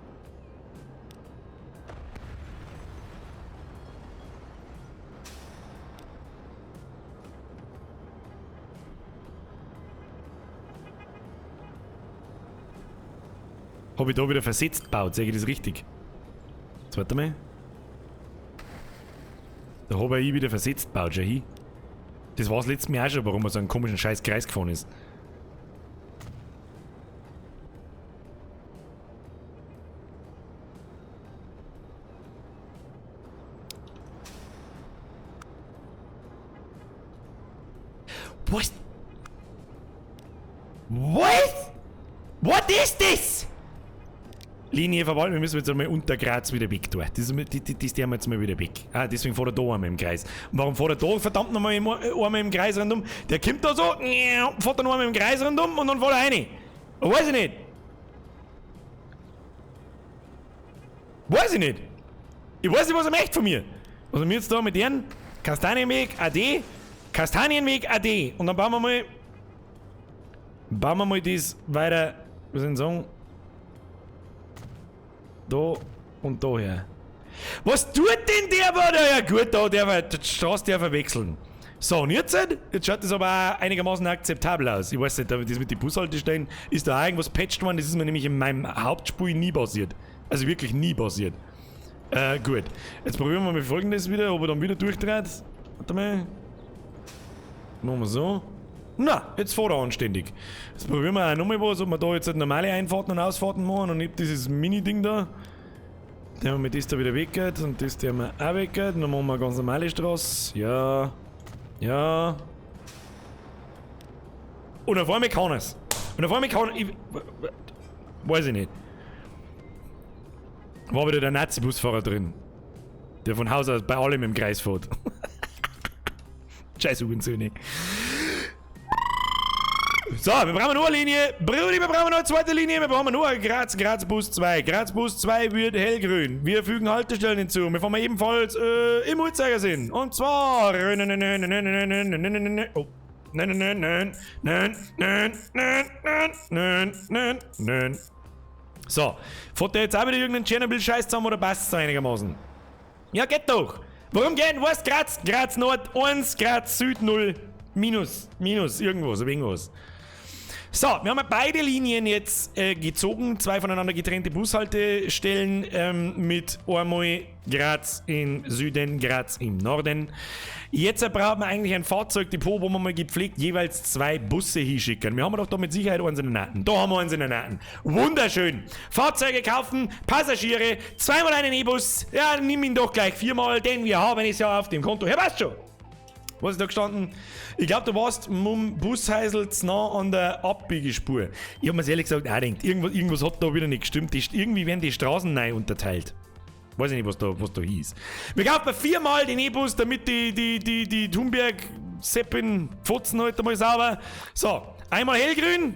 Hab ich da wieder versetzt gebaut, sehe ich das richtig? Jetzt warte mal. Da hab ich wieder versetzt gebaut, schau hin. Das war's letztes Mal auch schon, warum er so einen komischen scheiß Kreis gefahren ist. Was? What? What is this? Linie verwalten, wir müssen jetzt einmal unter Graz wieder weg tun. Das tun wir jetzt mal wieder weg. Ah, deswegen fährt er da einmal im Kreis. Und warum fährt er da verdammt nochmal einmal im Kreis rundum? Der kommt da so, fährt dann einmal im Kreis rundum und dann fährt er rein. Weiß ich nicht. Weiß ich nicht. Ich weiß nicht, was er möchte von mir. Was haben wir jetzt da mit denen? Kastanienweg AD. Kastanienweg AD. Und dann bauen wir mal. Bauen wir mal das weiter. Was soll ich sagen? Da und daher. Was tut denn der da? Ja gut, da darf er, die Straße darf er wechseln. So, und jetzt? Jetzt schaut das aber auch einigermaßen akzeptabel aus. Ich weiß nicht, das mit den Bushaltestellen, ist da auch irgendwas patcht worden? Das ist mir nämlich in meinem Hauptspiel nie passiert. Also wirklich nie passiert. Gut. Jetzt probieren wir mal Folgendes wieder, ob er dann wieder durchdreht. Warte mal. Machen wir so. Na, jetzt fährt er anständig. Jetzt probieren wir auch nochmal was, ob wir da jetzt halt normale Einfahrten und Ausfahrten machen und nicht dieses Mini-Ding da. Der mit das da wieder weggeht und das der wir auch weggeht. Dann machen wir eine ganz normale Straße. Ja. Ja. Und auf einmal kann er's. Und auf einmal kann ich. Weiß ich nicht. War wieder der Nazi-Busfahrer drin. Der von Haus aus bei allem im Kreis fährt. Scheiß Hurensöhne. So, wir brauchen noch eine Linie. Brudi, wir brauchen noch eine zweite Linie. Wir brauchen noch eine Graz, Graz Bus 2. Graz Bus 2 wird hellgrün. Wir fügen Haltestellen hinzu. Wir fahren ebenfalls im Uhrzeigersinn. Und zwar. Oh. Nein, nein, nein, nein, nein, nein, nein, nein, nein, nein. So, fährt der jetzt auch wieder irgendeinen Tschernobyl-Scheiß zusammen oder passt es einigermaßen? Ja, geht doch. Warum geht? Was? Graz, Graz Nord 1, Graz Süd 0, minus, minus, irgendwas, irgendwas. So, wir haben beide Linien jetzt gezogen, zwei voneinander getrennte Bushaltestellen mit einmal Graz im Süden, Graz im Norden. Jetzt braucht man eigentlich ein Fahrzeugdepot, wo man mal gepflegt jeweils zwei Busse hinschicken. Wir haben doch da mit Sicherheit eins in den Naten. Da haben wir eins in den Naten. Wunderschön. Fahrzeuge kaufen, Passagiere, zweimal einen E-Bus. Ja, nimm ihn doch gleich viermal, denn wir haben es ja auf dem Konto. Ja, passt schon. Was ist da gestanden? Ich glaube, du warst mit dem Busheisel zu nah an der Abbiegespur. Ich hab mir's ehrlich gesagt auch gedacht, irgendwas hat da wieder nicht gestimmt. Irgendwie werden die Straßen neu unterteilt. Weiß ich nicht, was da hieß. Wir kaufen viermal den E-Bus, damit die Thunberg-Seppin Pfotzen heute mal sauber. So, einmal hellgrün,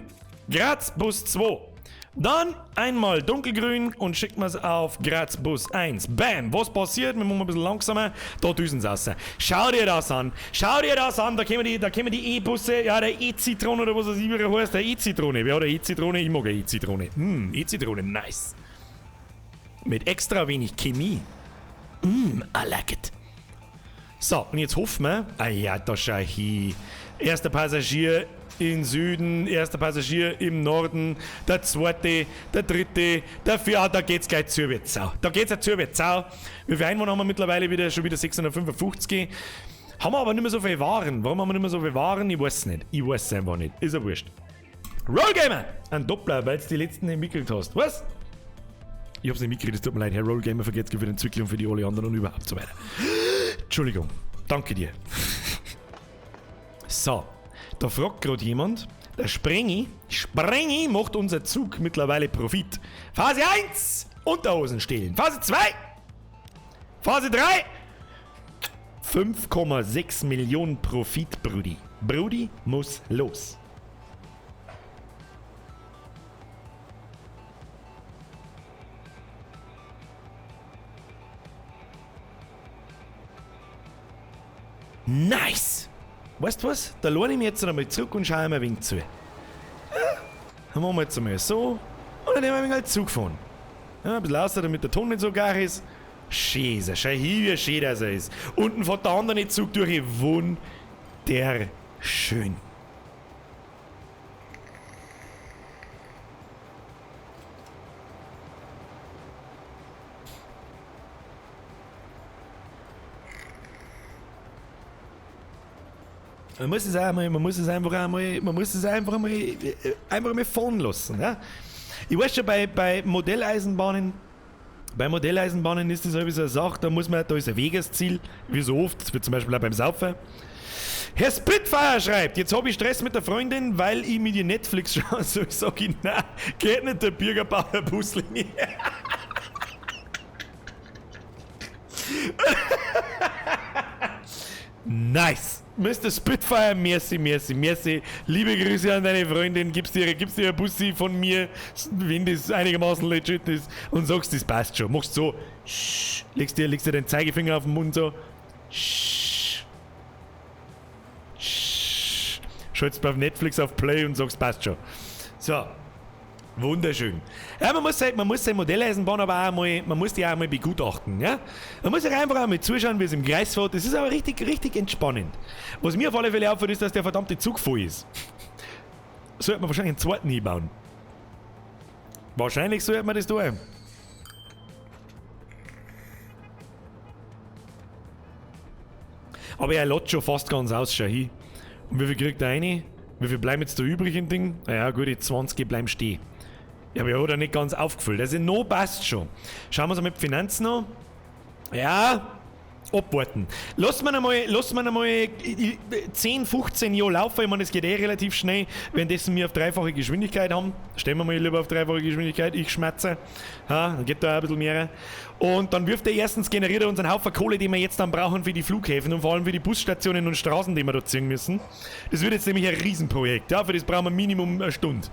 Graz Bus 2. Dann einmal dunkelgrün und schicken wir's auf Graz Bus 1. Bam! Was passiert? Wir machen ein bisschen langsamer. Da düsen's raus. Schau dir das an. Schau dir das an. Da kommen die E-Busse. Ja, der E-Zitrone oder was weiß ich, wie er heißt. Der E-Zitrone. Wer hat eine E-Zitrone? Ich mag eine E-Zitrone. E-Zitrone. Nice. Mit extra wenig Chemie. I like it. So, und jetzt hoffen wir. Ah ja, da schau hin. Erster Passagier im Süden, erster Passagier im Norden, der zweite, der dritte, der vierte, ah, da geht's gleich zu wie Sau. Da geht's ja zu wie Sau. Wie viele Einwohner haben wir mittlerweile wieder? Schon wieder 655. Haben wir aber nicht mehr so viel Waren. Warum haben wir nicht mehr so viel Waren? Ich weiß es nicht. Ich weiß es einfach nicht. Ist ja wurscht. Rollgamer! Ein Doppler, weil du die letzten nicht mitgekriegt hast. Was? Ich hab's nicht mitgekriegt, es tut mir leid. Herr Rollgamer, vergeht's für den Zwickel und für die alle anderen und überhaupt so weiter. Entschuldigung. Danke dir. So, da fragt gerade jemand, der Sprengi macht unser Zug mittlerweile Profit. Phase 1, Unterhosen stehlen. Phase 2, Phase 3, 5,6 Millionen Profit, Brudi. Brudi muss los. Nice! Weißt du was? Da lohne ich mich jetzt einmal zurück und schaue mir ein wenig zu. Ja, dann machen wir jetzt einmal so und dann nehmen wir ein wenig halt Zug fahren. Ja, ein bisschen lauter, damit der Ton nicht so gar ist. Schön ist er, schau hin, wie schön das er ist. Unten fährt der andere Zug durch. Wunderschön. Man muss es einmal, man muss es einfach einmal, man muss es einfach einmal fahren lassen. Ja? Ich weiß schon, bei Modelleisenbahnen ist das sowieso eine Sache, da muss man, da ist ein Wegesziel, wie so oft, wie zum Beispiel auch beim Saufen. Herr Spitfire schreibt, jetzt habe ich Stress mit der Freundin, weil ich mir die Netflix schaue, so ich sage, nein, geht nicht der Bürgerbauer Buslinie. Nice! Mr. Spitfire, merci, merci, merci. Liebe Grüße an deine Freundin. Gibst dir ein Bussi von mir, wenn das einigermaßen legit ist, und sagst, das passt schon. Machst so, legst dir den Zeigefinger auf den Mund so, schaltest auf Netflix auf Play und sagst, passt schon. So. Wunderschön. Ja, man muss seine Modelleisenbahn aber auch einmal, man muss die auch einmal begutachten, ja? Man muss sich einfach einmal zuschauen, wie es im Kreis fährt. Das ist aber richtig, richtig entspannend. Was mir auf alle Fälle auffällt, ist, dass der verdammte Zug voll ist. Sollte man wahrscheinlich einen zweiten einbauen. Wahrscheinlich sollte man das tun. Aber er lädt schon fast ganz aus, schau hin. Und wie viel kriegt er rein? Wie viel bleiben jetzt da übrig im Ding? Naja, gut, die 20 bleiben stehen. Ja, aber er hat er nicht ganz aufgefüllt. Also, no passt schon. Schauen wir uns mal mit Finanzen an. Ja, abwarten. Lass mal einmal 10, 15 Jahre laufen. Ich meine, das geht eh relativ schnell, währenddessen wir auf dreifache Geschwindigkeit haben. Stellen wir mal lieber auf dreifache Geschwindigkeit. Ich schmatze. Ja, dann geht da auch ein bisschen mehr. Und dann wirft er erstens, generiert er uns einen Haufen Kohle, den wir jetzt dann brauchen für die Flughäfen und vor allem für die Busstationen und Straßen, die wir da ziehen müssen. Das wird jetzt nämlich ein Riesenprojekt. Ja, für das brauchen wir Minimum eine Stunde.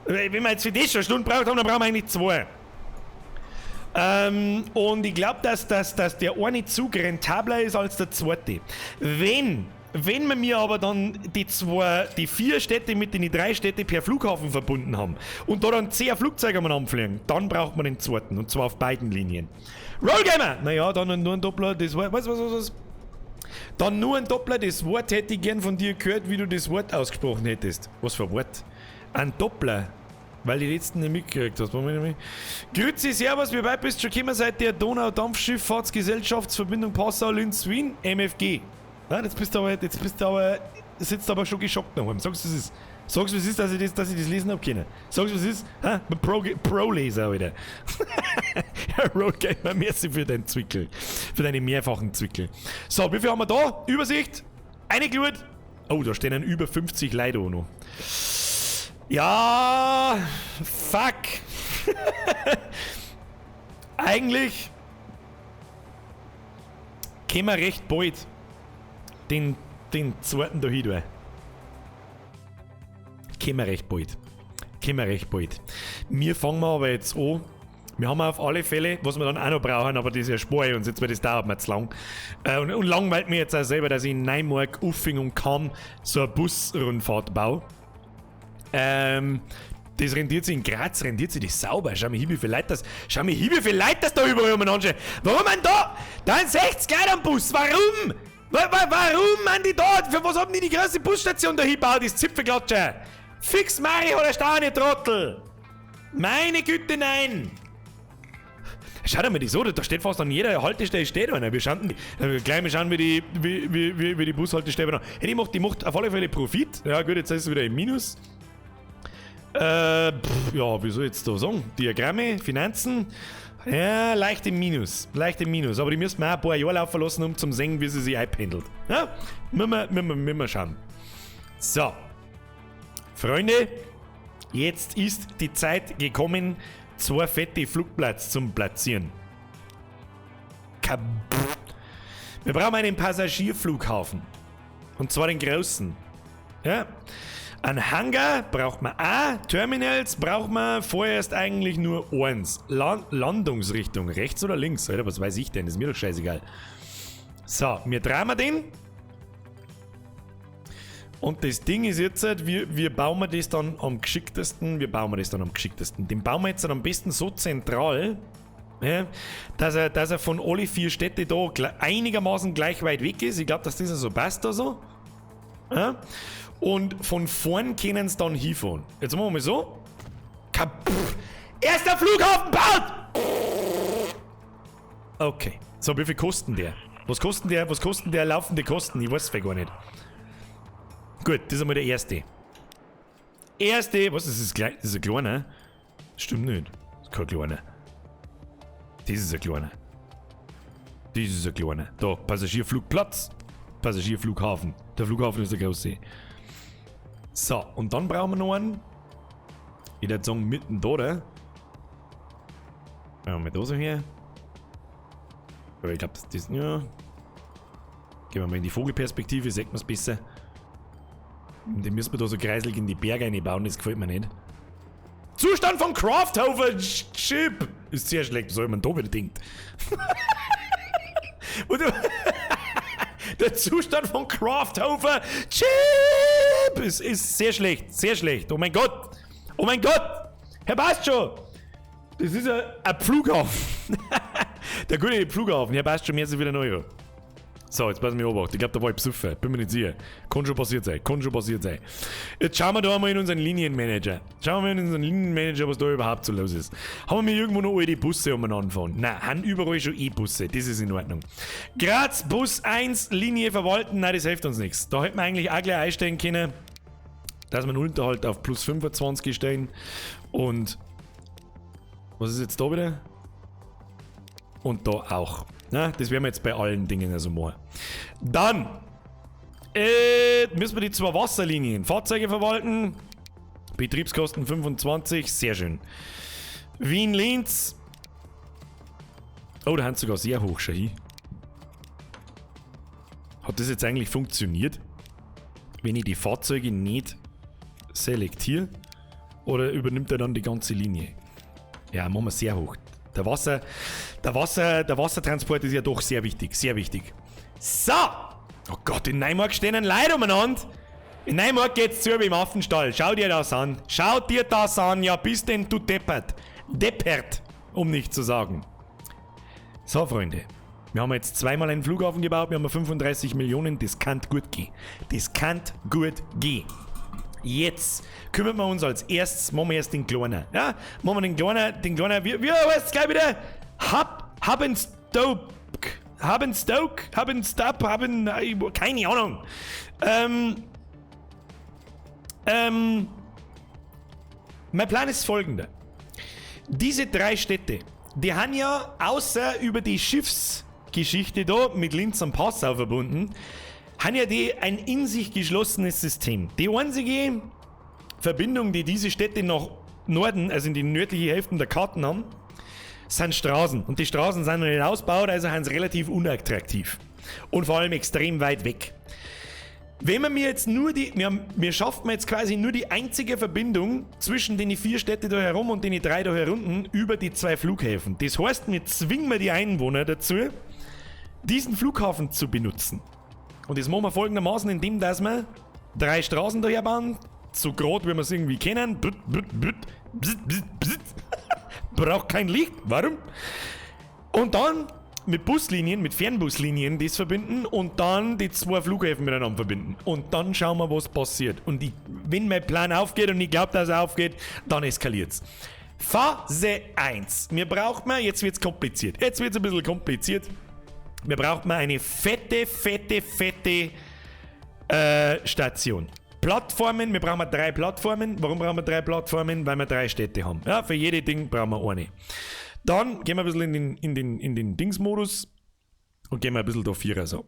Wenn wir jetzt für das schon eine Stunde braucht haben, dann brauchen wir eigentlich zwei. Und ich glaube, dass der eine Zug rentabler ist als der zweite. Wenn wir mir aber dann die vier Städte mit den 3 Städte per Flughafen verbunden haben und da dann 10 Flugzeuge umeinander fliegen, dann braucht man den zweiten und zwar auf beiden Linien. Rollgamer! Naja, dann nur ein Doppler, das war. Was? Dann nur ein Doppler, das Wort hätte ich gern von dir gehört, wie du das Wort ausgesprochen hättest. Was für ein Wort? Ein Doppler. Weil die letzten nicht mitgekriegt hast. Moment. Grüezi, servus, wie weit bist du schon gekommen seit der Donau-Dampfschifffahrtsgesellschaftsverbindung Passau-Linz-Wien, MFG? Na, jetzt bist du aber, sitzt aber schon geschockt noch. Sagst du, was es ist? Sagst du, was es ist, dass ich das lesen hab können? Sagst du, was es ist? Ha? Pro-Leser, Alter. Rollgamer, merci für deinen Zwickel. Für deine mehrfachen Zwickel. So, wie viel haben wir da? Übersicht. Eingeschaut. Oh, da stehen dann über 50 Leute auch noch. Ja, fuck. Eigentlich können wir recht bald den zweiten da hin tun. Können wir recht bald. Wir fangen aber jetzt an. Wir haben auf alle Fälle, was wir dann auch noch brauchen, aber das erspare ich uns jetzt, weil das dauert mir zu lang. Und langweilt mir jetzt auch selber, dass ich in Neumarkt, Uffing und Cham so eine Busrundfahrt baue. Das rendiert sich in Graz, rendiert sich das sauber. Schau mir hier, wie viel Leute das, schau mir hier, wie viel Leute das da überall umeinander stehen. Warum man da? Da sind 60 Leute am Bus. Warum? Warum man die da? Für was haben die die große Busstation da hingebaut? Das Zipfelklatscher. Fix Mari oder Steine, Trottel. Meine Güte, nein. Schau dir mal die so, da steht fast an jeder Haltestelle steht einer. Wir schauen, gleich mal schauen, wie die Bushaltestelle noch. Hey, die macht auf alle Fälle Profit. Ja gut, jetzt ist es wieder im Minus. Pff, ja, wie soll ich jetzt da sagen? Diagramme, Finanzen. Ja, leicht im Minus. Leicht im Minus. Aber die müssen wir auch ein paar Jahre laufen lassen, um zu sehen, wie sie sich einpendelt. Ja, müssen wir schauen. So. Freunde, jetzt ist die Zeit gekommen, zwei fette Flugplatz zum Platzieren. Wir brauchen einen Passagierflughafen. Und zwar den großen. Ja. Ein Hangar braucht man auch. Terminals braucht man vorerst eigentlich nur eins. Landungsrichtung, rechts oder links? Alter, was weiß ich denn? Ist mir doch scheißegal. So, wir drehen wir den. Und das Ding ist jetzt, wir bauen wir das dann am geschicktesten. Wir bauen wir das dann am geschicktesten. Den bauen wir jetzt dann am besten so zentral, ja, dass er von alle vier Städte da einigermaßen gleich weit weg ist. Ich glaub, dass das so passt da so. Ja. Und von vorn können sie dann hinfahren. Jetzt machen wir mal so. Kaputt. Erster Flughafen baut! Okay. So, wie viel kosten der? Was kosten der? Was kosten der laufende Kosten? Ich weiß es gar nicht. Gut, das ist einmal der erste. Erste. Was ist das? Das ist ein kleiner. Stimmt nicht. Das ist kein kleiner. Das ist ein kleiner. Das ist ein kleiner. Da, Passagierflugplatz. Passagierflughafen. Der Flughafen ist der große. So, und dann brauchen wir noch einen. Ich würde sagen, mitten da, oder? Machen wir da so her. Aber ich glaub, das ist. Ja. Gehen wir mal in die Vogelperspektive, sieht man's besser. Und den müssen wir da so kreiselig in die Berge reinbauen, das gefällt mir nicht. Zustand von Crafthofer Chip! Ist sehr schlecht, was soll man da wieder denkt? Und der Zustand von Crafthofer Chip ist sehr schlecht, sehr schlecht. Oh mein Gott! Oh mein Gott! Herr passt schon! Das ist ein Flughafen. Der gute Flughafen. Herr passt schon, mir ist wieder neu. So, jetzt pass mich Obacht. Ich glaub, da war ich besoffen. Bin mir nicht sicher. Kann schon passiert sein. Kann schon passiert sein. Jetzt schauen wir da mal in unseren Linienmanager. Schauen wir mal in unseren Linienmanager, was da überhaupt so los ist. Haben wir irgendwo noch alte Busse umeinander fahren? Nein, haben überall schon E-Busse. Das ist in Ordnung. Graz, Bus 1, Linie verwalten. Nein, das hilft uns nichts. Da hätten wir eigentlich auch gleich einstellen können, dass wir einen Unterhalt auf plus 25 stellen. Und was ist jetzt da wieder? Und da auch. Na, das werden wir jetzt bei allen Dingen also machen. Dann müssen wir die zwei Wasserlinien, Fahrzeuge verwalten. Betriebskosten 25, sehr schön. Wien-Linz. Oh, da haben sie sogar sehr hoch schon hin. Hat das jetzt eigentlich funktioniert? Wenn ich die Fahrzeuge nicht selektiere? Oder übernimmt er dann die ganze Linie? Ja, machen wir sehr hoch. Der Wassertransport ist ja doch sehr wichtig, sehr wichtig. So! Oh Gott, in Neumarkt stehen ein Leute umeinander. In Neumarkt geht's zu wie im Affenstall. Schau dir das an. Schau dir das an. Ja, bist denn du deppert. Deppert, um nicht zu sagen. So, Freunde. Wir haben jetzt zweimal einen Flughafen gebaut. Wir haben 35 Millionen. Das kann gut gehen. Das kann gut gehen. Jetzt kümmern wir uns als erstes, machen wir erst den Kleinen. Ja, machen wir den Kleinen, wie heißt es gleich wieder? Habenstoke, keine Ahnung. Mein Plan ist folgender. Diese drei Städte, die haben ja außer über die Schiffsgeschichte da mit Linz und Passau verbunden, haben ja die ein in sich geschlossenes System. Die einzige Verbindung, die diese Städte nach Norden, also in die nördliche Hälfte der Karten haben, sind Straßen. Und die Straßen sind noch nicht ausgebaut, also sind sie relativ unattraktiv. Und vor allem extrem weit weg. Wenn wir mir jetzt nur die, wir schaffen jetzt quasi nur die einzige Verbindung zwischen den 4 Städten da herum und den 3 da herunten über die 2 Flughäfen. Das heißt, wir zwingen wir die Einwohner dazu, diesen Flughafen zu benutzen. Und das machen wir folgendermaßen, indem dass wir 3 Straßen daher bauen, so gerade wie wir es irgendwie kennen. Brut, brut, brut, bzz, bzz, bzz. Braucht kein Licht, warum? Und dann mit Buslinien, mit Fernbuslinien das verbinden und dann die 2 Flughäfen miteinander verbinden. Und dann schauen wir, was passiert. Und wenn mein Plan aufgeht und ich glaube, dass er aufgeht, dann eskaliert's. Phase 1. Mir braucht man, jetzt wird's kompliziert. Jetzt wird's ein bisschen kompliziert. Mir braucht man eine fette, fette, fette Station. Plattformen, wir brauchen 3 Plattformen. Warum brauchen wir 3 Plattformen? Weil wir 3 Städte haben. Ja, für jede Ding brauchen wir eine. Dann gehen wir ein bisschen in den Dingsmodus und gehen wir ein bisschen da Vierer so.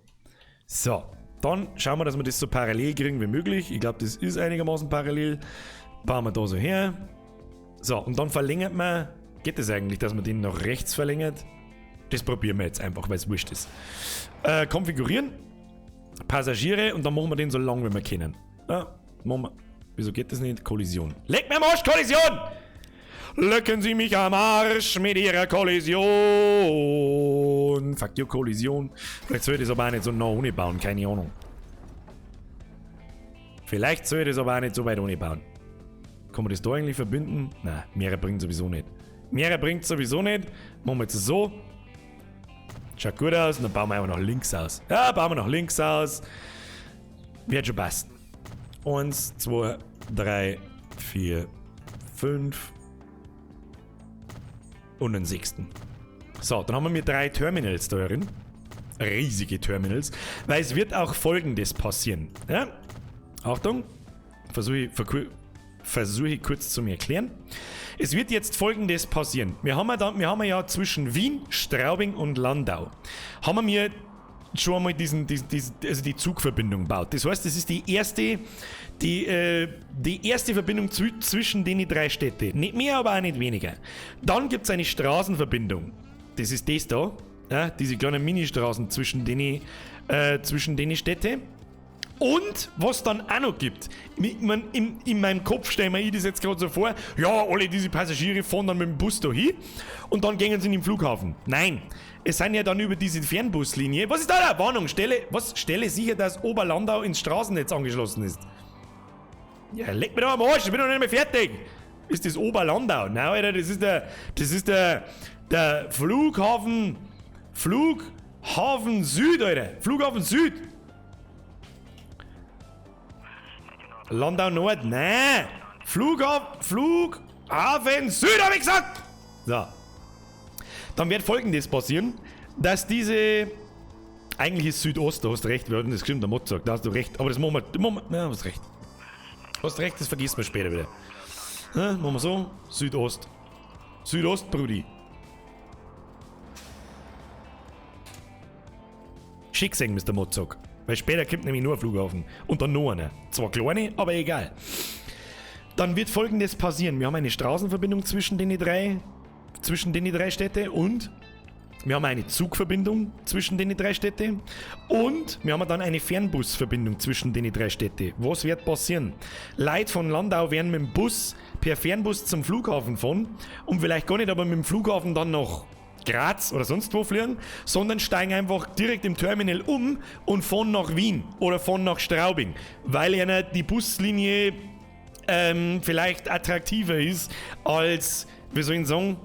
So, dann schauen wir, dass wir das so parallel kriegen wie möglich. Ich glaub, das ist einigermaßen parallel. Bauen wir da so her. So, und dann verlängert man. Geht das eigentlich, dass man den nach rechts verlängert? Das probieren wir jetzt einfach, weil's wurscht ist. Konfigurieren. Passagiere und dann machen wir den so lang, wie wir können. Ja, machen wir. Wieso geht das nicht? Kollision. Leck mir am Arsch, Kollision! Lecken Sie mich am Arsch mit Ihrer Kollision! Fuck you, Kollision. Vielleicht soll ich das aber auch nicht so nah ohne bauen, keine Ahnung. Vielleicht soll ich das aber auch nicht so weit ohne bauen. Kann man das da eigentlich verbinden? Nein, mehrere bringt sowieso nicht. Mehrere bringt sowieso nicht. Machen wir jetzt so. Schaut gut aus. Und dann bauen wir einfach nach links aus. Ja, bauen wir nach links aus. Wird schon passen. 1, 2, 3, 4, 5. Und einen 6. So, dann haben wir 3 Terminals da drin. Riesige Terminals. Weil es wird auch Folgendes passieren. Ja? Achtung. Versuche ich kurz zu mir erklären. Es wird jetzt Folgendes passieren. Wir haben ja, da, wir haben ja zwischen Wien, Straubing und Landau haben wir mir schon einmal die Zugverbindung gebaut. Das heißt, das ist die erste Verbindung zwischen den 3 Städten. Nicht mehr, aber auch nicht weniger. Dann gibt's eine Straßenverbindung. Das ist das da. Ja, diese kleinen Ministraßen zwischen den Städten. Und was dann auch noch gibt, in meinem Kopf stelle mir ich das jetzt gerade so vor, ja, alle diese Passagiere fahren dann mit dem Bus da hin und dann gehen sie in den Flughafen. Nein, es sind ja dann über diese Fernbuslinie. Was ist da da? Warnung, stelle sicher, dass Oberlandau ins Straßennetz angeschlossen ist. Ja, leck mir doch am Arsch, ich bin noch nicht mehr fertig. Ist das Oberlandau? Nein, Alter, das ist der Flughafen, Flughafen Süd, Alter. Flughafen Süd. Landau Nord, nein! Flughafen Süd, hab ich gesagt! So. Dann wird Folgendes passieren, dass diese... Eigentlich ist Südost, da hast du recht, wir hatten das geschrieben, der Mod sagt, da hast du recht, aber das machen wir, das machen wir, ja, hast recht. Hast recht, das vergisst man später wieder. Ja, machen wir so, Südost. Südost, Brudi. Schick sehen, Mister Mozart. Weil später kommt nämlich nur ein Flughafen. Und dann noch einer. Zwar kleine, aber egal. Dann wird Folgendes passieren. Wir haben eine Straßenverbindung zwischen den drei Städte und wir haben eine Zugverbindung zwischen den 3 Städte und wir haben dann eine Fernbusverbindung zwischen den 3 Städte. Was wird passieren? Leute von Landau werden mit dem Bus per Fernbus zum Flughafen fahren und vielleicht gar nicht, aber mit dem Flughafen dann nach Graz oder sonst wo fliegen, sondern steigen einfach direkt im Terminal um und fahren nach Wien oder fahren nach Straubing, weil ja die Buslinie vielleicht attraktiver ist als, wie soll ich sagen,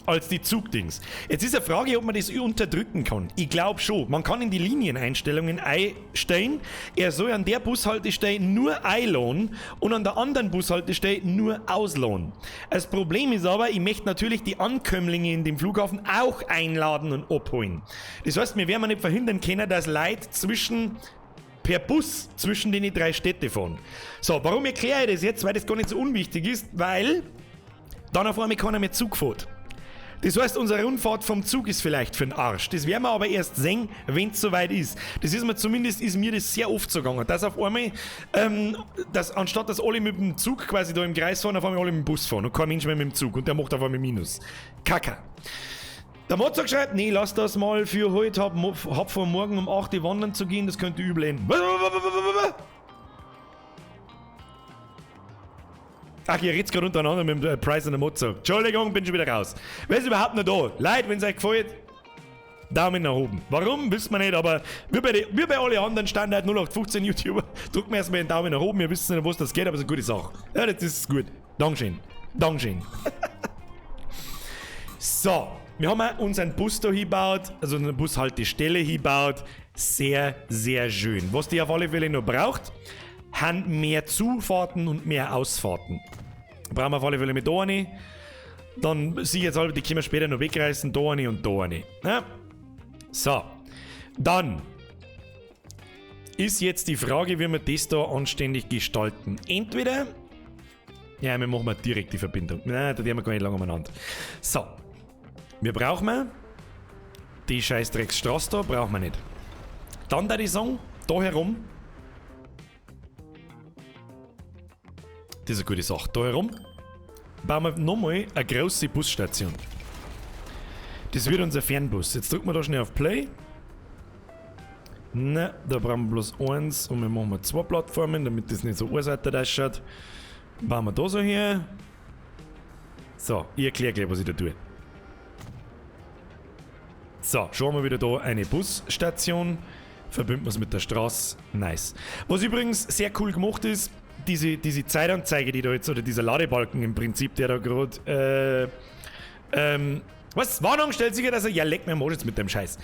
als die Zugdings. Jetzt ist die Frage, ob man das unterdrücken kann. Ich glaub schon. Man kann in die Linieneinstellungen einstellen, er soll an der Bushaltestelle nur einladen und an der anderen Bushaltestelle nur ausladen. Das Problem ist aber, ich möchte natürlich die Ankömmlinge in dem Flughafen auch einladen und abholen. Das heißt, wir werden nicht verhindern können, dass Leute per Bus zwischen den 3 Städte fahren. So, warum erkläre ich das jetzt? Weil das gar nicht so unwichtig ist, weil dann auf einmal keiner mehr Zug fährt. Das heißt, unsere Rundfahrt vom Zug ist vielleicht für den Arsch. Das werden wir aber erst sehen, wenn's soweit ist. Das ist mir zumindest, ist mir das sehr oft so gegangen, dass auf einmal, dass anstatt dass alle mit dem Zug quasi da im Kreis fahren, auf einmal alle mit dem Bus fahren und kein Mensch mehr mit dem Zug und der macht auf einmal Minus. Kacke. Der Mozart schreibt, nee, lass das mal für heute, hab vor morgen um 8 Uhr wandern zu gehen, das könnte übel enden. Ach, ihr redet's grad untereinander mit dem Price und dem Mozart. Entschuldigung, bin schon wieder raus. Wer ist überhaupt noch da? Leute, wenn's euch gefällt, Daumen nach oben. Warum, wissen wir nicht, aber wie bei allen anderen Standard 0815 YouTuber, drückt mir erstmal den Daumen nach oben. Ihr wisst nicht, was das geht, aber es ist eine gute Sache. Ja, das ist gut. Dankeschön. Dankeschön. So, wir haben auch unseren Bus da hingebaut, also eine Bushaltestelle hingebaut. Sehr, sehr schön. Was die auf alle Fälle noch braucht, haben mehr Zufahrten und mehr Ausfahrten. Brauchen wir auf alle Fälle mit da eine. Dann sicherheitshalber, die können wir später noch wegreißen, da eine und da eine. Ja? So, dann ist jetzt die Frage, wie wir das da anständig gestalten. Entweder, ja, wir machen mal direkt die Verbindung. Nein, da haben wir gar nicht lange umeinander. So, wir brauchen die scheiß Drecksstraße da, brauchen wir nicht. Dann da die sagen, da herum. Das ist eine gute Sache. Da herum bauen wir nochmal eine große Busstation. Das wird unser Fernbus. Jetzt drücken wir da schnell auf Play. Ne, da brauchen wir bloß eins und wir machen mal zwei Plattformen, damit das nicht so einseitig ausschaut. Bauen wir da so her. So, ich erkläre gleich, was ich da tue. So, schon haben wir wieder da eine Busstation. Verbinden wir es mit der Straße. Nice. Was übrigens sehr cool gemacht ist, diese Zeitanzeige, die da jetzt, oder dieser Ladebalken im Prinzip, der da grad, was? Warnung, stellt sicher, dass er, ja, leck mir am Arsch jetzt mit dem Scheiß.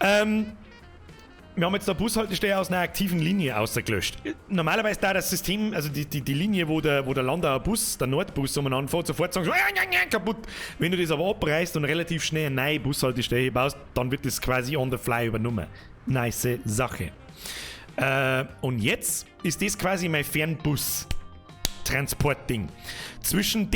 Wir haben jetzt da Bushaltestelle aus einer aktiven Linie ausgelöscht. Normalerweise da das System, also die Linie, wo der Landauer Bus, der Nordbus umeinander fährt, sofort sagen, so, kaputt. Wenn du das aber abreißt und relativ schnell eine neue Bushaltestelle baust, dann wird das quasi on the fly übernommen. Nice Sache. Und jetzt ist das quasi mein Fernbus-Transportding. Zwischen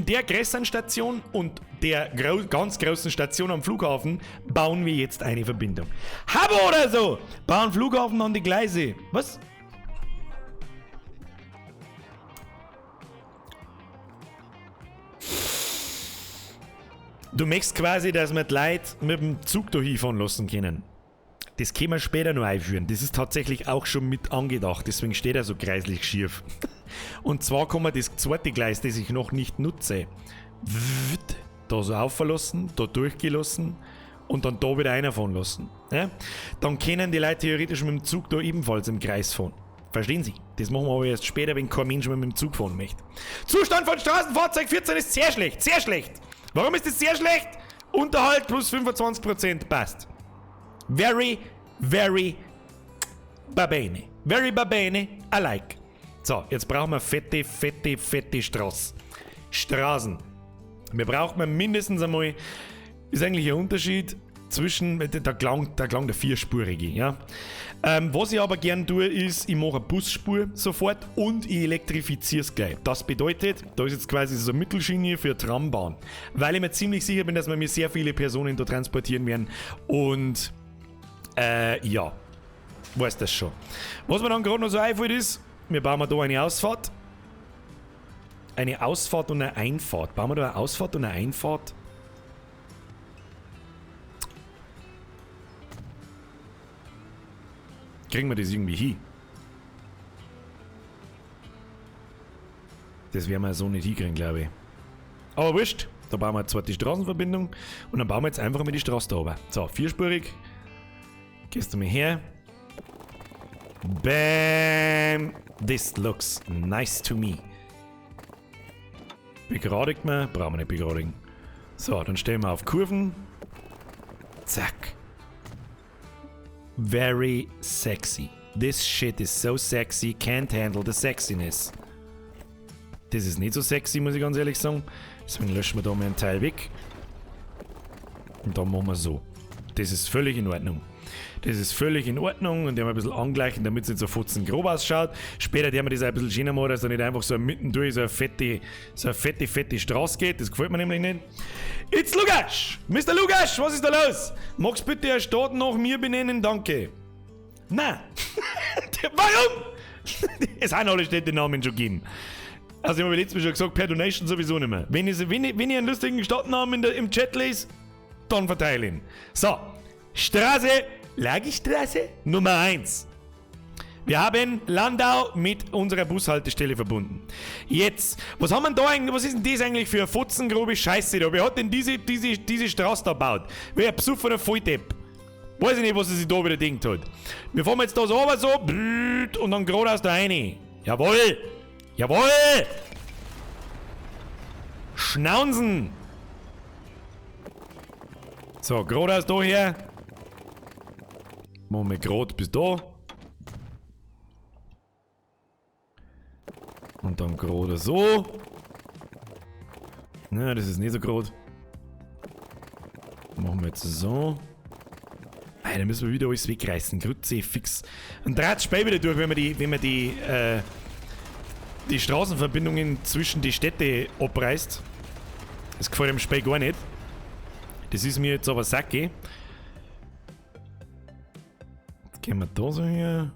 der größeren Station und der ganz großen Station am Flughafen bauen wir jetzt eine Verbindung. Habbo oder so! Bauen Flughafen an die Gleise. Was? Du möchtest quasi, dass wir die Leute mit dem Zug da hinfahren lassen können. Das können wir später noch einführen. Das ist tatsächlich auch schon mit angedacht. Deswegen steht er so kreislich schief. Und zwar kann man das zweite Gleis, das ich noch nicht nutze, da so aufverlassen, da durchgelassen und dann da wieder reinfahren lassen. Ja? Dann können die Leute theoretisch mit dem Zug da ebenfalls im Kreis fahren. Verstehen Sie? Das machen wir aber erst später, wenn kein Mensch mehr mit dem Zug fahren möchte. Zustand von Straßenfahrzeug 14 ist sehr schlecht, sehr schlecht. Warum ist das sehr schlecht? Unterhalt plus 25% passt. Very, very babene. Very babene, I like. So, jetzt brauchen wir fette, fette, fette Straßen. Straßen. Wir brauchen mindestens einmal, ist eigentlich ein Unterschied zwischen, da klang der vierspurige, ja. Was ich aber gern tue, ist, ich mache eine Busspur sofort und ich elektrifiziere es gleich. Das bedeutet, da ist jetzt quasi so eine Mittelschiene für Trambahn. Weil ich mir ziemlich sicher bin, dass wir mir sehr viele Personen da transportieren werden und, ja, weiß das schon. Was mir dann gerade noch so einfällt ist, wir bauen da eine Ausfahrt. Eine Ausfahrt und eine Einfahrt. Bauen wir da eine Ausfahrt und eine Einfahrt? Kriegen wir das irgendwie hin? Das werden wir so nicht hinkriegen, glaube ich. Aber wurscht, da bauen wir eine zweite Straßenverbindung und dann bauen wir jetzt einfach mal die Straße da oben. So, vierspurig. Gehst du mal her. Bam! This looks nice to me. Begradigt man? Brauchen wir nicht begradigen. So, dann stellen wir auf Kurven. Zack. Very sexy. This shit is so sexy, can't handle the sexiness. Das ist nicht so sexy, muss ich ganz ehrlich sagen. Deswegen löschen wir da mal einen Teil weg. Und dann machen wir so. Das ist völlig in Ordnung. Das ist völlig in Ordnung und die haben wir ein bisschen angleichen, damit es nicht so futzengrob ausschaut. Später haben wir das auch ein bisschen schöner machen, dass da nicht einfach so mittendurch so eine fette, fette Straße geht. Das gefällt mir nämlich nicht. It's Lukas! Mr. Lukas, was ist da los? Magst bitte eine Stadt nach mir benennen? Danke. Nein. Warum? Es sind alle Städtenamen schon gegeben. Also ich habe letztes Mal schon gesagt, per Donation sowieso nicht mehr. Wenn ich einen lustigen Stadtnamen im Chat lese, dann verteile ihn. So, Straße, Lagistraße Nummer 1. Wir haben Landau mit unserer Bushaltestelle verbunden. Jetzt, was haben wir da eigentlich, was ist denn das eigentlich für eine fotzengrobe Scheiße da? Wer hat denn diese Straße da gebaut? Wer besoffener Volldepp? Weiß ich nicht, was er sich da wieder denkt hat. Wir fahren jetzt da so runter, so, und dann geradeaus da rein. Jawohl! Jawohl! Schnaunsen! So, geradeaus da her. Machen wir gerade bis da. Und dann gerade so. Na, das ist nicht so gerade. Machen wir jetzt so. Nein, da müssen wir wieder alles wegreißen. Grütze, fix. Und dreht das Spiel wieder durch, wenn man die Straßenverbindungen zwischen die Städte abreißt. Das gefällt dem Spiel gar nicht. Das ist mir jetzt aber Sacke. Jetzt gehen wir da so her.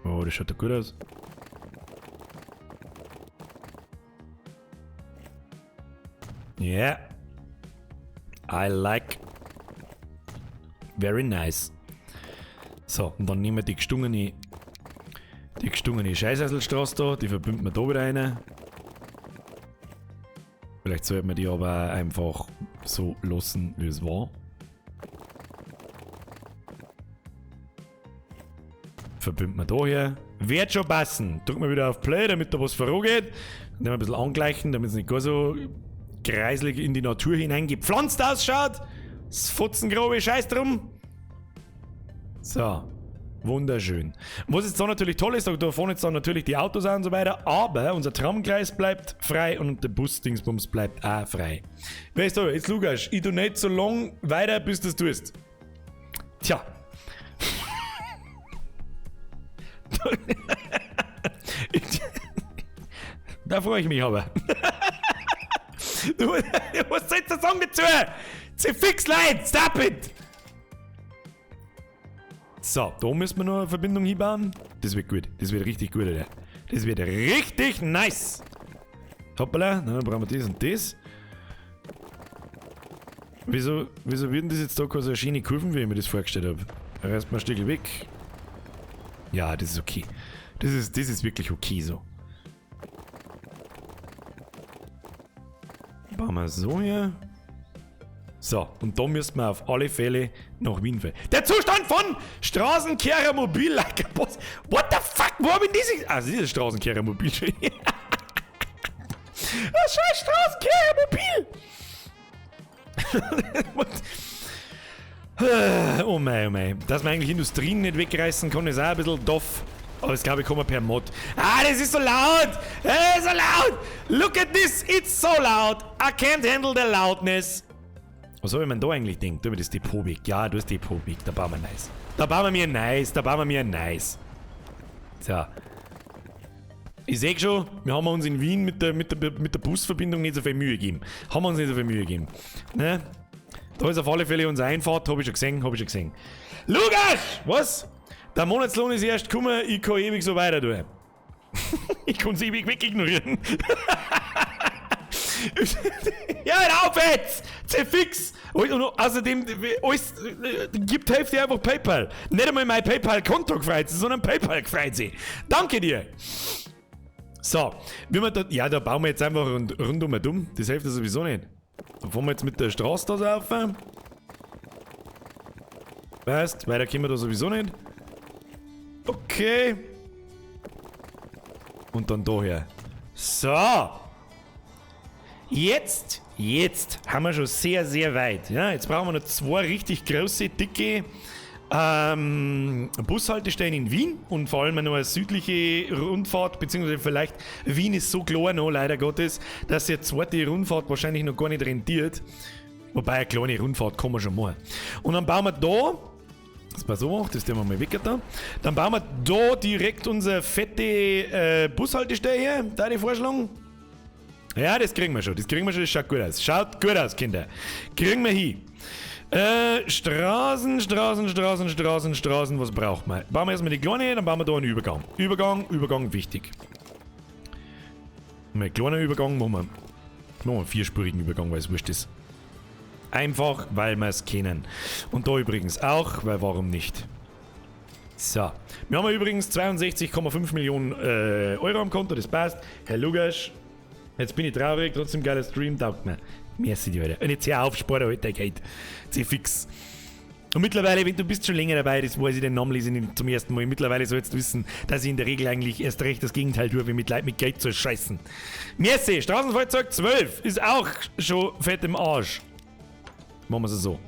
Oh, das schaut doch gut aus. Yeah. I like. Very nice. So, und dann nehmen wir die gestungene Scheißhäuselstraße da, die verbinden wir da wieder rein. Vielleicht sollten wir die aber einfach so lassen, wie es war. Verbinden wir da her. Wird schon passen. Drücken wir wieder auf Play, damit da was vorangeht. Dann ein bisschen angleichen, damit es nicht gar so kreislig in die Natur hineingepflanzt ausschaut. Das Fotzengrobe Scheiß drum. So. Wunderschön. Was jetzt da natürlich toll ist, da vorne jetzt dann natürlich die Autos an und so weiter, aber unser Tramgleis bleibt frei und der Bus-Dingsbums bleibt auch frei. Weißt du, jetzt Lukas, ich tu nicht so lang weiter, bis du das tust. Tja. Da freue ich mich aber. Du, was sollst du sagen dazu? Sie fix Leid, stop it! So, da müssen wir noch eine Verbindung hinbauen. Das wird gut, das wird richtig gut, Alter. Das wird richtig nice. Hoppala, dann brauchen wir das und das. Wieso wird denn das jetzt da keine so schöne Kurven, wie ich mir das vorgestellt habe? Da reißt man ein Stück weg. Ja, das ist okay. Das ist wirklich okay so. Bauen wir so hier. So, und da müssen wir auf alle Fälle nach Wien fahren. Der Zustand von Straßenkehrer Mobil. What the fuck? Wo hab ich diese? Ah, das ist das Straßenkehrer Mobil. Das scheiß Straßenkehrer Mobil. Oh mei, oh mei. Dass man eigentlich Industrien nicht wegreißen kann, ist auch ein bisschen doof. Aber das glaube ich, kann man per Mod. Ah, das ist so laut! Das ist so laut! Look at this! It's so loud! I can't handle the loudness! Was habe ich mir da eigentlich gedacht? Tu mir das Depot weg. Ja, du hast Depot weg. Da bauen wir nice. Da bauen wir mir nice. Da bauen wir mir nice. So. Ich sehe schon, wir haben uns in Wien mit der Busverbindung nicht so viel Mühe gegeben. Haben wir uns nicht so viel Mühe gegeben. Ne? Da ist auf alle Fälle unsere Einfahrt. Hab ich schon gesehen. Hab ich schon gesehen. Lukas! Was? Der Monatslohn ist erst gekommen, ich kann ewig so weiter tun. Ich kann es ewig wegignorieren. Ja, hör auf jetzt! Zerfix! Und außerdem, alles, gibt Hälfte einfach PayPal. Nicht einmal mein PayPal-Konto gefreut, sondern PayPal gefreut sich. Danke dir! So, wie wir da, ja, da bauen wir jetzt einfach rundum dumm. Das hilft ja sowieso nicht. Da fahren wir jetzt mit der Straße da so auf. Weißt, weiter kommen wir da sowieso nicht. Okay. Und dann daher. So. Jetzt haben wir schon sehr, sehr weit. Ja, jetzt brauchen wir noch zwei richtig große, dicke Bushaltestellen in Wien und vor allem noch eine südliche Rundfahrt, beziehungsweise vielleicht Wien ist so klein noch, leider Gottes, dass die zweite Rundfahrt wahrscheinlich noch gar nicht rentiert. Wobei eine kleine Rundfahrt kann man schon machen. Und dann bauen wir da, das war so, das tun wir mal weg da. Dann bauen wir da direkt unsere fette Bushaltestelle her, da die Vorschlag. Ja, das kriegen wir schon, das schaut gut aus. Schaut gut aus, Kinder. Kriegen wir hin. Straßen, was braucht man? Bauen wir erstmal die kleine, dann bauen wir da einen Übergang. Übergang, wichtig. Einen kleinen Übergang machen wir. Machen wir einen vierspurigen Übergang, weil es wurscht ist. Einfach, weil wir es kennen. Und da übrigens auch, weil warum nicht? So. Wir haben übrigens 62,5 Millionen Euro am Konto, das passt. Herr Lukas, jetzt bin ich traurig, trotzdem geiler Stream, taugt mir. Merci dir, Alter. Und jetzt hör auf, Sport heute, geht. Jetzt fix. Und mittlerweile, wenn du bist schon länger dabei, das weiß ich, den Namen lese ich nicht zum ersten Mal. Mittlerweile sollst du wissen, dass ich in der Regel eigentlich erst recht das Gegenteil tue, wie mit Leuten mit Geld zu scheißen. Merci, Straßenfahrzeug 12 ist auch schon fett im Arsch. Machen wir es so.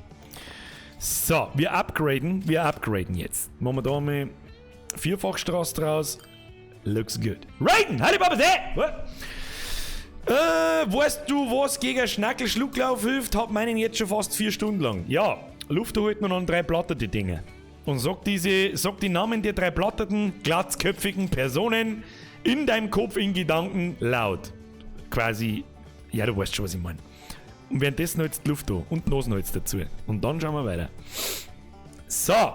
So, wir upgraden jetzt. Machen wir da mal Vierfachstraße draus. Looks good. Raiden! Hallo, Papa, weißt du, was gegen Schnackel-Schlucklauf hilft? Hab meinen jetzt schon fast 4 Stunden lang. Ja, Luft holt man an drei platterte Dinge. Und sag die Namen der drei platterten, glatzköpfigen Personen in deinem Kopf in Gedanken laut. Quasi, ja, du weißt schon, was ich meine. Und währenddessen hältst du die Luft da und die Nasen hältst dazu. Und dann schauen wir weiter. So,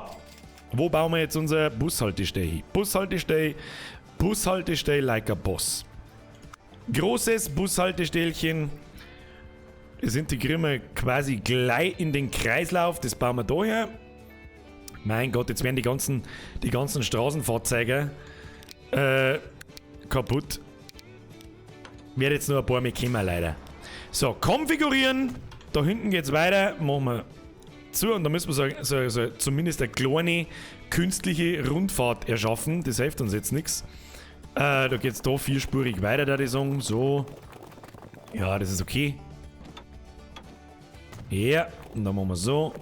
wo bauen wir jetzt unser Bushaltestelle hin? Bushaltestelle, Bushaltestelle like a boss. Großes Bushaltestellchen. Das integrieren wir quasi gleich in den Kreislauf. Das bauen wir da her. Mein Gott, jetzt werden die ganzen Straßenfahrzeuge kaputt. Wird jetzt nur ein paar mehr kommen, leider. So, konfigurieren. Da hinten geht's weiter. Machen wir zu und da müssen wir so zumindest eine kleine künstliche Rundfahrt erschaffen. Das hilft uns jetzt nichts. Da geht's da vierspurig weiter, da ich sagen. So. Ja, das ist okay. Ja, und dann machen wir so.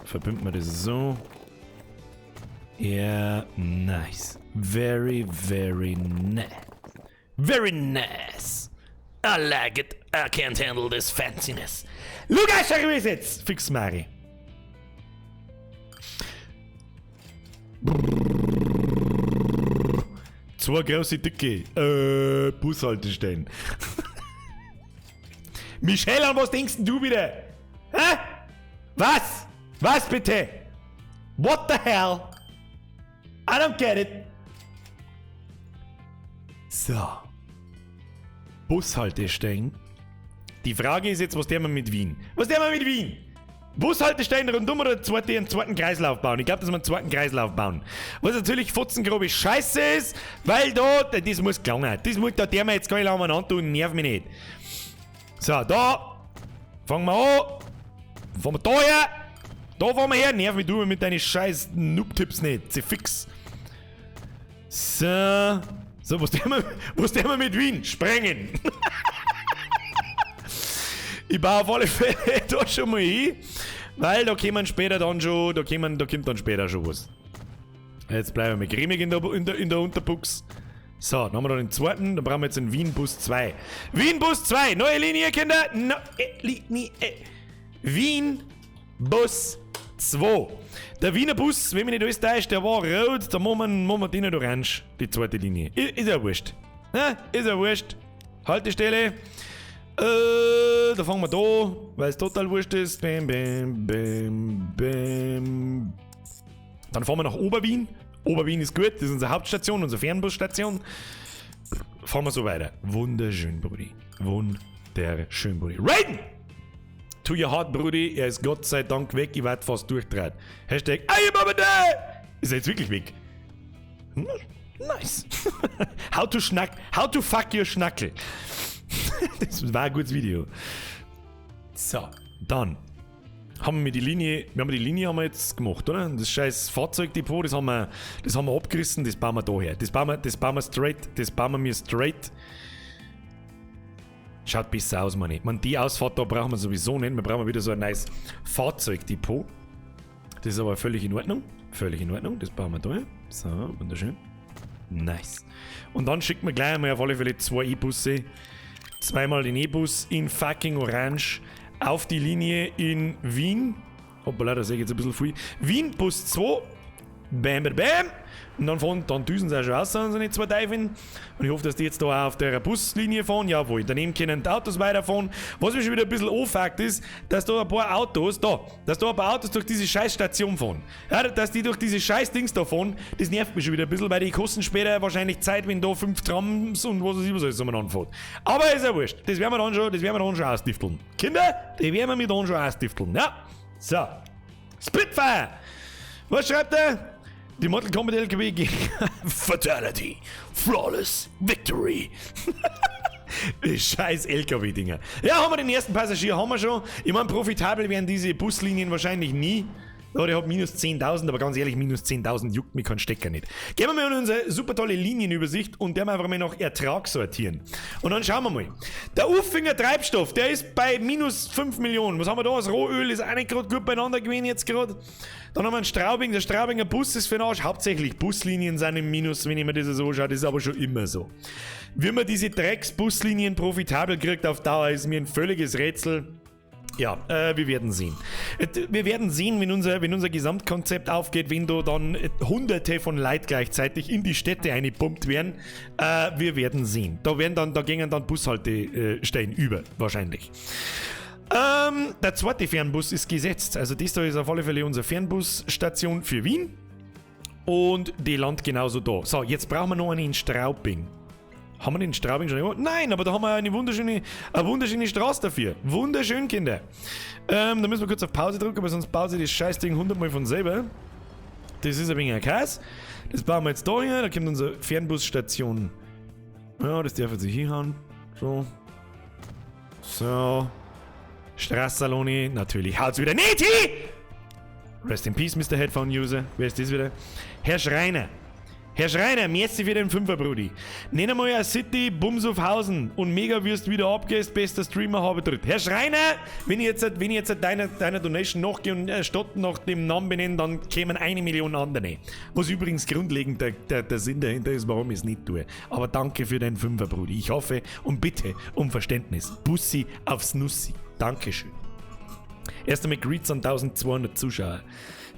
Verbinden wir das so. Ja, nice. Very, very nice. Very nice. I like it. I can't handle this fanciness. Lukas, schau wie jetzt. Fix Mari. Zwei große Dicke. Bushaltestellen. Michelle, an was denkst denn du wieder? Hä? Was? Was bitte? What the hell? I don't get it. So. Bushaltestellen. Die Frage ist jetzt, was der wir mit Wien? Was der wir mit Wien? Bushaltestellen rundum oder einen zweiten Kreislauf bauen? Ich glaube, dass wir einen zweiten Kreislauf bauen. Was natürlich fotzengrobe Scheiße ist, weil da, das muss gelangen. Das muss, da der mir jetzt gar nicht lange antun, nerv mich nicht. So, da fangen wir an. Fahren wir da her. Da fahren wir her. Nerv mich du mit deinen scheiß Noob-Tipps nicht. Sie fix. So. So, was der wir mit Wien? Sprengen. Ich baue auf alle Fälle da schon mal hin, weil da kommen später dann schon, da kommt dann später schon was. Jetzt bleiben wir grimmig in der Unterbuchs. So, dann haben wir da den zweiten, dann brauchen wir jetzt den Wien-Bus 2. Wien-Bus 2, neue Linie, Kinder! No, Linie. Wien Bus 2. Der Wiener Bus, wenn mich nicht alles täuscht, der war rot, da machen wir den nicht orange, die zweite Linie. Ist ja wurscht. Ja, ist ja wurscht. Haltestelle. Da fangen wir da, weil es total wurscht ist. Bam, bam, bam, bam. Dann fahren wir nach Oberwien. Oberwien ist gut, das ist unsere Hauptstation, unsere Fernbusstation. Fahren wir so weiter. Wunderschön, Brudi. Wunderschön, Brudi. Raiden! To your heart, Brudi. Er ist Gott sei Dank weg. Ich werd fast durchdreht. #Ayy Ist er jetzt wirklich weg? Nice. How to fuck your Schnackel. Das war ein gutes Video. So, dann haben wir die Linie, wir haben die Linie haben wir jetzt gemacht, oder? Das scheiß Fahrzeugdepot, das haben wir abgerissen, das bauen wir da her. Das bauen wir mir straight. Schaut besser aus, Mann. Ich meine, die Ausfahrt da brauchen wir sowieso nicht. Wir brauchen wieder so ein nice Fahrzeugdepot. Das ist aber völlig in Ordnung. Völlig in Ordnung. Das bauen wir da her. So, wunderschön. Nice. Und dann schickt man gleich einmal auf alle Fälle zwei E-Busse. Zweimal den E-Bus in fucking Orange auf die Linie in Wien. Hoppala, da sehe ich jetzt ein bisschen viel. Wien Bus 2. Bam, bam, bam. Und dann düsen sie auch schon aus, unsere zwei Teufeln. Und ich hoffe, dass die jetzt da auch auf der Buslinie fahren. Jawohl, daneben können die Autos weiterfahren. Was mich schon wieder ein bisschen anfuckt, ist, dass da ein paar Autos durch diese scheiß Station fahren. Ja, dass die durch diese scheiß Dings da fahren, das nervt mich schon wieder ein bisschen, weil die kosten später wahrscheinlich Zeit, wenn da fünf Trams und was weiß ich was alles umeinander fährt. Aber ist ja wurscht. Das werden wir dann schon ausdifteln. Kinder, die werden wir mit dann schon ausdifteln. Ja. So. Spitfire! Was schreibt er? Die Mortal Kombat LKW gegen Fatality. Flawless Victory. Die scheiß LKW-Dinger. Ja, haben wir den ersten Passagier, haben wir schon. Ich meine, profitabel werden diese Buslinien wahrscheinlich nie. Ja, der hat minus 10.000, aber ganz ehrlich, minus 10.000 juckt mich kein Stecker nicht. Gehen wir mal in unsere super tolle Linienübersicht und der einfach mal nach Ertrag sortieren. Und dann schauen wir mal. Der Uffinger Treibstoff, der ist bei minus 5 Millionen. Was haben wir da? Das Rohöl ist auch nicht gerade gut beieinander gewesen jetzt gerade. Dann haben wir einen Straubing, der Straubinger Bus ist für den Arsch. Hauptsächlich Buslinien sind im Minus, wenn ich mir das so anschaue, das ist aber schon immer so. Wie man diese Drecksbuslinien profitabel kriegt auf Dauer, ist mir ein völliges Rätsel. Ja, wir werden sehen. Wir werden sehen, wenn unser Gesamtkonzept aufgeht, wenn da dann Hunderte von Leuten gleichzeitig in die Städte eingepumpt werden. Wir werden sehen. Da gingen dann Bushaltestellen über, wahrscheinlich. Der zweite Fernbus ist gesetzt. Also das da ist auf alle Fälle unsere Fernbusstation für Wien. Und die landet genauso da. So, jetzt brauchen wir noch einen in Straubing. Haben wir den Straubing schon irgendwo? Nein, aber da haben wir eine wunderschöne Straße dafür. Wunderschön, Kinder. Da müssen wir kurz auf Pause drücken, weil sonst baut sich das Scheißding 100-mal von selber. Das ist ein wenig ein Käse. Das bauen wir jetzt da hin. Da kommt unsere Fernbusstation. Ja, das darf jetzt hier hinhauen. So. So. Strassaloni. Natürlich haut's wieder nicht hin! Rest in Peace, Mr. Headphone User. Wer ist das wieder? Herr Schreiner. Herr Schreiner, merci für den Fünfer, Brudi. Nenn einmal eine City, Bumsofhausen und mega wirst wieder abgehst, bester Streamer habe tritt. Herr Schreiner, wenn ich jetzt deiner Donation nachgehe und statt nach dem Namen benenne, dann kämen 1 Million andere. Was übrigens grundlegend der Sinn dahinter ist, warum ich es nicht tue. Aber danke für den Fünfer, Brudi. Ich hoffe und bitte um Verständnis. Bussi aufs Nussi. Dankeschön. Erst einmal Greets an 1200 Zuschauer.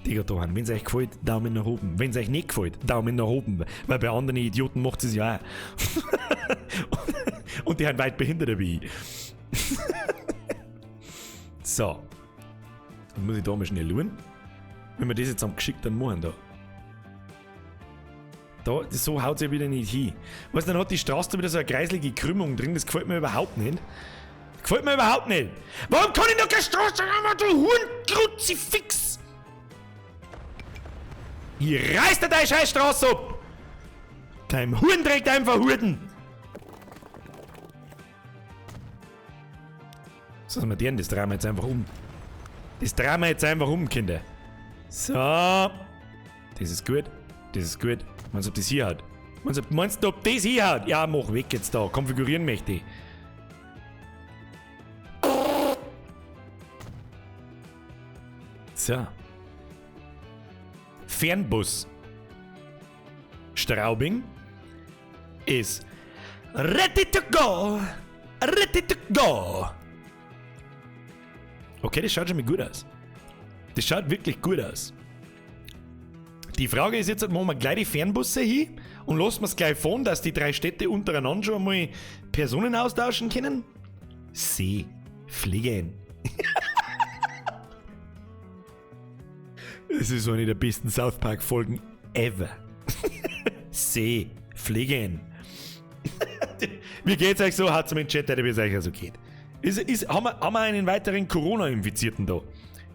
Digga, da haben. Wenn es euch gefällt, Daumen nach oben. Wenn es euch nicht gefällt, Daumen nach oben. Weil bei anderen Idioten macht es ja auch. Und die sind weit behinderter wie ich. So. Dann muss ich da mal schnell schauen. Wenn wir das jetzt am geschickten machen da. Da, das so haut es ja wieder nicht hin. Weißt du, dann hat die Straße da wieder so eine kreiselige Krümmung drin. Das gefällt mir überhaupt nicht. Gefällt mir überhaupt nicht. Warum kann ich noch keine Straße haben, du Hurenkruzifix? Ich reiß dir deine scheiß Straße ab! Dein Huren trägt einfach Hurden! So, was wir denn? Das drehen wir jetzt einfach um. Das drehen wir jetzt einfach um, Kinder. So. Das ist gut. Das ist gut. Meinst du, ob das hier hat? Meinst du, ob das hier hat? Ja, mach weg jetzt da. Konfigurieren möchte ich. So. Fernbus Straubing is ready to go. Ready to go. Okay, das schaut schon mal gut aus. Das schaut wirklich gut aus. Die Frage ist jetzt, machen wir gleich die Fernbusse hin und lassen wir es gleich fahren, dass die drei Städte untereinander schon einmal Personen austauschen können? Sie fliegen. Das ist eine der besten South Park Folgen ever. Sie fliegen. Wie geht's euch so? Hat's mit dem Chat, wie es euch so geht? Haben wir einen weiteren Corona-Infizierten da?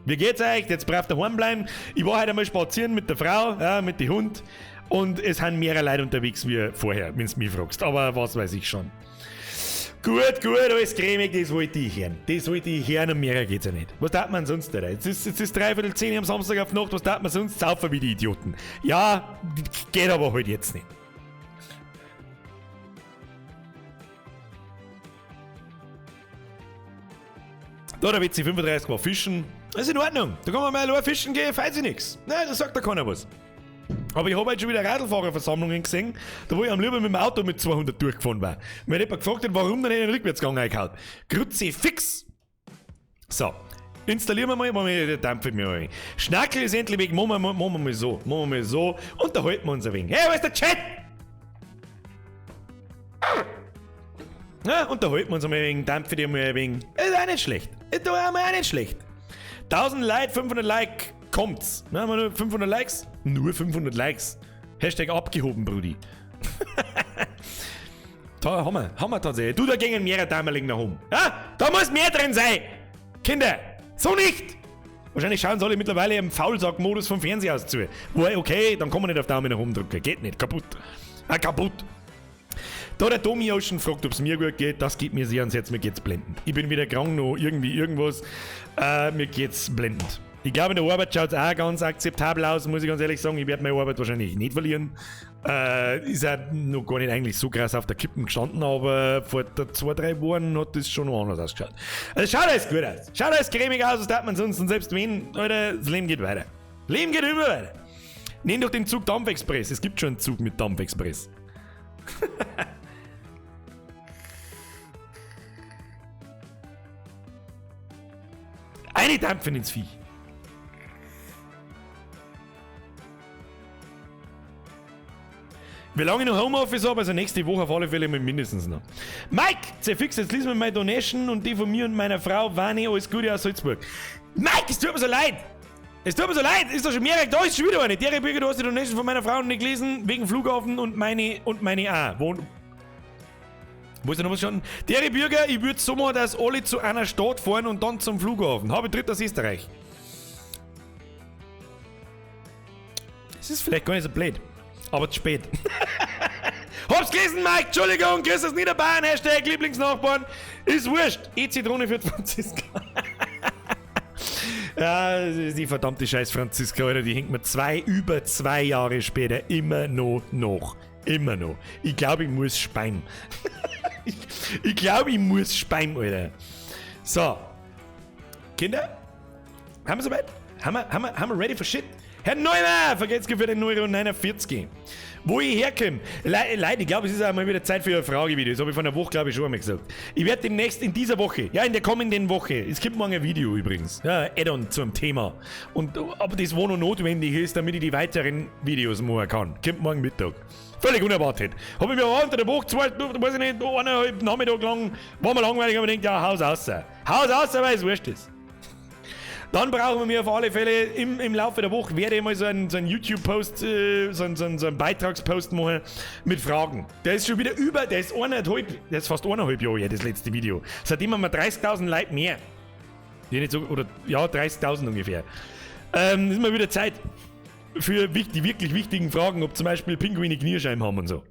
Wie geht's euch? Jetzt brav daheim bleiben. Ich war heute einmal spazieren mit der Frau, ja, mit dem Hund. Und es sind mehrere Leute unterwegs wie vorher, wenn du mich fragst. Aber was weiß ich schon. Gut, gut, alles cremig, das wollte ich hören. Das wollte ich hören und mehr geht's ja nicht. Was tat man sonst, Alter? Jetzt ist 9:45 am Samstag auf Nacht, was tat man sonst? Saufen wie die Idioten. Ja, geht aber halt jetzt nicht. Da, der WC 35 war fischen. Das ist in Ordnung. Da kann man mal allein fischen gehen, falls ich nix. Nein, da sagt da keiner was. Aber ich habe heute schon wieder Radlfahrerversammlungen gesehen, da wo ich am liebsten mit dem Auto mit 200 durchgefahren war. Mir hat jemand gefragt hat, warum dann nicht in den Rückwärtsgang reingehauen. Kruzifix! So, installieren wir mal, der dampft mir mal. Schnackel ist endlich weg, machen wir mal so, machen wir mal so, unterhalten wir uns ein wenig. Hey, wo ist der Chat? Ja, unterhalten wir uns einmal ein wenig, dampfen die mal ein wenig. Ist auch nicht schlecht. Ist doch auch nicht schlecht. 1000 Like, 500 Like. Kommt's. Na, haben wir nur 500 Likes? Nur 500 Likes. Hashtag abgehoben, Brudi. Da haben wir tatsächlich. Du, da gingen mehrere Dämmerling nach oben. Ja, da muss mehr drin sein. Kinder, so nicht. Wahrscheinlich schauen sie alle mittlerweile im Faulsack-Modus vom Fernseher aus zu. Wobei, okay, dann kann man nicht auf Daumen nach oben drücken. Geht nicht, kaputt. Ah, kaputt. Da der Tommy Ocean fragt, ob es mir gut geht, das geht mir sehr ans Herz, mir geht's blendend. Ich bin weder krank noch irgendwie irgendwas, mir geht's blendend. Ich glaube, in der Arbeit schaut es auch ganz akzeptabel aus, muss ich ganz ehrlich sagen. Ich werde meine Arbeit wahrscheinlich nicht verlieren. Ist auch noch gar nicht eigentlich so krass auf der Kippen gestanden, aber vor 2, 3 Wochen hat das schon noch anders ausgeschaut. Also schaut alles gut aus. Schaut alles cremig aus, was darf man sonst? Und selbst wenn, Alter, das Leben geht weiter. Leben geht immer weiter. Nenn doch den Zug Dampfexpress. Es gibt schon einen Zug mit Dampfexpress. Eine Dampfen ins Viech. Wie lange ich noch Homeoffice habe, also nächste Woche auf alle Fälle mal mindestens noch. Mike, zerfix, jetzt lies mir meine Donation und die von mir und meiner Frau Vani, alles Gute aus Salzburg. Mike, es tut mir so leid! Es tut mir so leid, ist doch schon mehrere, da ist schon wieder eine. Der Bürger, du hast die Donation von meiner Frau nicht gelesen, wegen Flughafen und meine auch. Wo ist denn noch was schon? Der Bürger, ich würd so machen, dass alle zu einer Stadt fahren und dann zum Flughafen. Habe Tritt aus Österreich. Das ist vielleicht gar nicht so blöd. Aber zu spät. Hab's gelesen, Mike! Entschuldigung, grüß aus Niederbayern, Hashtag Lieblingsnachbarn. Ist wurscht. E-Zitrone für Franziska. Ja, das ist die verdammte Scheiß Franziska, Alter, die hängt mir über 2 Jahre später immer noch nach. Immer noch. Ich glaub, ich muss speien. Ich glaub, ich muss speien, Alter. So. Kinder? Haben wir soweit? Haben wir ready for shit? Herr Neumann, vergesst für den Euro 49. Wo ich herkomme. Leute, ich glaube, es ist auch mal wieder Zeit für ein Fragevideo. Das habe ich vor einer Woche, glaube ich, schon einmal gesagt. Ich werde demnächst in dieser Woche, ja, in der kommenden Woche, es gibt morgen ein Video übrigens, ja, Add-on zum Thema. Und ob das wo noch notwendig ist, damit ich die weiteren Videos machen kann. Kommt morgen Mittag. Völlig unerwartet. Hab ich mir aber unter der Woche, 2, weiß ich nicht, eineinhalb Nachmittag lang, war mir langweilig, aber ich denke, ja, Haus raus. Haus raus, weil es wurscht ist. Dann brauchen wir auf alle Fälle im Laufe der Woche, werde ich mal so einen YouTube-Post, so einen Beitragspost machen mit Fragen. Der ist schon wieder über, der ist eineinhalb, der ist fast eineinhalb Jahre her, das letzte Video. Seitdem haben wir 30.000 Leute mehr. Ja, nicht so, oder, ja, 30.000 ungefähr. Ist mal wieder Zeit für die wirklich wichtigen Fragen, ob zum Beispiel Pinguine Kniescheiben haben und so.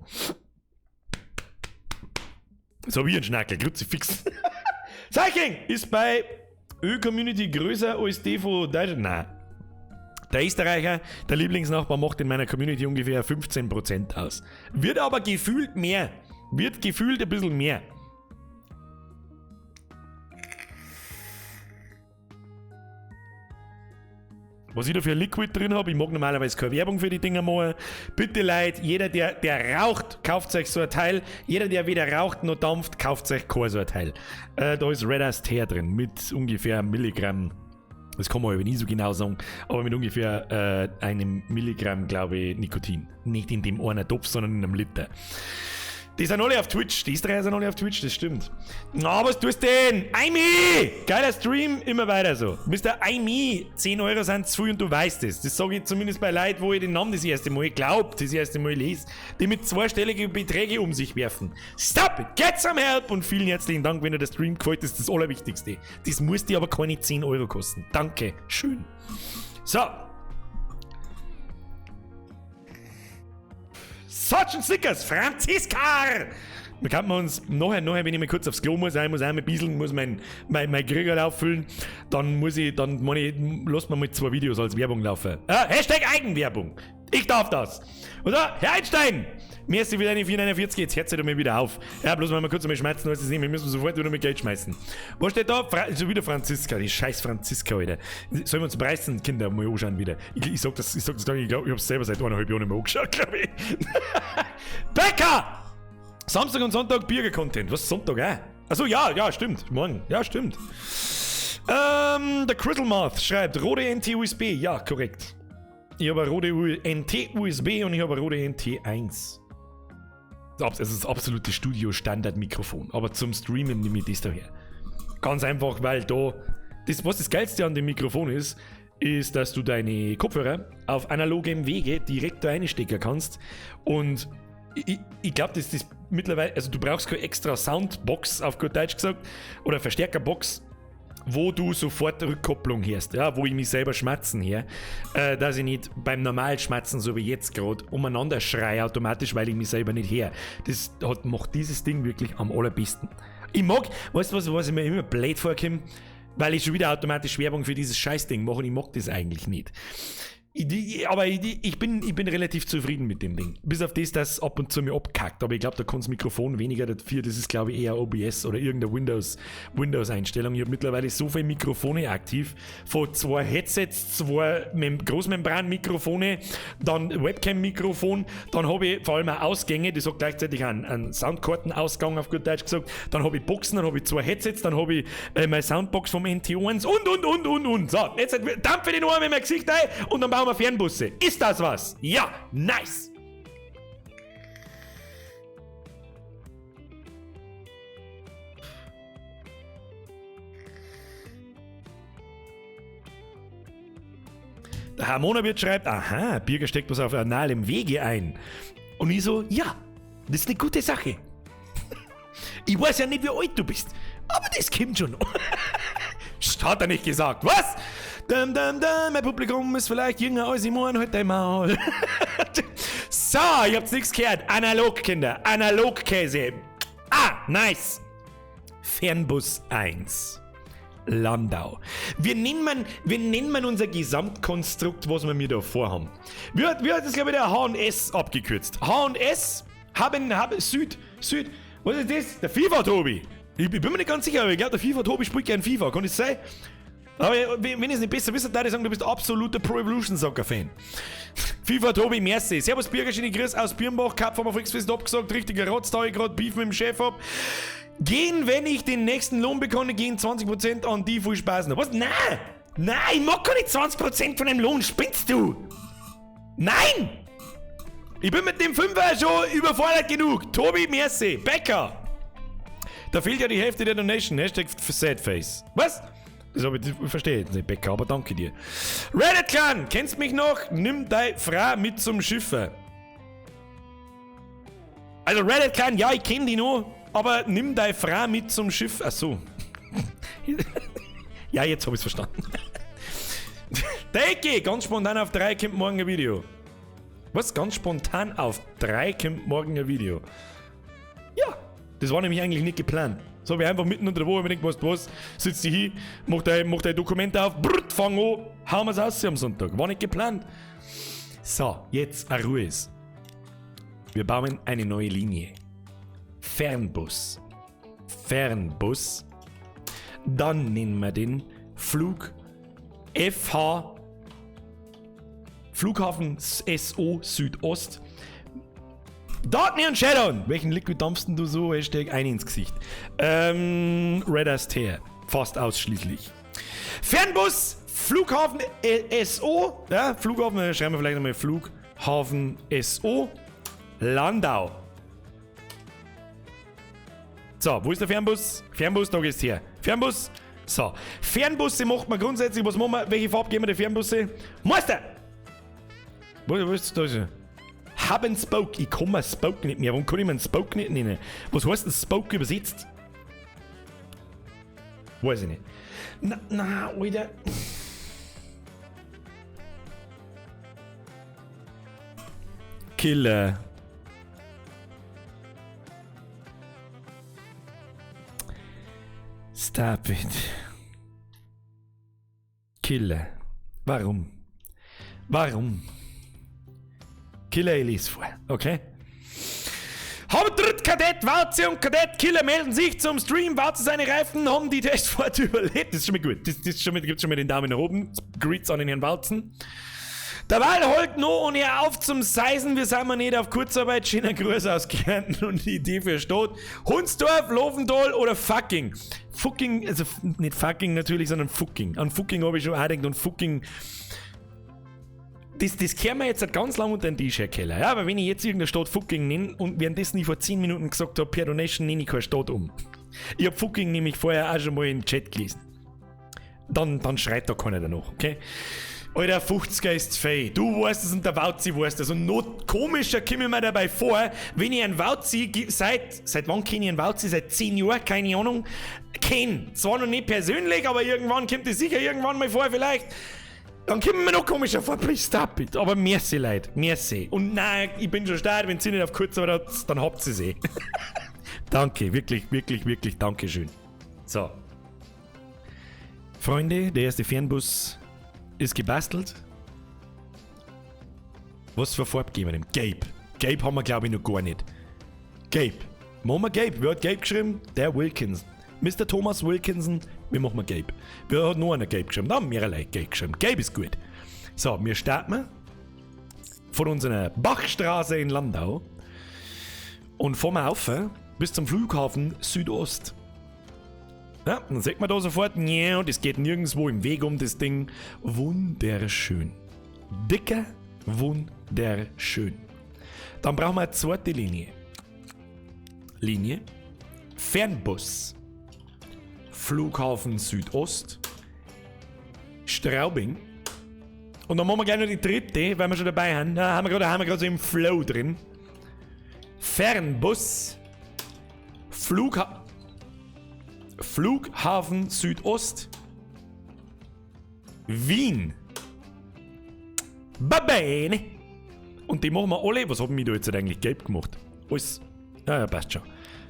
So wie ein Schnackel, Kruzifix. Zeichen ist bei Ö-Community größer als die von Deutschland? Nein. Der Österreicher, der Lieblingsnachbar, macht in meiner Community ungefähr 15% aus. Wird aber gefühlt mehr. Wird gefühlt ein bisschen mehr. Was ich da für Liquid drin hab, ich mag normalerweise keine Werbung für die Dinger machen. Bitte Leute, jeder der raucht, kauft euch so ein Teil. Jeder der weder raucht noch dampft, kauft euch kein so ein Teil. Da ist Red Ice Teer drin mit ungefähr einem Milligramm. Das kann man aber nie so genau sagen, aber mit ungefähr einem Milligramm, glaube ich, Nikotin. Nicht in dem einen Topf, sondern in einem Liter. Die sind alle auf Twitch. Die Österreicher sind alle auf Twitch, das stimmt. Na, was tust du denn? Aimi! Geiler Stream, immer weiter so. Mister Aimi, 10 Euro sind zu viel und du weißt es. Das sage ich zumindest bei Leuten, wo ich den Namen das erste Mal glaub, das erste Mal lese, die mit zweistelligen Beträgen um sich werfen. Stop it! Get some help! Und vielen herzlichen Dank, wenn dir der Stream gefällt, das ist das Allerwichtigste. Das muss dir aber keine 10 Euro kosten. Danke. Schön. So. Sergeant Snickers, Franziska! Da kann man uns nachher, wenn ich mal kurz aufs Klo muss, ich muss einmal bieseln, muss mein Krügerl auffüllen, dann muss ich, dann meine ich, lass mir mal 2 Videos als Werbung laufen. Hashtag Eigenwerbung! Ich darf das! Oder? Herr Einstein! Merci für deine 4,49, jetzt hört sich doch mal wieder auf. Ja, bloß mal kurz einmal schmerzen, alles ist nicht, wir müssen sofort wieder mit Geld schmeißen. Was steht da? Schon wieder Franziska, die scheiß Franziska, Alter. Sollen wir uns preisen, Kinder, mal anschauen wieder. Ich sag das gar nicht, ich glaub, ich hab's selber seit eineinhalb Jahren nicht mehr angeschaut, glaub ich. Bäcker! Samstag und Sonntag Bürger-Content. Was, Sonntag auch? Achso, ja, ja, stimmt. Morgen. Ja, stimmt. Der Crystal schreibt, Rode NT USB. Ja, korrekt. Ich habe eine Rode NT USB und ich habe eine Rode NT1. Es ist das absolute Studio-Standard-Mikrofon. Aber zum Streamen nehme ich das da her. Ganz einfach, weil da... Das, was das Geilste an dem Mikrofon ist, ist, dass du deine Kopfhörer auf analogem Wege direkt da reinstecken kannst. Und ich glaub, das ist mittlerweile... Also du brauchst keine extra Soundbox, auf gut Deutsch gesagt, oder Verstärkerbox, wo du sofort Rückkopplung hörst, ja, wo ich mich selber schmatzen höre, dass ich nicht beim Normalschmatzen, so wie jetzt grad, umeinander schreie automatisch, weil ich mich selber nicht höre. Das macht dieses Ding wirklich am allerbesten. Ich mag, weißt du was, was ich mir immer blöd vorkomme? Weil ich schon wieder automatisch Werbung für dieses Scheißding mache und ich mag das eigentlich nicht. Aber ich bin relativ zufrieden mit dem Ding. Bis auf das, dass es ab und zu mir abkackt. Aber ich glaube, da kann das Mikrofon weniger dafür. Das ist, glaube ich, eher OBS oder irgendeine Windows-Einstellung. Ich habe mittlerweile so viele Mikrofone aktiv. Von 2 Headsets, 2 Großmembran-Mikrofone, dann Webcam-Mikrofon. Dann habe ich vor allem auch Ausgänge. Das hat gleichzeitig einen Soundkartenausgang, auf gut Deutsch gesagt. Dann habe ich Boxen, dann habe ich 2 Headsets, dann habe ich meine Soundbox vom NT1 und. So, jetzt dampfe ich den Arm in mein Gesicht ein und dann bauen wir Fernbusse. Ist das was? Ja, nice! Der Harmonawirt schreibt, aha, Birger steckt was auf analem Wege ein. Und ich so, ja, das ist eine gute Sache. Ich weiß ja nicht, wie alt du bist, aber das kommt schon. Hat er nicht gesagt. Was? Dum, dum, dum, mein Publikum ist vielleicht jünger als ich morgen heute einmal. So, ihr habt's nichts gehört. Analog, Kinder. Analogkäse. Ah, nice. Fernbus 1. Landau. Wie nennt man unser Gesamtkonstrukt, was wir mir da vorhaben? Wie hat das, glaube ich, der H&S abgekürzt? H&S haben Süd, was ist das? Der FIFA-Tobi. Ich bin mir nicht ganz sicher, aber ich glaube, der FIFA-Tobi spielt gern FIFA. Kann das sein? Aber wenn ich es nicht besser wisse, würde ich sagen, du bist absoluter Pro Evolution Soccer Fan. FIFA Tobi, merci. Servus Birger, schöne Grüße aus Birnbach. Cup vom Volksfest abgesagt, richtiger Rotz, da ich gerade Beef mit dem Chef hab. Gehen, wenn ich den nächsten Lohn bekomme, gehen 20% an die viel Spaß noch. Was? Nein! Nein, ich mag keine 20% von dem Lohn, spinnst du? Nein! Ich bin mit dem Fünfer schon überfordert genug. Tobi, merci. Becker! Da fehlt ja die Hälfte der Donation. Hashtag Sadface. Was? Das hab ich, ich verstehe jetzt nicht, Becker, aber danke dir. Reddit Clan, kennst mich noch? Nimm deine Frau mit zum Schiffer. Also Reddit Clan, ja, ich kenn die noch, aber nimm deine Frau mit zum Schiff. Ach so. Ja, jetzt hab ich's verstanden. Deke, ganz spontan auf 3 kommt morgen ein Video. Was? Ganz spontan auf 3 kommt morgen ein Video. Ja, das war nämlich eigentlich nicht geplant. So habe ich einfach mitten unter der Woche, ich mir gedacht, was, sitzt dich hin, mach dein Dokument auf, brrrt, fang an, hauen wir's aus am Sonntag. War nicht geplant. So, jetzt eine Ruhe ist. Wir bauen eine neue Linie. Fernbus. Fernbus. Dann nennen wir den Flug FH Flughafen SO Südost. Darkney und Shadow! Welchen Liquid dampfst denn du so? Hashtag ein ins Gesicht. Red Astaire. Fast ausschließlich. Fernbus, Flughafen SO. Ja, Flughafen, schreiben wir vielleicht nochmal Flughafen SO. Landau. So, wo ist der Fernbus? Fernbus, da geht's her. Fernbus. So, Fernbusse macht man grundsätzlich. Was machen wir? Welche Farbe geben wir den Fernbusse? Meister! Wo ist das? Hub and Spoke. Ich kann mir Spoke nicht mehr. Warum kann ich mir einen Spoke nicht nennen? Was heißt denn Spoke übersetzt? Weiß ich nicht. Na, na, Alter. Killer. Stop it. Killer. Warum? Warum? Killer, ich lese vor, okay? Hauptritt Kadett, Walze und Kadett Killer melden sich zum Stream. Walze seine Reifen haben die Testfahrt überlebt. Das ist schon mal gut. Das ist schon mal, gibt schon mal den Daumen nach oben. Grüß an den Herrn Walzen. Der Wahl holt noch und er auf zum Seisen. Wir sind mal nicht auf Kurzarbeit. Schöner Gruß aus Kärnten und die Idee für Stadt. Hunsdorf, Loventhal oder fucking. Fucking, also nicht fucking natürlich, sondern fucking. An fucking habe ich schon auch gedacht und fucking. Das kehren wir jetzt halt ganz lang unter den Tisch, Herr Keller. Ja, aber wenn ich jetzt irgendeine Stadt fucking nenne und währenddessen ich vor 10 Minuten gesagt habe, per Donation nenne ich keine Stadt um. Ich hab fucking nämlich vorher auch schon mal im Chat gelesen. Dann schreit da keiner danach, okay? Alter, 50er ist fei. Du weißt es und der Wauzi weiß das. Und noch komischer komme ich mir dabei vor, wenn ich einen Wauzi seit wann kenne ich einen Wauzi? Seit 10 Jahren, keine Ahnung, kenn. Zwar noch nicht persönlich, aber irgendwann kommt es sicher irgendwann mal vor, vielleicht. Dann kommt mir noch komischer vor, please stop it. Aber merci, Leute, merci. Und nein, ich bin schon stark, wenn sie nicht auf kurz, aber dann habt ihr sie. Danke, wirklich, wirklich, wirklich, danke schön. So. Freunde, der erste Fernbus ist gebastelt. Was für Farbe geben wir dem? Gelb. Gelb haben wir, glaube ich, noch gar nicht. Gelb. Machen wir Gelb. Wer hat Gelb geschrieben? Der Wilkinson. Mr. Thomas Wilkinson, wir machen mal Gelb. Wer hat noch einer Gelb geschrieben? Da haben mehrere Leute Gelb geschrieben. Gelb ist gut. So, wir starten von unserer Bachstraße in Landau und fahren wir auf bis zum Flughafen Südost. Ja, dann sieht man da sofort, ja, das geht nirgendwo im Weg um das Ding. Wunderschön. Dicker, wunderschön. Dann brauchen wir eine zweite Linie. Linie. Fernbus. Flughafen Südost. Straubing. Und dann machen wir gleich noch die dritte, weil wir schon dabei haben. Da haben wir gerade so im Flow drin. Fernbus. Flughafen Südost. Wien. Babene. Und die machen wir alle. Was haben wir da jetzt eigentlich gelb gemacht? Alles. Ja, ja, passt schon.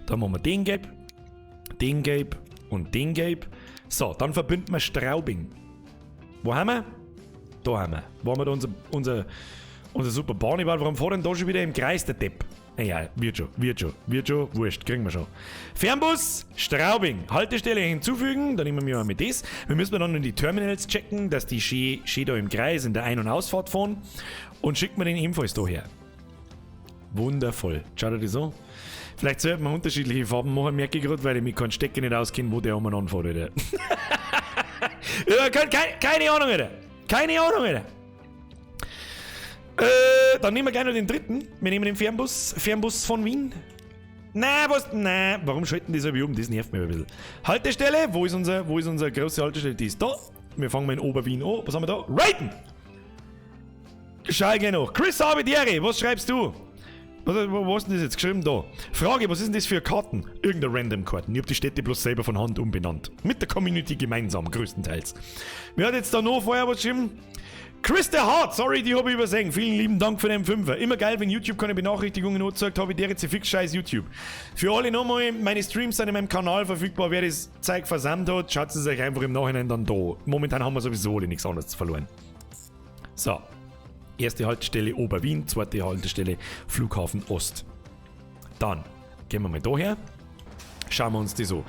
Dann machen wir den gelb, den gelb und den gelb. So, dann verbinden wir Straubing. Wo haben wir? Da haben wir. Wo haben wir da unser super Bahn gebaut? Warum fährt denn da schon wieder im Kreis der Depp? Naja, wird schon, wurscht, kriegen wir schon. Fernbus, Straubing, Haltestelle hinzufügen, dann nehmen wir mal mit das. Wir müssen dann in die Terminals checken, dass die schön da im Kreis in der Ein- und Ausfahrt fahren. Und schicken wir den ebenfalls da her. Wundervoll. Schaut euch das an. Vielleicht sollten wir unterschiedliche Farben machen, merke ich gerade, weil ich mich keinen Stecker nicht auskenne, wo der umeinander fährt, Alter. Ja, keine Ahnung, Alter. Keine Ahnung, Alter. Dann nehmen wir gleich noch den dritten. Wir nehmen den Fernbus. Fernbus von Wien. Na, was? Na, warum schalten die so wie um? Das nervt mich ein bisschen. Haltestelle. Wo ist unsere große Haltestelle? Die ist da. Wir fangen mal in Oberwien an. Was haben wir da? Raten! Schau gleich noch. Chris Abedieri, was schreibst du? Was ist denn das jetzt geschrieben da? Frage, was ist denn das für Karten? Irgendeine random Karten. Ich hab die Städte bloß selber von Hand umbenannt. Mit der Community gemeinsam, größtenteils. Wer hat jetzt da noch vorher was geschrieben? Chris der Hart, sorry, die hab ich übersehen. Vielen lieben Dank für den Fünfer. Immer geil, wenn YouTube keine Benachrichtigungen anzeigt, habe ich der jetzt fix scheiß YouTube. Für alle nochmal, meine Streams sind in meinem Kanal verfügbar. Wer das Zeug versandt hat, schaut es euch einfach im Nachhinein dann da. Momentan haben wir sowieso alle nichts anderes verloren. So. Erste Haltestelle Oberwien, zweite Haltestelle Flughafen Ost. Dann gehen wir mal da her. Schauen wir uns das an.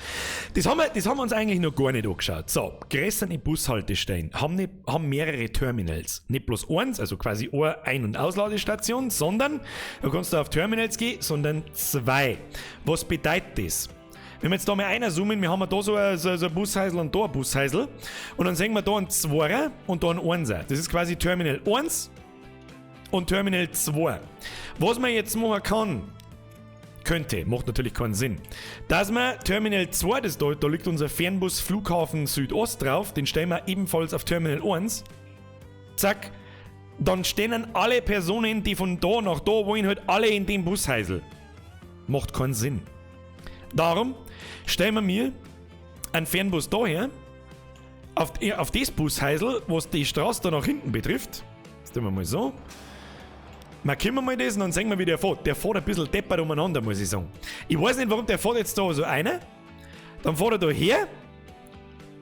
Das haben wir uns eigentlich noch gar nicht angeschaut. So, größere Bushaltestellen haben mehrere Terminals. Nicht bloß eins, also quasi eine Ein- und Ausladestation, sondern da kannst du auf Terminals gehen, sondern zwei. Was bedeutet das? Wenn wir jetzt da mal einer zoomen, wir haben da so ein Bushäusl und da ein Bushäusl. Und dann sehen wir da einen Zweier und da einen Einser. Das ist quasi Terminal 1 und Terminal 2. Was man jetzt machen könnte, macht natürlich keinen Sinn, dass man Terminal 2, das da liegt unser Fernbus Flughafen Südost drauf, den stellen wir ebenfalls auf Terminal 1. Zack. Dann stehen alle Personen, die von da nach da wollen, halt alle in dem Bushäusl. Macht keinen Sinn. Darum stellen wir mir einen Fernbus daher, auf das Bushäusl, was die Straße da nach hinten betrifft. Das tun wir mal so. Markieren wir mal das und dann sehen wir, wie der fährt. Der fährt ein bisschen deppert umeinander, muss ich sagen. Ich weiß nicht, warum der fährt jetzt da so einer. Dann fährt er da her.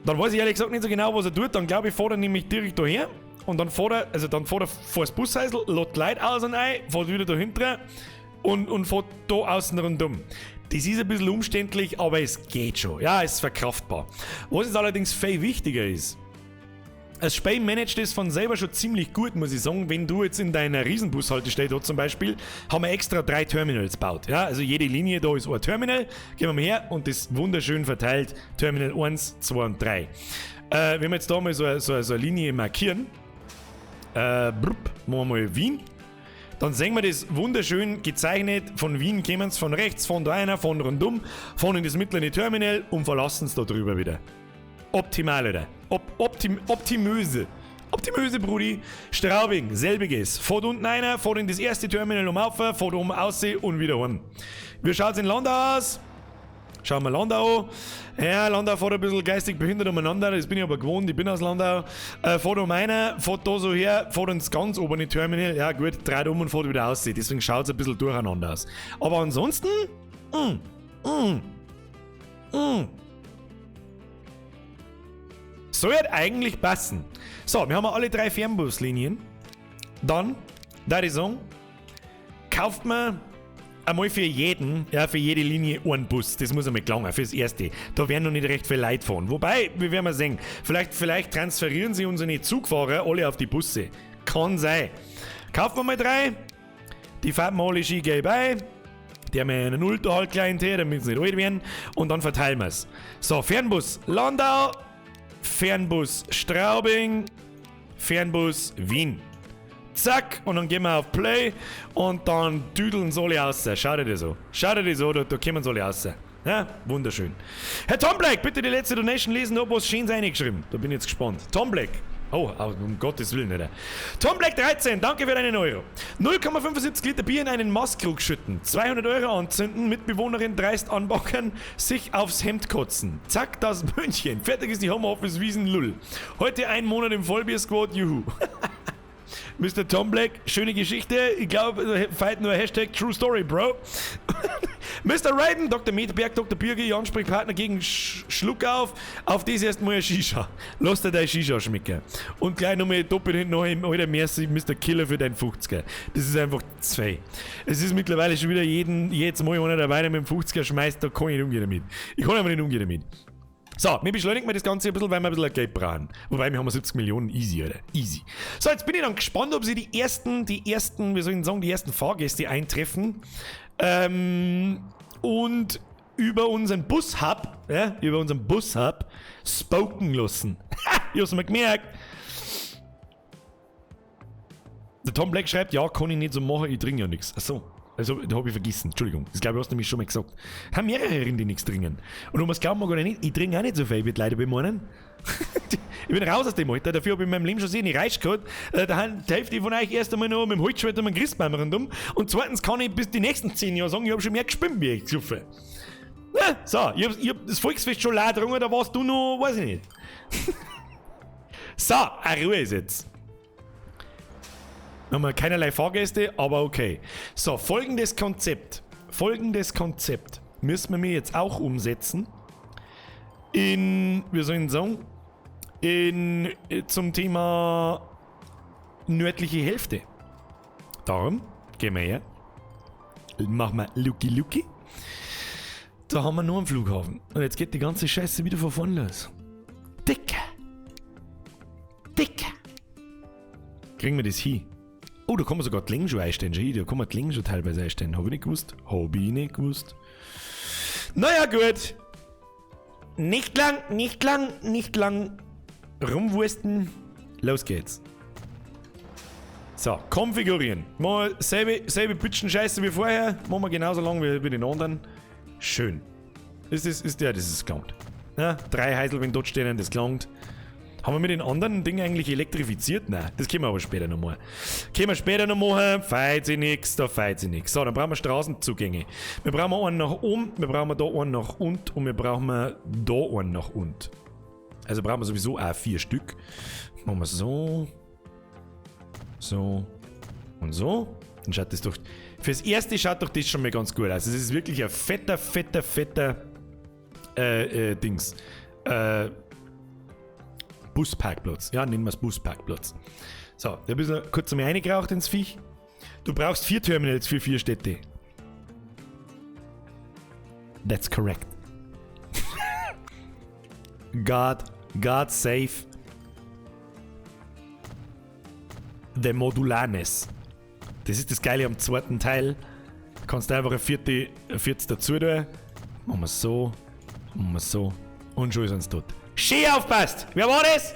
Dann weiß ich ehrlich gesagt nicht so genau, was er tut. Dann glaube ich, fährt er nämlich direkt da her. Und dann fährt er, also dann fährt er vor das Bushäusl, lädt Leute aus und ein, fährt wieder da hinten und fährt da außen rundum. Das ist ein bisschen umständlich, aber es geht schon. Ja, es ist verkraftbar. Was jetzt allerdings viel wichtiger ist, das Spiel managt das von selber schon ziemlich gut, muss ich sagen. Wenn du jetzt in deiner Riesenbushaltestelle da zum Beispiel, haben wir extra 3 Terminals gebaut. Ja, also jede Linie da ist ein Terminal. Gehen wir mal her und das wunderschön verteilt. Terminal 1, 2 und 3. Wenn wir jetzt da mal so eine Linie markieren, machen wir mal Wien. Dann sehen wir das wunderschön gezeichnet. Von Wien kommen sie von rechts, von da einer, von rundum, fahren in das mittlere Terminal und verlassen es da drüber wieder. Optimal, oder? Optimöse. Optimöse, Brudi. Straubing, selbiges. Fährt unten einer, fährt in das erste Terminal um auf, fährt oben aussehen und wieder heim. Wie schaut's in Landau aus? Schauen wir Landau an. Ja, Landau fährt ein bisschen geistig behindert umeinander, das bin ich aber gewohnt, ich bin aus Landau. Fährt um einer, fährt da so her, fährt ins ganz obere Terminal, ja gut, dreht um und fährt wieder aus. Deswegen schaut's ein bisschen durcheinander aus. Aber ansonsten, Soll eigentlich passen. So, wir haben alle drei Fernbuslinien. Dann, da ich sagen, kauft man einmal für jeden, ja, für jede Linie einen Bus. Das muss einmal gelangen, fürs Erste. Da werden noch nicht recht viele Leute fahren. Wobei, wir werden mal sehen, vielleicht transferieren sie unsere Zugfahrer alle auf die Busse. Kann sein. Kaufen wir mal drei. Die fahren wir alle schön gelb ein. Die haben wir einen Ultra halt klein her, damit sie nicht alt werden. Und dann verteilen wir es. So, Fernbus Landau, Fernbus Straubing, Fernbus Wien. Zack, und dann gehen wir auf Play und dann düdeln sie alle raus. Schau dir das so. Schau dir das so, da kommen sie alle raus. Ja, wunderschön. Herr Tom Black, bitte die letzte Donation lesen, ob was Schönes reingeschrieben. Da bin ich jetzt gespannt. Tom Black. Oh, um Gottes Willen, nicht. Tom Black 13, danke für deinen Euro. 0,75 Liter Bier in einen Maßkrug schütten, 200 Euro anzünden, Mitbewohnerin dreist anbacken, sich aufs Hemd kotzen. Zack, das München. Fertig ist die Homeoffice-Wiesen, lull. Heute ein Monat im Vollbier-Squad, juhu. Mr. Tom Black, schöne Geschichte. Ich glaube, feiert nur Hashtag True Story, Bro. Mr. Raiden, Dr. Medberg, Dr. Bürger, Ihr Ansprechpartner gegen Schluckauf. Auf das erstmal eine Shisha. Lass dir deine Shisha schmecken. Und gleich nochmal doppelt hinten noch im alter Merci, Mr. Killer für deinen 50er. Das ist einfach zwei. Es ist mittlerweile schon wieder jedes Mal einer dabei, der mit dem 50er schmeißt, da kann ich nicht umgehen damit. Ich kann einfach nicht umgehen damit. So, wir beschleunigen mal das Ganze ein bisschen, weil wir ein bisschen Geld brauchen. Wobei, wir haben 70 Millionen, easy, oder? Easy. So, jetzt bin ich dann gespannt, ob sie die ersten, wie soll ich denn sagen, die ersten Fahrgäste eintreffen. Und über unseren Bus-Hub, ja, über unseren Bus-Hub spoken lassen. Ha, ich hab's mir gemerkt. Der Tom Black schreibt, ja, kann ich nicht so machen, ich trinke ja nichts. Achso. Also, da hab ich vergessen. Entschuldigung. Das glaube ich, hast du nämlich schon mal gesagt. Haben mehrere, die nichts trinken. Und um es glauben wir gar nicht, ich trinke auch nicht so viel, wie die Leute bei meinen. Ich bin raus aus dem Alter. Dafür hab ich in meinem Leben schon sehr reich gehabt. Da haben die Hälfte von euch erst einmal noch mit dem Holzschwert und mit dem Christbaum rundum. Und zweitens kann ich bis die nächsten 10 Jahre sagen, ich hab schon mehr gespinnt, wie ich gesoffen. Na, so, ich hab das Volksfest schon leer getrunken, da warst du noch, weiß ich nicht. So, eine Ruhe ist jetzt. Haben wir keinerlei Fahrgäste, aber okay. So, folgendes Konzept. Folgendes Konzept müssen wir mir jetzt auch umsetzen. In, wie soll ich denn sagen? In, zum Thema nördliche Hälfte. Darum gehen wir her. Machen wir Lucky Lucky. Da haben wir nur einen Flughafen. Und jetzt geht die ganze Scheiße wieder von vorne los. Dicker. Dicker. Kriegen wir das hin? Oh, da kann man sogar die Länge schon einstellen. Schau, da kann man die Länge schon teilweise einstellen. Hab ich nicht gewusst. Hab ich nicht gewusst. Naja, gut. Nicht lang, nicht lang, nicht lang rumwursten. Los geht's. So, konfigurieren. Mal selbe Bitchen-Scheiße wie vorher. Machen wir genauso lang wie den anderen. Schön. Ist das, ist der, das ist gelangt. Ja, 3 Heisel, wenn dort stehen, das gelangt. Haben wir mit den anderen Dingen eigentlich elektrifiziert? Nein, das können wir aber später noch machen. Können wir später noch machen, feit sich nix, da feit sich nix. So, dann brauchen wir Straßenzugänge. Wir brauchen einen nach oben, wir brauchen da einen nach unten und wir brauchen da einen nach unten. Also brauchen wir sowieso auch 4 Stück. Machen wir so. So. Und so. Dann schaut das doch... Fürs Erste schaut doch das schon mal ganz gut aus. Es ist wirklich ein fetter, fetter, fetter Dings. Busparkplatz. Ja, nennen wir's Busparkplatz. So, da bist du kurz einmal reingeraucht ins Viech. Du brauchst 4 Terminals für 4 Städte. That's correct. God save the Modulanes. Das ist das Geile am zweiten Teil. Du kannst einfach ein viertes dazu tun. Machen wir so. Machen wir so. Und schon ist uns tot. Schön aufpasst! Wer war das?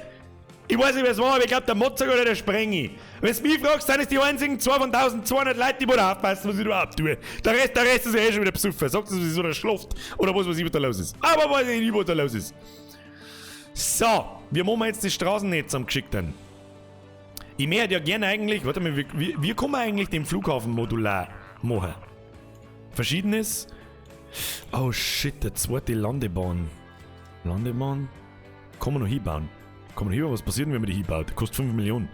Ich weiß nicht, wer es war, aber ich glaub, der Mozart oder der Sprengi. Wenn du mich fragst, sind es die einzigen 2 von 1200 Leuten, die da aufpassen, was ich überhaupt tue. Der Rest ist ja eh schon wieder besoffen. Sagt, dass es oder schlaft oder was weiß ich, was da los ist. Aber weiß ich nicht, was da los ist. So, wir machen jetzt das Straßennetz am geschickten. Ich möchte ja gerne eigentlich, warte mal, wie kann man eigentlich den Flughafen modular machen? Verschiedenes. Oh shit, der zweite Landebahn. Landebahn? Kann man noch hinbauen? Kann man noch hinbauen? Was passiert denn, wenn man die hinbaut? Kostet 5 Millionen.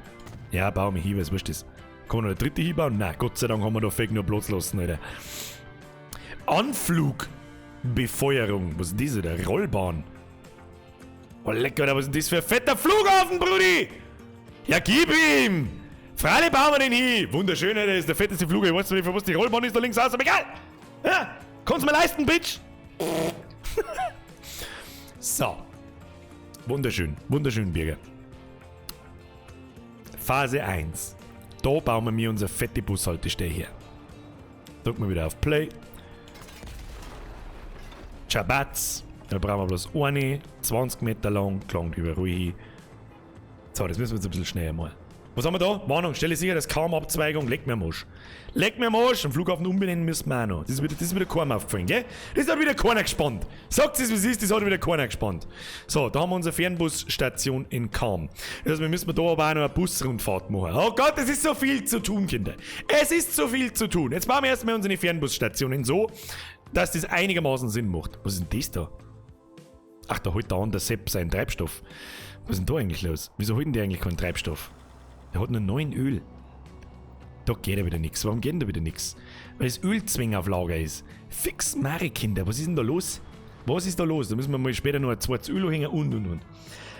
Ja, bauen wir hin, was wurscht ist. Kann man noch eine dritte hinbauen? Nein, Gott sei Dank haben wir da fake nur Platz lassen, Alter. Anflugbefeuerung. Was ist das, Alter? Rollbahn. Oh, lecker, was ist denn das für ein fetter Flughafen, Brudi? Ja, gib ihm! Freilich bauen wir den hin! Wunderschön, Alter, das ist der fetteste Flughafen. Ich weiß nicht, was die Rollbahn ist da links aus, aber egal! Ja, kannst du mir leisten, Bitch! So. Wunderschön, wunderschön, Birger. Phase 1. Da bauen wir mir unsere fette Bushaltestelle her. Drücken wir wieder auf Play. Chabatz. Da brauchen wir bloß eine. 20 Meter lang, klangt überall hin. So, das müssen wir jetzt ein bisschen schneller machen. Was haben wir da? Warnung, stelle sicher, dass kaum Abzweigung. Leck mir am Arsch. Leck mir am Arsch. Am Flughafen umbenennen müssen wir auch noch. Das ist wieder keinem aufgefallen, gell? Das hat wieder keiner gespannt. Sagt es, wie es ist, das hat wieder keiner gespannt. So, da haben wir unsere Fernbusstation in Cham. Das heißt, wir müssen da aber auch noch eine Busrundfahrt machen. Oh Gott, es ist so viel zu tun, Kinder. Es ist so viel zu tun. Jetzt bauen wir erstmal unsere Fernbusstationen so, dass das einigermaßen Sinn macht. Was ist denn das da? Ach, da holt der andere Sepp seinen Treibstoff. Was ist denn da eigentlich los? Wieso holt denn der eigentlich keinen Treibstoff? Der hat nur 9 Öl. Da geht ja wieder nix. Warum geht denn da wieder nix? Weil das Ölzwing auf Lager ist. Fix Mare, Kinder. Was ist denn da los? Was ist da los? Da müssen wir mal später noch ein zweites Öl hängen und.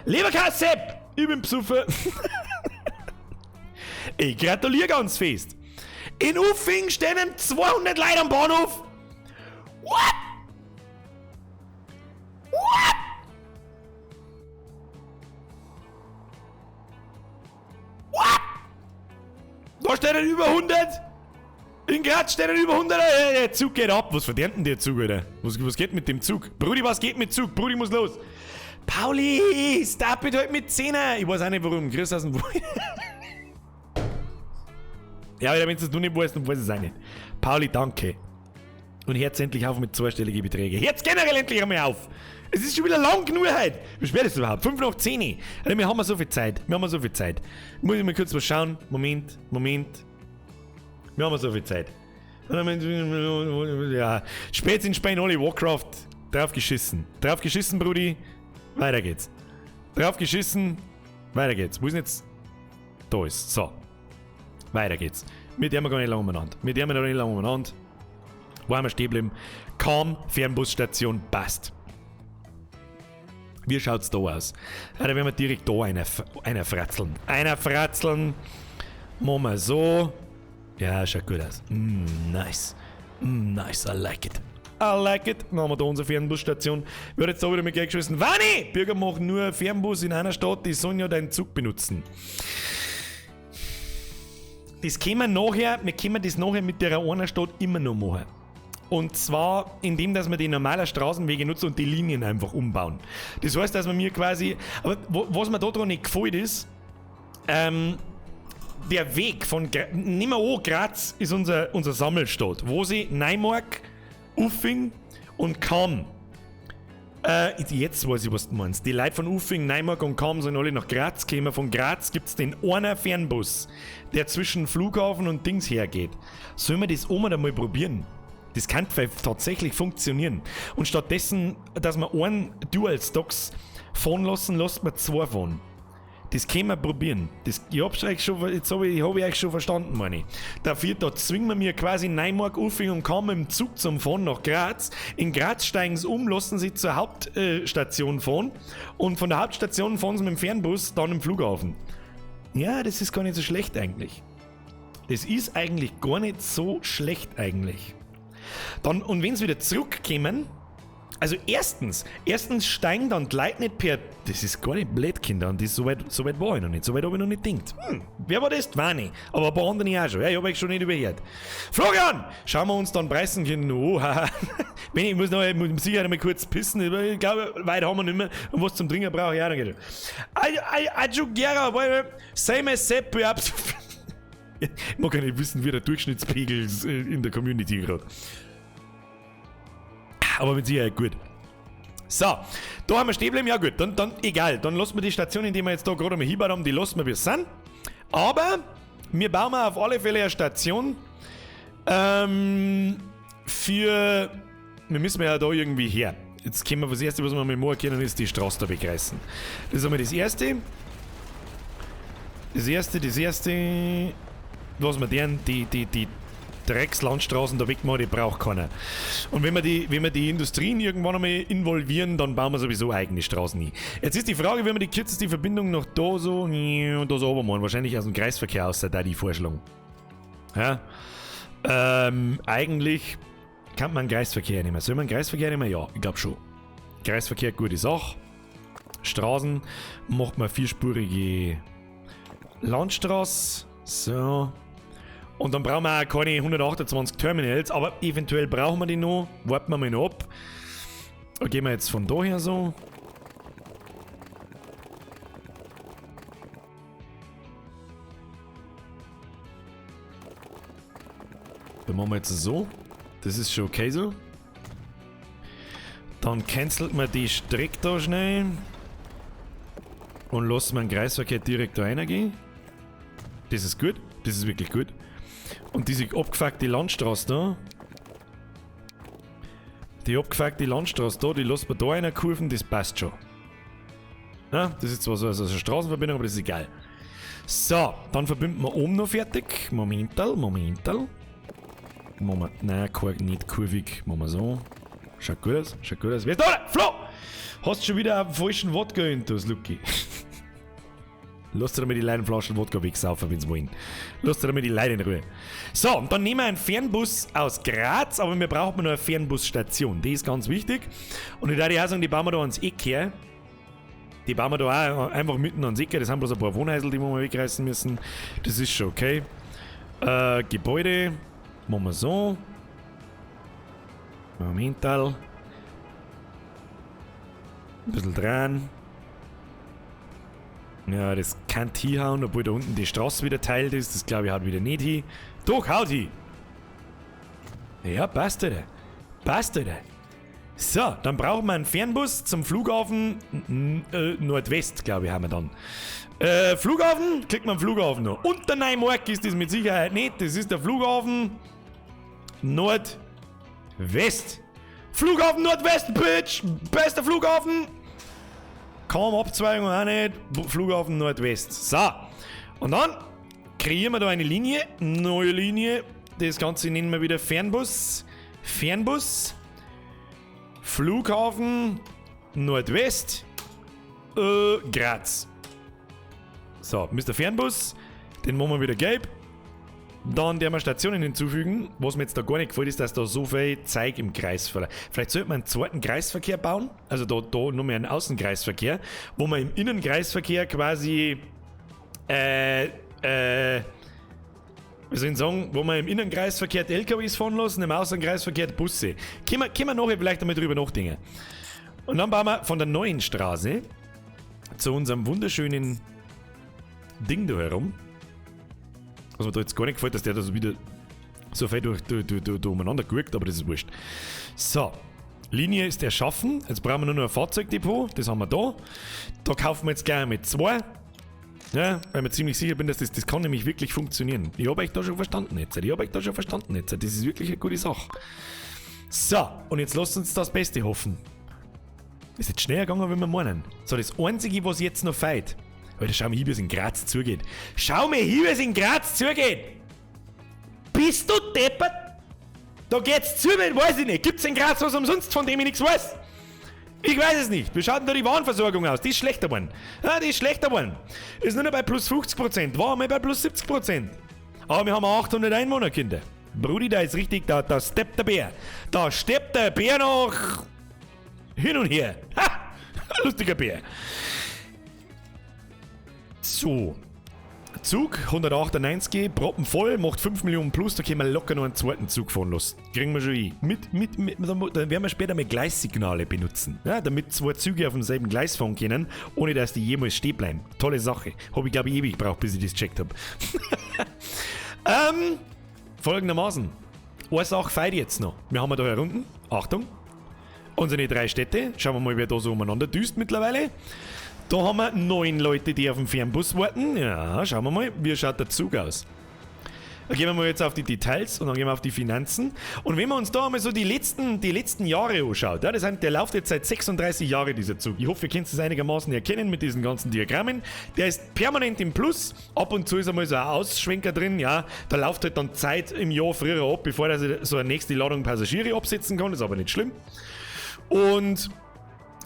Leberkäse, Sepp! Ich bin besoffen. Ich gratuliere ganz fest. In Uffing stehen 200 Leute am Bahnhof. What? What? What? Da stehen über 100. In Graz stehen über 100. Der Zug geht ab. Was verdient denn der Zug, Alter? Was geht mit dem Zug? Brudi, was geht mit Zug? Brudi muss los. Pauli, stop it halt mit 10er. Ich weiß auch nicht warum. Grüß aus dem Wald. Ja, wenn du es nicht weißt, dann weiß ich es auch nicht. Pauli, danke. Und hört's endlich auf mit zweistelligen Beträgen. Hört's generell endlich einmal auf! Es ist schon wieder lang genug heute. Wie spät ist es überhaupt? 10:05. Also wir haben ja so viel Zeit. Wir haben ja so viel Zeit. Muss ich mal kurz was schauen. Moment, Moment. Wir haben ja so viel Zeit. Ja. Spät sind Spein alle Warcraft. Drauf geschissen. Drauf geschissen, Brudi. Weiter geht's. Drauf geschissen. Weiter geht's. Wo ist denn jetzt? Da ist. So. Weiter geht's. Mit dem wir gar nicht lange umeinander. Mit dem wir noch nicht lange umeinander. Wo haben wir stehen geblieben? Kaum Fernbusstation passt. Wie schaut's da aus? Ja, da werden wir direkt da einer fratzeln. Einer fratzeln. Machen wir so. Ja, schaut gut aus. Nice. Nice, I like it. I like it. Dann haben wir da unsere Fernbusstation. Wird jetzt da wieder mit Geld geschmissen. Wani! Bürger machen nur Fernbus in einer Stadt, die sollen ja deinen Zug benutzen. Das können wir nachher, wir können das nachher mit der einer Stadt immer noch machen. Und zwar, indem, dass wir die normalen Straßenwege nutzen und die Linien einfach umbauen. Das heißt, dass man mir quasi... Aber was mir da dran nicht gefällt ist, der Weg von... Nehmen wir an, Graz ist unser Sammelstadt, wo sie Neumarkt, Uffing und Cham... jetzt weiß ich, was du meinst. Die Leute von Uffing, Neumarkt und Cham sind alle nach Graz gekommen. Von Graz gibt's den einen Fernbus, der zwischen Flughafen und Dings hergeht. Sollen wir das auch mal probieren? Das kann vielleicht tatsächlich funktionieren. Und stattdessen, dass wir einen Dual Stocks fahren lassen, lässt man zwei fahren. Das können wir probieren. Das, ich hab's euch schon, jetzt hab ich, hab ich euch schon verstanden, meine ich. Dafür, da zwingen wir mir quasi Neumarkt, Uffing und Cham im Zug zum Fahren nach Graz. In Graz steigen sie um, lassen sie zur Hauptstation fahren. Und von der Hauptstation fahren sie mit dem Fernbus dann im Flughafen. Ja, das ist gar nicht so schlecht eigentlich. Das ist eigentlich gar nicht so schlecht eigentlich. Dann, und wenn sie wieder zurückkommen, also erstens steigen dann die Leute nicht per... Das ist gar nicht blöd, Kinder, und das, so weit war ich noch nicht, so weit habe ich noch nicht gedacht. Wer war das? War nicht. Aber ein paar andere auch schon. Ja, ich habe euch schon nicht überhört. Florian! Schauen wir uns dann preisen können. Oh, haha. Wenn ich muss noch, ich muss sicher noch mal kurz pissen. Ich glaube, weit haben wir nicht mehr. Und was zum Trinken brauche ich auch noch. Same as Sepp. Ich mag ja nicht wissen, wie der Durchschnittspegel ist in der Community gerade. Aber mit Sicherheit gut. So, da haben wir stehen bleiben. Ja gut, dann egal. Dann lassen wir die Station, in die wir jetzt da gerade mal hingebaut haben, die lassen wir, wie es sind. Aber wir bauen auf alle Fälle eine Station für... Wir müssen ja da irgendwie her. Jetzt können wir, das Erste, was wir mal machen können, ist die Straße da wegreißen. Das ist einmal das Erste. Das Erste... Was wir deren, die Dreckslandstraßen da wegmachen, die braucht keiner. Und wenn wir die Industrien irgendwann einmal involvieren, dann bauen wir sowieso eigene Straßen hin. Jetzt ist die Frage, wenn wir die kürzeste Verbindung noch da so und da so oben machen. Wahrscheinlich aus dem Kreisverkehr aus, da die Vorschlag. Ja. Eigentlich kann man einen Kreisverkehr nehmen. Soll man einen Kreisverkehr nehmen? Ja, ich glaub schon. Kreisverkehr, gute Sache. Straßen macht man vierspurige Landstraße. So. Und dann brauchen wir auch keine 128 Terminals, aber eventuell brauchen wir die noch. Warten wir mal noch ab. Da gehen wir jetzt von daher so. Dann machen wir jetzt so. Das ist schon okay so. Dann cancelt man die Strecke da schnell. Und lassen wir den Kreisverkehr direkt da reingehen. Das ist gut. Das ist wirklich gut. Und diese abgefuckte Landstraße da. Die abgefuckte Landstraße da, die lassen wir da rein kurven, das passt schon. Ja, das ist zwar so eine Straßenverbindung, aber das ist egal. So, dann verbinden wir oben noch fertig. Momental, Momental. Moment, nein, nicht kurvig. Machen wir so. Schaut gut aus, schaut gut aus. Wer ist da? Flo! Hast schon wieder einen falschen Wodka in das, Lucky. Lass dir mal die Leinenflaschen Wodka wegsaufen, wenn's wollen. Lass dir mal die Leute in Ruhe. So, und dann nehmen wir einen Fernbus aus Graz, aber wir brauchen noch eine Fernbusstation. Die ist ganz wichtig. Und ich würde auch sagen, die bauen wir da ans Eck her. Die bauen wir da auch einfach mitten ans Eck her. Das sind bloß ein paar Wohnhäusl, die wir mal wegreißen müssen. Das ist schon okay. Gebäude. Machen wir so. Momental. Ein bisschen dran. Ja, das kann hinhauen, obwohl da unten die Straße wieder teilt ist. Das glaube ich haut wieder nicht hin. Doch, haut hin! Ja, passt, Alter. Passt, Alter. So, dann brauchen wir einen Fernbus zum Flughafen Nordwest, glaube ich, haben wir dann. Flughafen? Kriegt man Flughafen noch. Unter Neumarkt ist das mit Sicherheit nicht. Das ist der Flughafen Nordwest. Flughafen Nordwest, Bitch! Bester Flughafen! Kaum Abzweigung auch nicht. Flughafen Nordwest. So. Und dann kreieren wir da eine Linie. Neue Linie. Das Ganze nennen wir wieder Fernbus. Fernbus. Flughafen Nordwest. Graz. So, Mister Fernbus. Den machen wir wieder gelb. Dann werden wir Stationen hinzufügen. Was mir jetzt da gar nicht gefällt, ist, dass da so viel Zeug im Kreis verläuft. Vielleicht sollte man einen zweiten Kreisverkehr bauen. Also da nur mehr einen Außenkreisverkehr, wo man im Innenkreisverkehr quasi, wie soll ich sagen, wo man im Innenkreisverkehr die LKWs fahren lassen, im Außenkreisverkehr die Busse. Können wir nachher vielleicht einmal drüber nachdenken. Und dann bauen wir von der neuen Straße zu unserem wunderschönen Ding da herum. Was mir da jetzt gar nicht gefällt, dass der da so wieder so viel durch umeinander guckt, aber das ist wurscht. So, Linie ist erschaffen. Jetzt brauchen wir nur noch ein Fahrzeugdepot. Das haben wir da. Da kaufen wir jetzt gleich mit 2. Ja, weil ich mir ziemlich sicher bin, dass das kann nämlich wirklich funktionieren. Ich hab euch da schon verstanden jetzt. Ich hab euch da schon verstanden jetzt. Das ist wirklich eine gute Sache. So, und jetzt lasst uns das Beste hoffen. Ist jetzt schneller gegangen, wenn wir meinen. So, das Einzige, was jetzt noch fehlt. Alter, schau mir hier, wie es in Graz zugeht. Schau mir hier, wie es in Graz zugeht! Bist du deppert? Da geht's zu, weiß ich nicht. Gibt's in Graz was umsonst, von dem ich nichts weiß? Ich weiß es nicht. Wie schaut denn da die Warenversorgung aus? Die ist schlechter geworden. Ja, die ist schlechter geworden. Ist nur noch bei plus 50%. War einmal bei plus 70%. Aber wir haben 800 Einwohner, Kinder. Brudi, da ist richtig, da steppt der Bär. Da steppt der Bär noch hin und her. Ha! Lustiger Bär. So. Zug, 198, Proppen voll, macht 5 Millionen plus, da können wir locker noch einen zweiten Zug fahren lassen. Kriegen wir schon hin. Dann werden wir später mal Gleissignale benutzen, ja, damit zwei Züge auf demselben Gleis fahren können, ohne dass die jemals stehen bleiben. Tolle Sache. Hab ich, glaube ich, ewig gebraucht, bis ich das gecheckt hab. Folgendermaßen. Eine Sache feiert jetzt noch. Wir haben da herunten, Achtung, unsere 3 Städte. Schauen wir mal, wer da so umeinander düst mittlerweile. Da haben wir 9 Leute, die auf dem Fernbus warten. Ja, schauen wir mal, wie schaut der Zug aus? Da gehen wir mal jetzt auf die Details und dann gehen wir auf die Finanzen. Und wenn man uns da einmal so die letzten Jahre anschaut, ja, das sind, der läuft jetzt seit 36 Jahren, dieser Zug. Ich hoffe, ihr könnt es einigermaßen erkennen mit diesen ganzen Diagrammen. Der ist permanent im Plus. Ab und zu ist einmal so ein Ausschwenker drin, ja. Da läuft halt dann Zeit im Jahr früher ab, bevor er so eine nächste Ladung Passagiere absetzen kann. Ist aber nicht schlimm. Und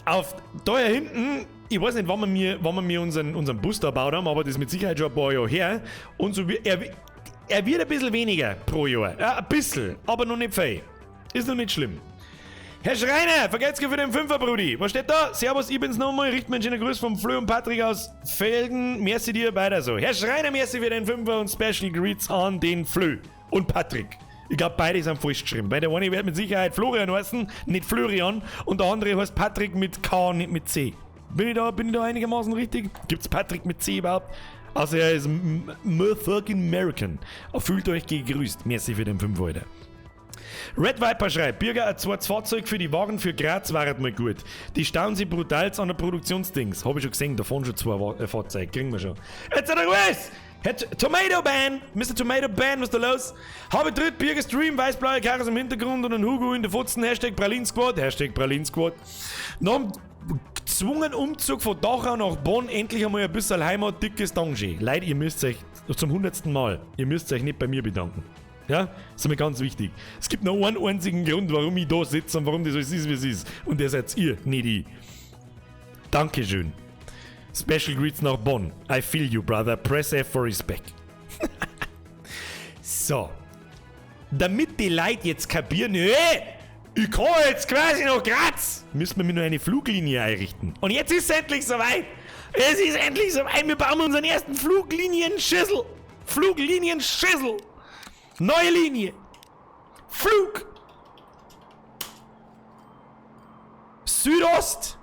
auf da hier hinten, ich weiß nicht, wann wir unseren Bus da gebaut haben, aber das ist mit Sicherheit schon ein paar Jahre her. Und so wie er wird ein bisschen weniger pro Jahr. Ja, ein bisschen, aber noch nicht viel. Ist noch nicht schlimm. Herr Schreiner, vergelt's für den Fünfer, Brudi. Was steht da? Servus, ich bin's nochmal. Richt mir einen schönen Gruß vom Flö und Patrick aus Felden. Merci dir, weiter so. Herr Schreiner, merci für den Fünfer und Special Greets an den Flö und Patrick. Ich glaube, beide sind falsch geschrieben. Weil der eine wird mit Sicherheit Florian heißen, nicht Florian. Und der andere heißt Patrick mit K, nicht mit C. Bin ich da einigermaßen richtig? Gibt's Patrick mit C überhaupt? Also er ist motherfucking American. Fühlt euch gegrüßt. Merci für den 5 Alter. Red Viper schreibt, Birger, ein zweites Fahrzeug für die Waren für Graz war mal gut. Die stauen sie brutal an der Produktionsdings. Hab ich schon gesehen, davon schon zwei Fahrzeuge. Kriegen wir schon. Jetzt hat er was! Tomato Ban! Mr. Tomato Ban, was ist da los? Habe dritt Birger Stream, weiß-blaue Karre im Hintergrund und ein Hugo in der Fotzen. Hashtag Pralin Squad. Hashtag Pralin Squad. Nach dem gezwungenen Umzug von Dachau nach Bonn endlich einmal ein bisschen Heimat, dickes Dankeschön. Leute, ihr müsst euch zum 100. Mal, ihr müsst euch nicht bei mir bedanken. Ja, das ist mir ganz wichtig. Es gibt nur einen einzigen Grund, warum ich da sitze und warum das alles ist, wie es ist. Und der seid ihr, nicht ich. Dankeschön. Special Greets nach Bonn. I feel you, brother. Press F for respect. So. Damit die Leute jetzt kapieren, hey, ich kann jetzt quasi nach Graz, müssen wir mir nur eine Fluglinie einrichten. Und jetzt ist es endlich soweit. Es ist endlich soweit. Wir bauen unseren ersten Fluglinienschüssel. Fluglinienschüssel. Neue Linie. Flug. Südost.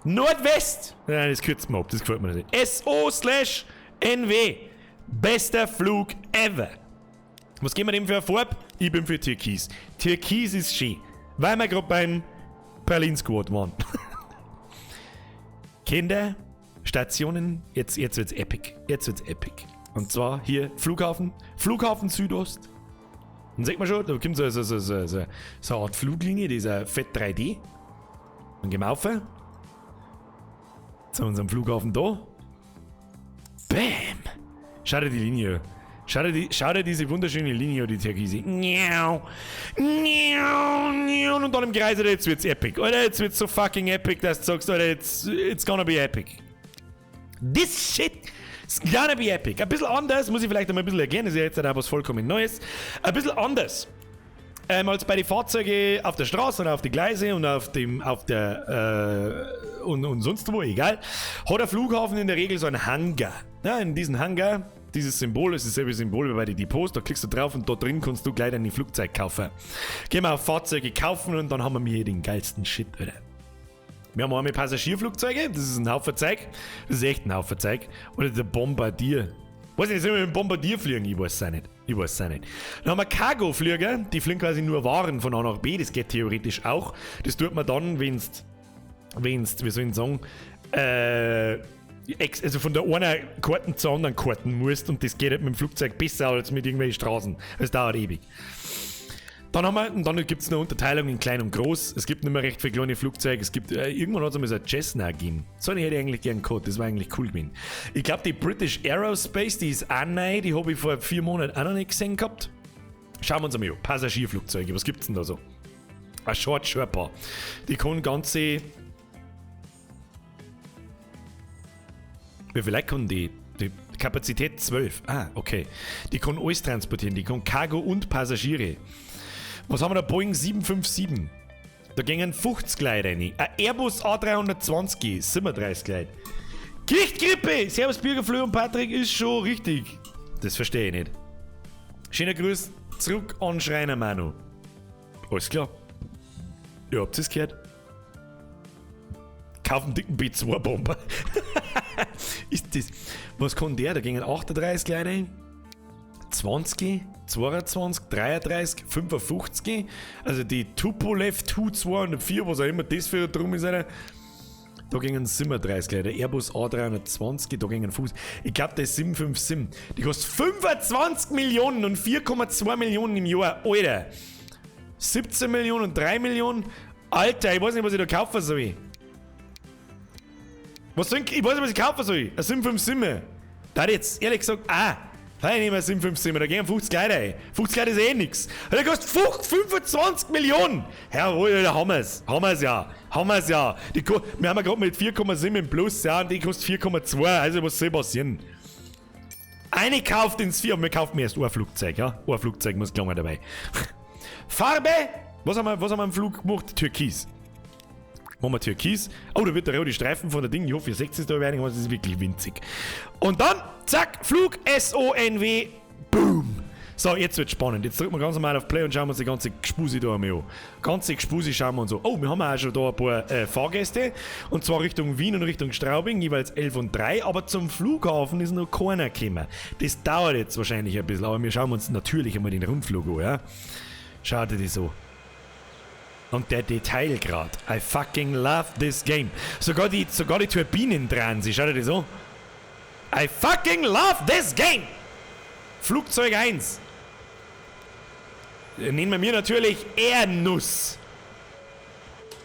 Nordwest. Nein, das kürzt man ab. Das gefällt mir nicht. SO/NW. Bester Flug ever. Was geben wir dem für eine Farbe? Ich bin für Türkis. Türkis ist schön. Weil wir gerade beim Berlin Squad waren. Kinder, Stationen, jetzt wird's epic. Jetzt wird's epic. Und zwar hier Flughafen. Flughafen Südost. Dann sieht man schon, da kommt so eine Art Fluglinie, dieser Fett 3D. Dann gehen wir auf. Zu unserem Flughafen da. Bam! Schau dir die Linie an. Schau dir diese wunderschöne Linie an, die Türkise. Und dann im Kreis, Alter, jetzt wird's epic. Alter, jetzt wird's so fucking epic, dass du sagst, Alter, it's gonna be epic. This shit is gonna be epic. Ein bisschen anders, muss ich vielleicht einmal ein bisschen erklären, das ist ja jetzt auch was vollkommen Neues. Ein bisschen anders. Als bei den Fahrzeugen auf der Straße und auf die Gleise und auf dem, auf der, und sonst wo, egal, hat der Flughafen in der Regel so einen Hangar. Ja, in diesem Hangar, dieses Symbol ist dasselbe Symbol wie bei den Depots, da klickst du drauf und da drin kannst du gleich deine Flugzeug kaufen. Gehen wir auf Fahrzeuge kaufen und dann haben wir hier den geilsten Shit, Alter. Wir haben einmal Passagierflugzeuge, das ist ein Haufen Zeug, das ist echt ein Haufen Zeug. Oder der Bombardier. Weiß nicht, sollen wir mit dem Bombardier fliegen? Ich weiß es auch nicht. Ich weiß es auch nicht. Dann haben wir Cargo-Flieger, die fliegen quasi nur Waren von A nach B, das geht theoretisch auch. Das tut man dann, wenn's, wie soll ich sagen, also von der einen Karten zur anderen Karten musst und das geht halt mit dem Flugzeug besser als mit irgendwelchen Straßen. Das dauert ewig. Dann haben wir, und dann gibt es eine Unterteilung in klein und groß. Es gibt nicht mehr recht viele kleine Flugzeuge. Es gibt, irgendwann hat es einmal so ein Cessna gegeben. So eine hätte ich eigentlich gern gehabt, das war eigentlich cool gewesen. Ich glaube, die British Aerospace, die ist auch neu, die habe ich vor 4 Monaten auch noch nicht gesehen gehabt. Schauen wir uns einmal an. Passagierflugzeuge, was gibt's denn da so? Ein Short Sherpa. Die kann ganze. Wie viel Leute kann die? Die Kapazität 12. Ah, okay. Die kann alles transportieren. Die kann Cargo und Passagiere. Was haben wir da? Boeing 757. Da gingen 50 Leute rein. Ein Airbus A320, 37 Leute. Gichtgrippe! Servus Birger, Flö und Patrick ist schon richtig. Das verstehe ich nicht. Schöner Gruß zurück an Schreiner Manu. Alles klar. Ihr habt es gehört. Kauf einen dicken B2-Bomber. Ist das. Was kann der? Da gingen 38 Leute rein. 20, 22, 33, 55. Also die Tupolev Tu-204, was auch immer das für ein Drum ist, Alter. Da gingen 37 Leute. Der Airbus A320, da gingen Fuß. Ich glaube, der 757, die kostet 25 Millionen und 4,2 Millionen im Jahr. Alter. 17 Millionen und 3 Millionen. Alter, ich weiß nicht, was ich da kaufen soll. Was soll ich, ich weiß nicht, was ich kaufen soll. Ein 757. Da jetzt, ehrlich gesagt, ich nehme ein 757, da gehen 50 Leute ein. 50 Leute ist eh nix. Der kostet 25 Millionen. Jawohl, da haben wir's. Haben wir's ja. Haben wir's ja. Wir haben ja gerade mit 4,7 im Plus, ja, und die kostet 4,2. Also, was soll passieren? Eine kauft ins 4, und wir kaufen erst ein Flugzeug, ja. Ein Flugzeug muss klar dabei. Farbe! Was haben wir am Flug gemacht? Türkis. Machen wir Türkis. Oh, da wird der rote Streifen von der Ding. Ich hoffe, ihr seht es da wenig, aber es ist wirklich winzig. Und dann, zack, Flug SONW. Boom. So, jetzt wird's spannend. Jetzt drücken wir ganz normal auf Play und schauen wir uns die ganze Gespusi da einmal an. Ganze Gespusi schauen wir uns an. Oh, wir haben auch schon da ein paar Fahrgäste. Und zwar Richtung Wien und Richtung Straubing, jeweils 11 und 3. Aber zum Flughafen ist noch keiner gekommen. Das dauert jetzt wahrscheinlich ein bisschen, aber wir schauen uns natürlich einmal den Rundflug an, ja. Schaut dir das so. Und der Detailgrad. I fucking love this game. Sogar die Turbinen drehen sich. Schaut dir das an. I fucking love this game! Flugzeug 1. Nehmen wir mir natürlich Airnuss.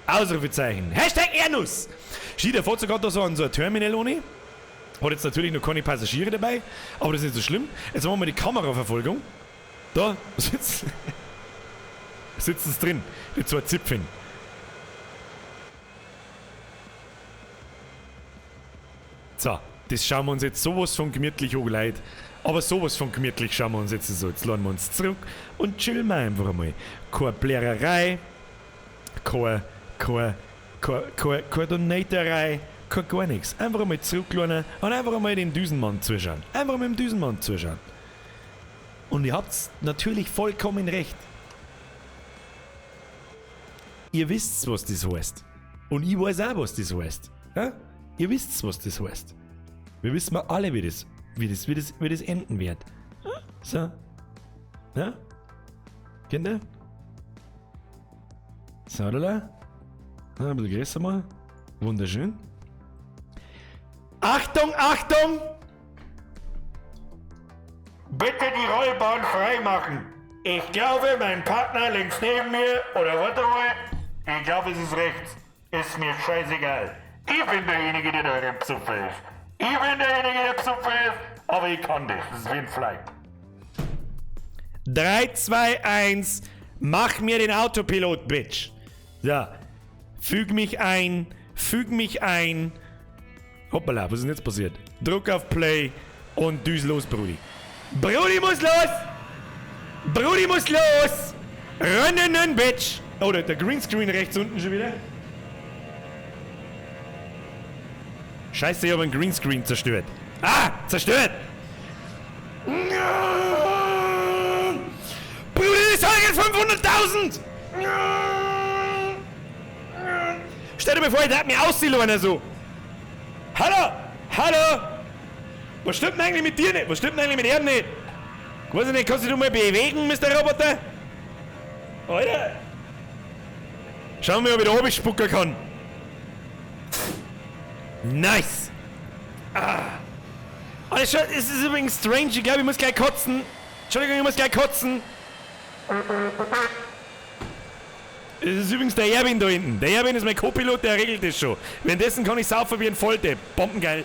Ausrufezeichen. Hashtag Airnuss. Steht der fährt sogar da so an so ein Terminal ohne. Hat jetzt natürlich noch keine Passagiere dabei. Aber das ist nicht so schlimm. Jetzt machen wir die Kameraverfolgung. Da sitzen sie drin, die zwei Zipfeln. So, das schauen wir uns jetzt sowas von gemütlich an, Leute. Aber sowas von gemütlich schauen wir uns jetzt so. Jetzt laden wir uns zurück und chillen wir einfach einmal. Keine Plärerei, keine Donaterei, kein gar nichts. Einfach einmal zurücklehnen und einfach einmal den Düsenmann zuschauen. Einfach mal dem Düsenmann zuschauen. Und ihr habt natürlich vollkommen recht. Ihr wisst, was das heißt. Und ich weiß auch, was das heißt. Ja? Ihr wisst, was das heißt. Wir wissen mal alle, wie das enden wird. So. Ja? Kinder? So, da. Ein bisschen größer mal. Wunderschön. Achtung, Achtung! Bitte die Rollbahn freimachen. Ich glaube, mein Partner links neben mir, oder warte mal, ich glaube, es ist rechts. Ist mir scheißegal. Ich bin derjenige, der da im Psuffe ist. Ich bin derjenige, der Psuffe ist, aber ich kann das. Das ist wie ein Flight. 3, 2, 1. Mach mir den Autopilot, Bitch. So. Füg mich ein. Füg mich ein. Hoppala, was ist denn jetzt passiert? Druck auf Play und düs los, Brudi. Brudi muss los! Brudi muss los! Rennen, Bitch! Oh, der Greenscreen rechts unten schon wieder. Scheiße, ich habe einen Greenscreen zerstört. Ah! Zerstört! Brudi, das sind 500.000! Stell dir mal vor, ich darf mich aussehen oder so. Hallo! Hallo! Was stimmt denn eigentlich mit dir nicht? Was stimmt denn eigentlich mit ihm nicht? Ich weiß nicht, kannst du dich mal bewegen, Mr. Roboter? Alter! Schauen wir mal, ob ich da oben spucken kann. Nice! Ah. Oh, es ist übrigens strange. Ich glaube, ich muss gleich kotzen. Entschuldigung, ich muss gleich kotzen. Das ist übrigens der Erwin da hinten. Der Erwin ist mein Co-Pilot, der regelt das schon. Währenddessen kann ich saufen wie ein Volldepp. Bombengeil.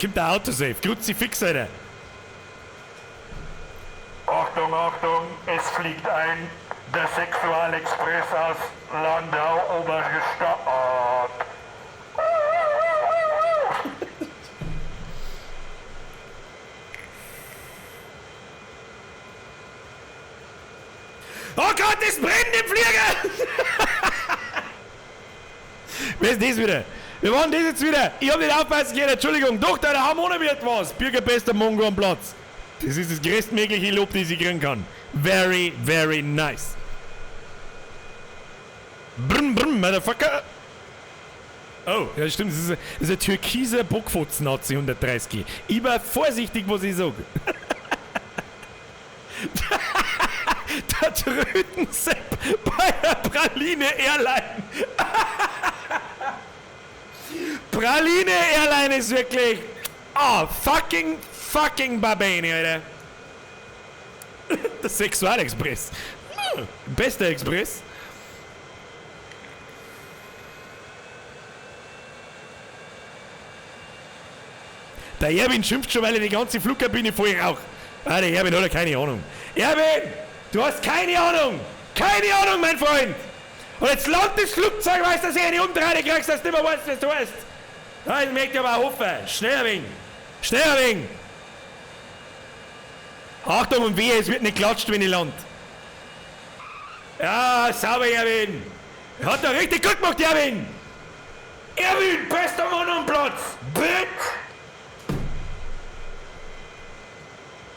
Kommt der Autosave. Kruzifix, Alter. Achtung, Achtung, es fliegt ein. Der Sexualexpress aus Landau Obergestadt. Oh Gott, es brennt im Flieger! Wer ist das wieder? Wir waren das jetzt wieder. Ich hab nicht aufpassen können, Entschuldigung. Doch, der Harmonie wird was. Bürgerbester Mongo am Platz. Das ist das größtmögliche Lob, das ich kriegen kann. Very, very nice. Brumm, brumm, Motherfucker. Oh, ja stimmt, das ist ein türkiser Bockfotzen-Nazi 130. Ich war vorsichtig, was ich sag. Der Trötensepp bei der Praline Airline. Praline Airline ist wirklich... Oh, fucking Babene, Alter. Der Sexualexpress. Bester Express. Der Erwin schimpft schon, weil er die ganze Flugkabine voll raucht. Ah, der Erwin hat ja keine Ahnung. Erwin, du hast keine Ahnung! Keine Ahnung, mein Freund! Und jetzt landet das Flugzeug, weißt du, dass ich eine Umdrehung kriegst, dass du nicht mehr weißt, was du weißt. Ah, ich möchte aber auch hoffen. Schnell ein wenig. Schnell ein wenig. Achtung und wehe, es wird nicht klatscht, wenn ich land. Ja, sauber, Erwin. Hat er richtig gut gemacht, Erwin. Erwin, bester Mann am Platz. Bitch.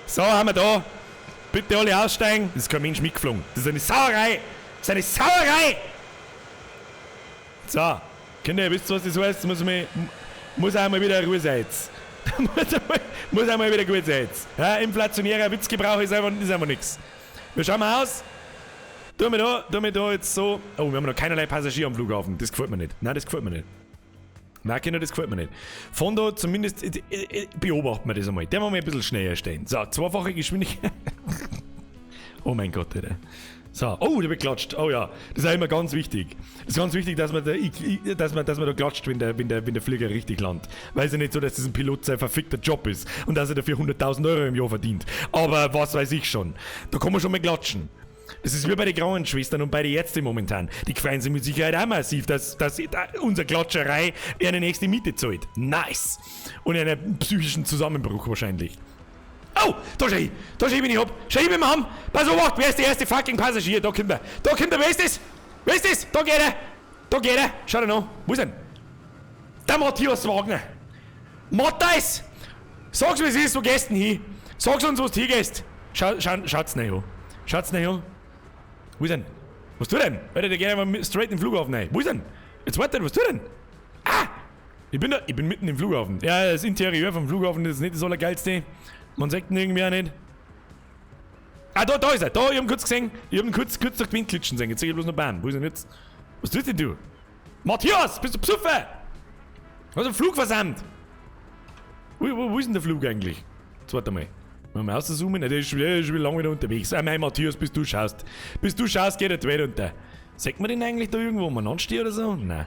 So, haben wir da. Bitte alle aussteigen. Das ist kein Mensch mitgeflogen. Das ist eine Sauerei. Das ist eine Sauerei. So, Kinder, ihr wisst, was das heißt. Muss, muss einmal wieder Ruhe sein jetzt. Muss einmal wieder gut sein jetzt. Ja, inflationärer Witzgebrauch ist einfach nix. Wir schauen mal aus. Tun wir da jetzt so. Oh, wir haben noch keinerlei Passagier am Flughafen. Das gefällt mir nicht. Nein, das gefällt mir nicht. Nein, Kinder, das gefällt mir nicht. Von da zumindest beobachten wir das einmal. Den wollen wir ein bisschen schneller stehen. So, zweifache Geschwindigkeit. Oh mein Gott, Alter. So, oh, der wird klatscht. Oh ja, das ist auch immer ganz wichtig. Das ist ganz wichtig, dass man da, dass man da klatscht, wenn der Flieger richtig landet. Weil es ja nicht so, dass das ein Pilot sein verfickter Job ist und dass er dafür 100.000 Euro im Jahr verdient. Aber was weiß ich schon. Da kann man schon mal klatschen. Das ist wie bei den Krankenschwestern und bei den Ärzten momentan. Die freuen sich mit Sicherheit auch massiv, dass unsere Klatscherei eine nächste Miete zahlt. Nice! Und einen psychischen Zusammenbruch wahrscheinlich. Oh, da schau ich. Da schau ich, wenn ich hab. Schau ich, wenn wir haben. Pass auf, wer ist der erste fucking Passagier? Da kommt er. Da kommt er, wer ist das? Wer ist das? Da geht er. Da geht er. Schau dir noch. Wo ist er? Der Matthias Wagner. Matthias! Sag's, wie es ist, wo gehst du denn hin? Sag's uns, wo du hingehst. Schaut's nicht an. Schaut's nicht an. Wo ist denn? Was tut denn? Alter, der geht einfach straight in den Flughafen rein. Wo ist denn? Jetzt warte, was tut denn? Ah! Ich bin mitten im Flughafen. Ja, das Interieur vom Flughafen ist nicht das Allergeilste. Man sagt ihn irgendwie auch nicht. Ah, da ist er. Da, ich hab ihn kurz gesehen. Ich hab ihn kurz durch die Wind klitschen sehen. Jetzt sehe ich bloß noch Bahn. Wo ist er denn jetzt? Was tust denn du? Matthias, bist du besoffen? Was ist ein Flug versandt? Wo ist denn der Flug eigentlich? Jetzt warte mal. Mal rauszoomen. Der ist schon lange wieder unterwegs. Ah, mein Matthias, bis du schaust. Bis du schaust, geht der Welt unter. Sagt man den eigentlich da irgendwo, wo man ansteht oder so? Nein.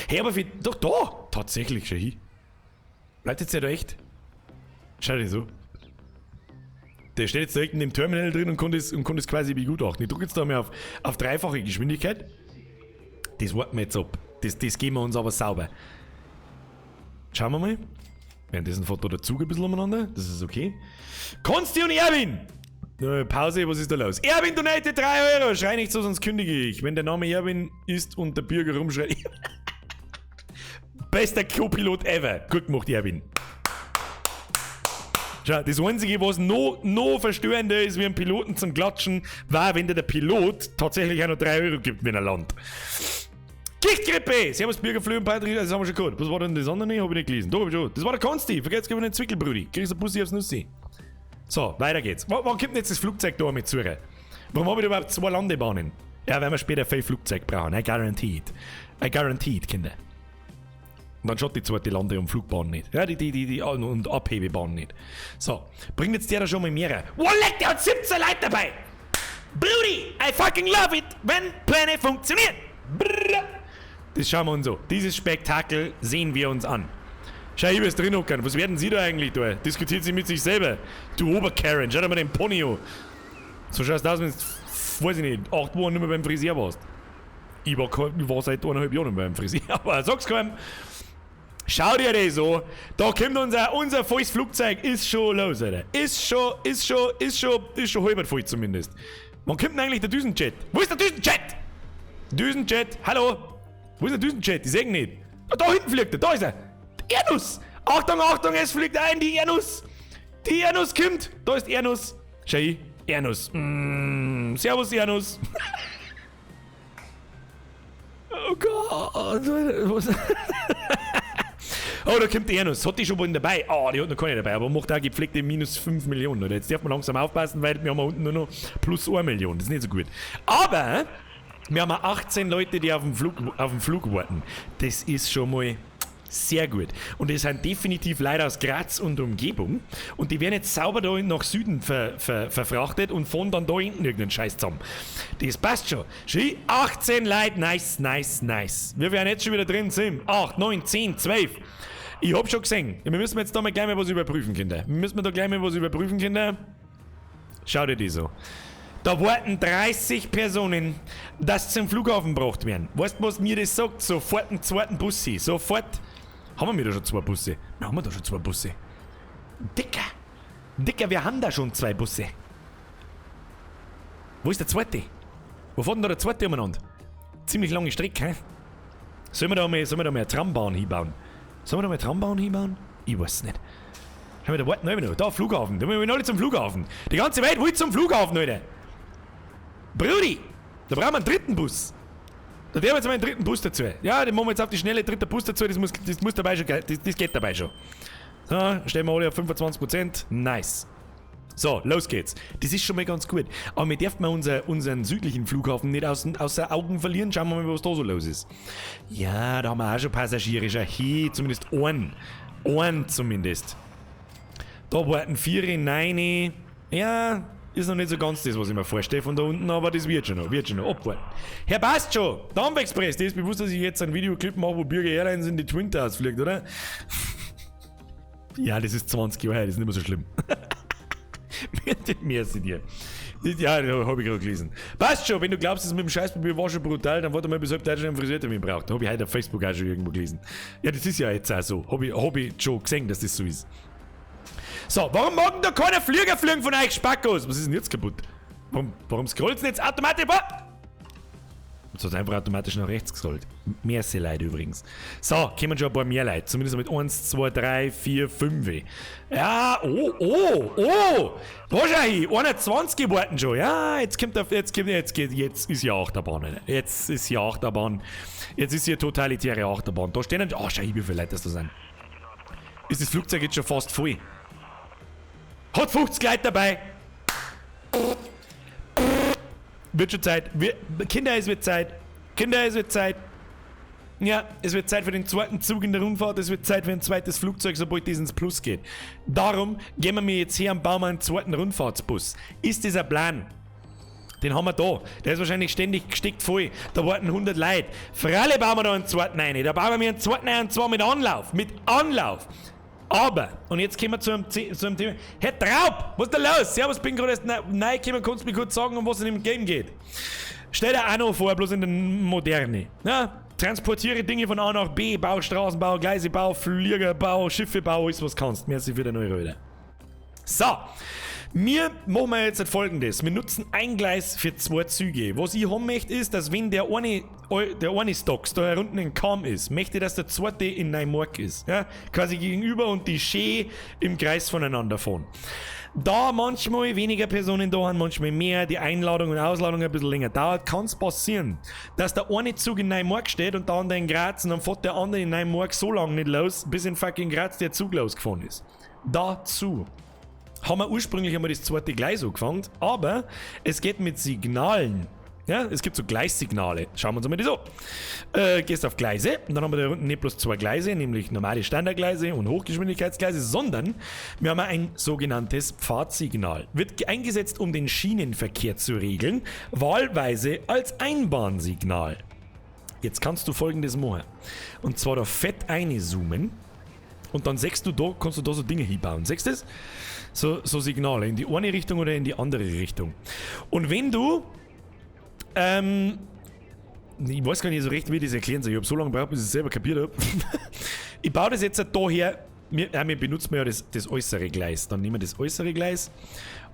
Hey, aber für, doch da! Tatsächlich, schau hin. Bleibt jetzt der da echt? Schau dir so. Der steht jetzt direkt in dem Terminal drin und konnte es quasi begutachten. Ich drücke jetzt da mal auf dreifache Geschwindigkeit. Das warten wir jetzt ab. Das geben wir uns aber sauber. Schauen wir mal. Währenddessen fährt da der Zug ein bisschen umeinander. Das ist okay. Konsti und Erwin! Pause, was ist da los? Erwin donate 3 Euro! Schrei nicht so, sonst kündige ich. Wenn der Name Erwin ist und der Bürger rumschreit. Bester Co-Pilot ever. Gut gemacht, Erwin. Schau, das Einzige, was noch verstörender ist, wie ein Piloten zum Klatschen, war, wenn dir der Pilot tatsächlich auch noch 3 Euro gibt, wenn er landet. Gichtgrippe! Servus Bürger, Flö und Patrick, das haben wir schon gehört. Was war denn das andere? Hab ich nicht gelesen. Doch, hab ich schon. Das war der Konsti. Vergesst den Zwickelbrüdi. Kriegst du Bussi aufs Nussi. So, weiter geht's. Wann kommt denn jetzt das Flugzeug da mit zu? Warum habe ich überhaupt 2 Landebahnen? Ja, weil wir später viel Flugzeug brauchen. I guaranteed. I guaranteed, Kinder. Und dann schaut die zweite Lande- und Flugbahn nicht. Ja, die und Abhebebahn nicht. So, bringt jetzt der da schon mal mehrere. Wow, leck, der hat 17 Leute dabei! Brudi, I fucking love it, wenn Pläne funktionieren! Brrr. Das schauen wir uns an. Dieses Spektakel sehen wir uns an. Schau, ich will's drin hocken. Was werden Sie da eigentlich da? Diskutiert sie mit sich selber. Du Oberkaren, schau dir mal den Pony an. So schaust du aus, wenn du, weiß ich nicht, 8 Wochen nicht mehr beim Friseur warst. Ich war seit 1,5 Jahren nicht mehr beim Friseur, aber sag's keinem. Schau dir das an. Da kommt unser volles Flugzeug. Ist schon los, Alter. Ist schon halb voll zumindest. Wann kommt denn eigentlich der Düsenjet? Wo ist der Düsenjet? Düsenjet, hallo? Wo ist der Düsenjet? Ich seh ihn nicht. Da hinten fliegt er, da ist er. Die Erdnuss. Achtung, Achtung, es fliegt ein, die Erdnuss. Die Erdnuss kommt. Da ist Erdnuss. Schau hin, Erdnuss. Servus, Erdnuss. Oh Gott. Was? Oh, da kommt die noch. Hat die schon wohl dabei? Oh, die hat noch keine dabei, aber macht auch gepflegte minus 5 Millionen. Oder? Jetzt darf man langsam aufpassen, weil wir haben unten nur noch plus 1 Million. Das ist nicht so gut. Aber wir haben 18 Leute, die auf den Flug warten. Das ist schon mal sehr gut. Und das sind definitiv Leute aus Graz und Umgebung. Und die werden jetzt sauber da nach Süden verfrachtet und fahren dann da hinten irgendeinen Scheiß zusammen. Das passt schon. Schau, 18 Leute, nice, nice, nice. Wir werden jetzt schon wieder drin sind. 8, 9, 10, 12. Ich hab schon gesehen. Wir müssen jetzt da mal gleich mal was überprüfen, Kinder. Wir müssen da gleich mal was überprüfen, Kinder. Schau dir die so. Da warten 30 Personen, dass zum Flughafen gebracht werden. Weißt du, was mir das sagt? Sofort einen zweiten Bus hin. Sofort. Haben wir da schon zwei Busse? Wir haben da schon zwei Busse. Dicker! Dicker, wir haben da schon zwei Busse. Wo ist der zweite? Wo fährt denn da der zweite umeinander? Ziemlich lange Strecke, hä? Sollen wir da mal eine Trambahn hinbauen? Sollen wir da mal eine Trambahn hinbauen? Ich weiß nicht. Schau mal, da warten wir noch. Da, Flughafen. Da wollen wir alle zum Flughafen. Die ganze Welt will zum Flughafen, Alter. Brudi! Da brauchen wir einen dritten Bus. Da werden wir jetzt mal einen dritten Bus dazu. Ja, den machen wir jetzt auf die schnelle dritte Bus dazu. Das muss dabei schon, das geht dabei schon. So, stellen wir alle auf 25%. Nice. So, los geht's. Das ist schon mal ganz gut. Aber wir dürfen mal unseren südlichen Flughafen nicht außer Augen verlieren. Schauen wir mal, was da so los ist. Ja, da haben wir auch schon Passagiere. Schau, hier, zumindest einen. Einen zumindest. Da warten vier, neun. Ja, ist noch nicht so ganz das, was ich mir vorstelle von da unten, aber das wird schon noch, wird schon noch. Abwarten. Herr, passt schon. Dampf Express, dir ist bewusst, dass ich jetzt einen Videoclip mache, wo Birger Airlines in die Twin Towers fliegt, oder? Ja, das ist 20 Jahre her, das ist nicht mehr so schlimm. Merci dir. Ja, habe ich gerade gelesen. Passt schon, wenn du glaubst, das mit dem Scheißpapier war schon brutal, dann warte mal, bis halb Deutschland einen Friseurtermin braucht. Habe ich heute auf Facebook auch schon irgendwo gelesen. Ja, das ist ja jetzt auch so. Hab ich schon gesehen, dass das so ist. So, warum mag denn da keiner Flieger fliegen von euch Spackos? Was ist denn jetzt kaputt? Warum scrollt's denn jetzt automatisch? Jetzt hat einfach automatisch nach rechts gescrollt. Merci Leute übrigens. So, kommen schon ein paar mehr Leute. Zumindest mit 1, 2, 3, 4, 5. Ja, oh. Da schau hin, 21 warten schon. Ja, jetzt kommt der, jetzt kommt, jetzt geht, jetzt ist ja Achterbahn, Alter. Jetzt ist ja Achterbahn. Jetzt ist hier totalitäre Achterbahn. Da stehen, oh, schau hin, wie viele Leute das da sind. Ist das Flugzeug jetzt schon fast voll? Hat 50 Leute dabei. Wird schon Zeit. Wir, Kinder, es wird Zeit. Kinder, es wird Zeit. Ja, es wird Zeit für den zweiten Zug in der Rundfahrt. Es wird Zeit für ein zweites Flugzeug, sobald das ins Plus geht. Darum gehen wir mir jetzt her und bauen wir einen zweiten Rundfahrtsbus. Ist dieser Plan? Den haben wir da. Der ist wahrscheinlich ständig gesteckt voll. Da warten 100 Leute. Freilich bauen wir da einen zweiten rein. Da bauen wir mir einen zweiten rein und zwar mit Anlauf. Mit Anlauf. Aber, und jetzt kommen wir zu einem Thema. Herr Traub, was ist da los? Servus, bin gerade erst neu gekommen, kannst du mir kurz sagen, um was es in dem Game geht? Stell dir auch noch vor, bloß in der Moderne. Ja? Transportiere Dinge von A nach B, bau Straßen, bau Gleise, bau Flieger, bau Schiffe, bau alles, was kannst. Merci für den Euro wieder. So, wir machen wir jetzt Folgendes. Wir nutzen ein Gleis für zwei Züge. Was ich haben möchte, ist, dass, wenn der eine Stocks da unten in Cham ist, möchte ich, dass der zweite in Neumarkt ist. Ja? Quasi gegenüber und die schön im Kreis voneinander fahren. Da manchmal weniger Personen da haben, manchmal mehr, die Einladung und Ausladung ein bisschen länger dauert, kann es passieren, dass der eine Zug in Neumarkt steht und der andere in Graz und dann fährt der andere in Neumarkt so lange nicht los, bis in fucking Graz der Zug losgefahren ist. Dazu haben wir ursprünglich einmal das zweite Gleis angefangen, aber es geht mit Signalen. Ja, es gibt so Gleissignale. Schauen wir uns mal das an. Gehst auf Gleise und dann haben wir da unten nicht bloß zwei Gleise, nämlich normale Standardgleise und Hochgeschwindigkeitsgleise, sondern wir haben ein sogenanntes Pfadsignal. Wird eingesetzt, um den Schienenverkehr zu regeln, wahlweise als Einbahnsignal. Jetzt kannst du Folgendes machen. Und zwar da fett einzoomen und dann siehst du da, kannst du da so Dinge hinbauen. Siehst du das? So Signale in die eine Richtung oder in die andere Richtung. Und wenn du ich weiß gar nicht so recht, wie ich das erklären soll. Ich habe so lange gebraucht, bis ich es selber kapiert habe. Ich baue das jetzt da her. Wir benutzen ja das äußere Gleis. Dann nehmen wir das äußere Gleis.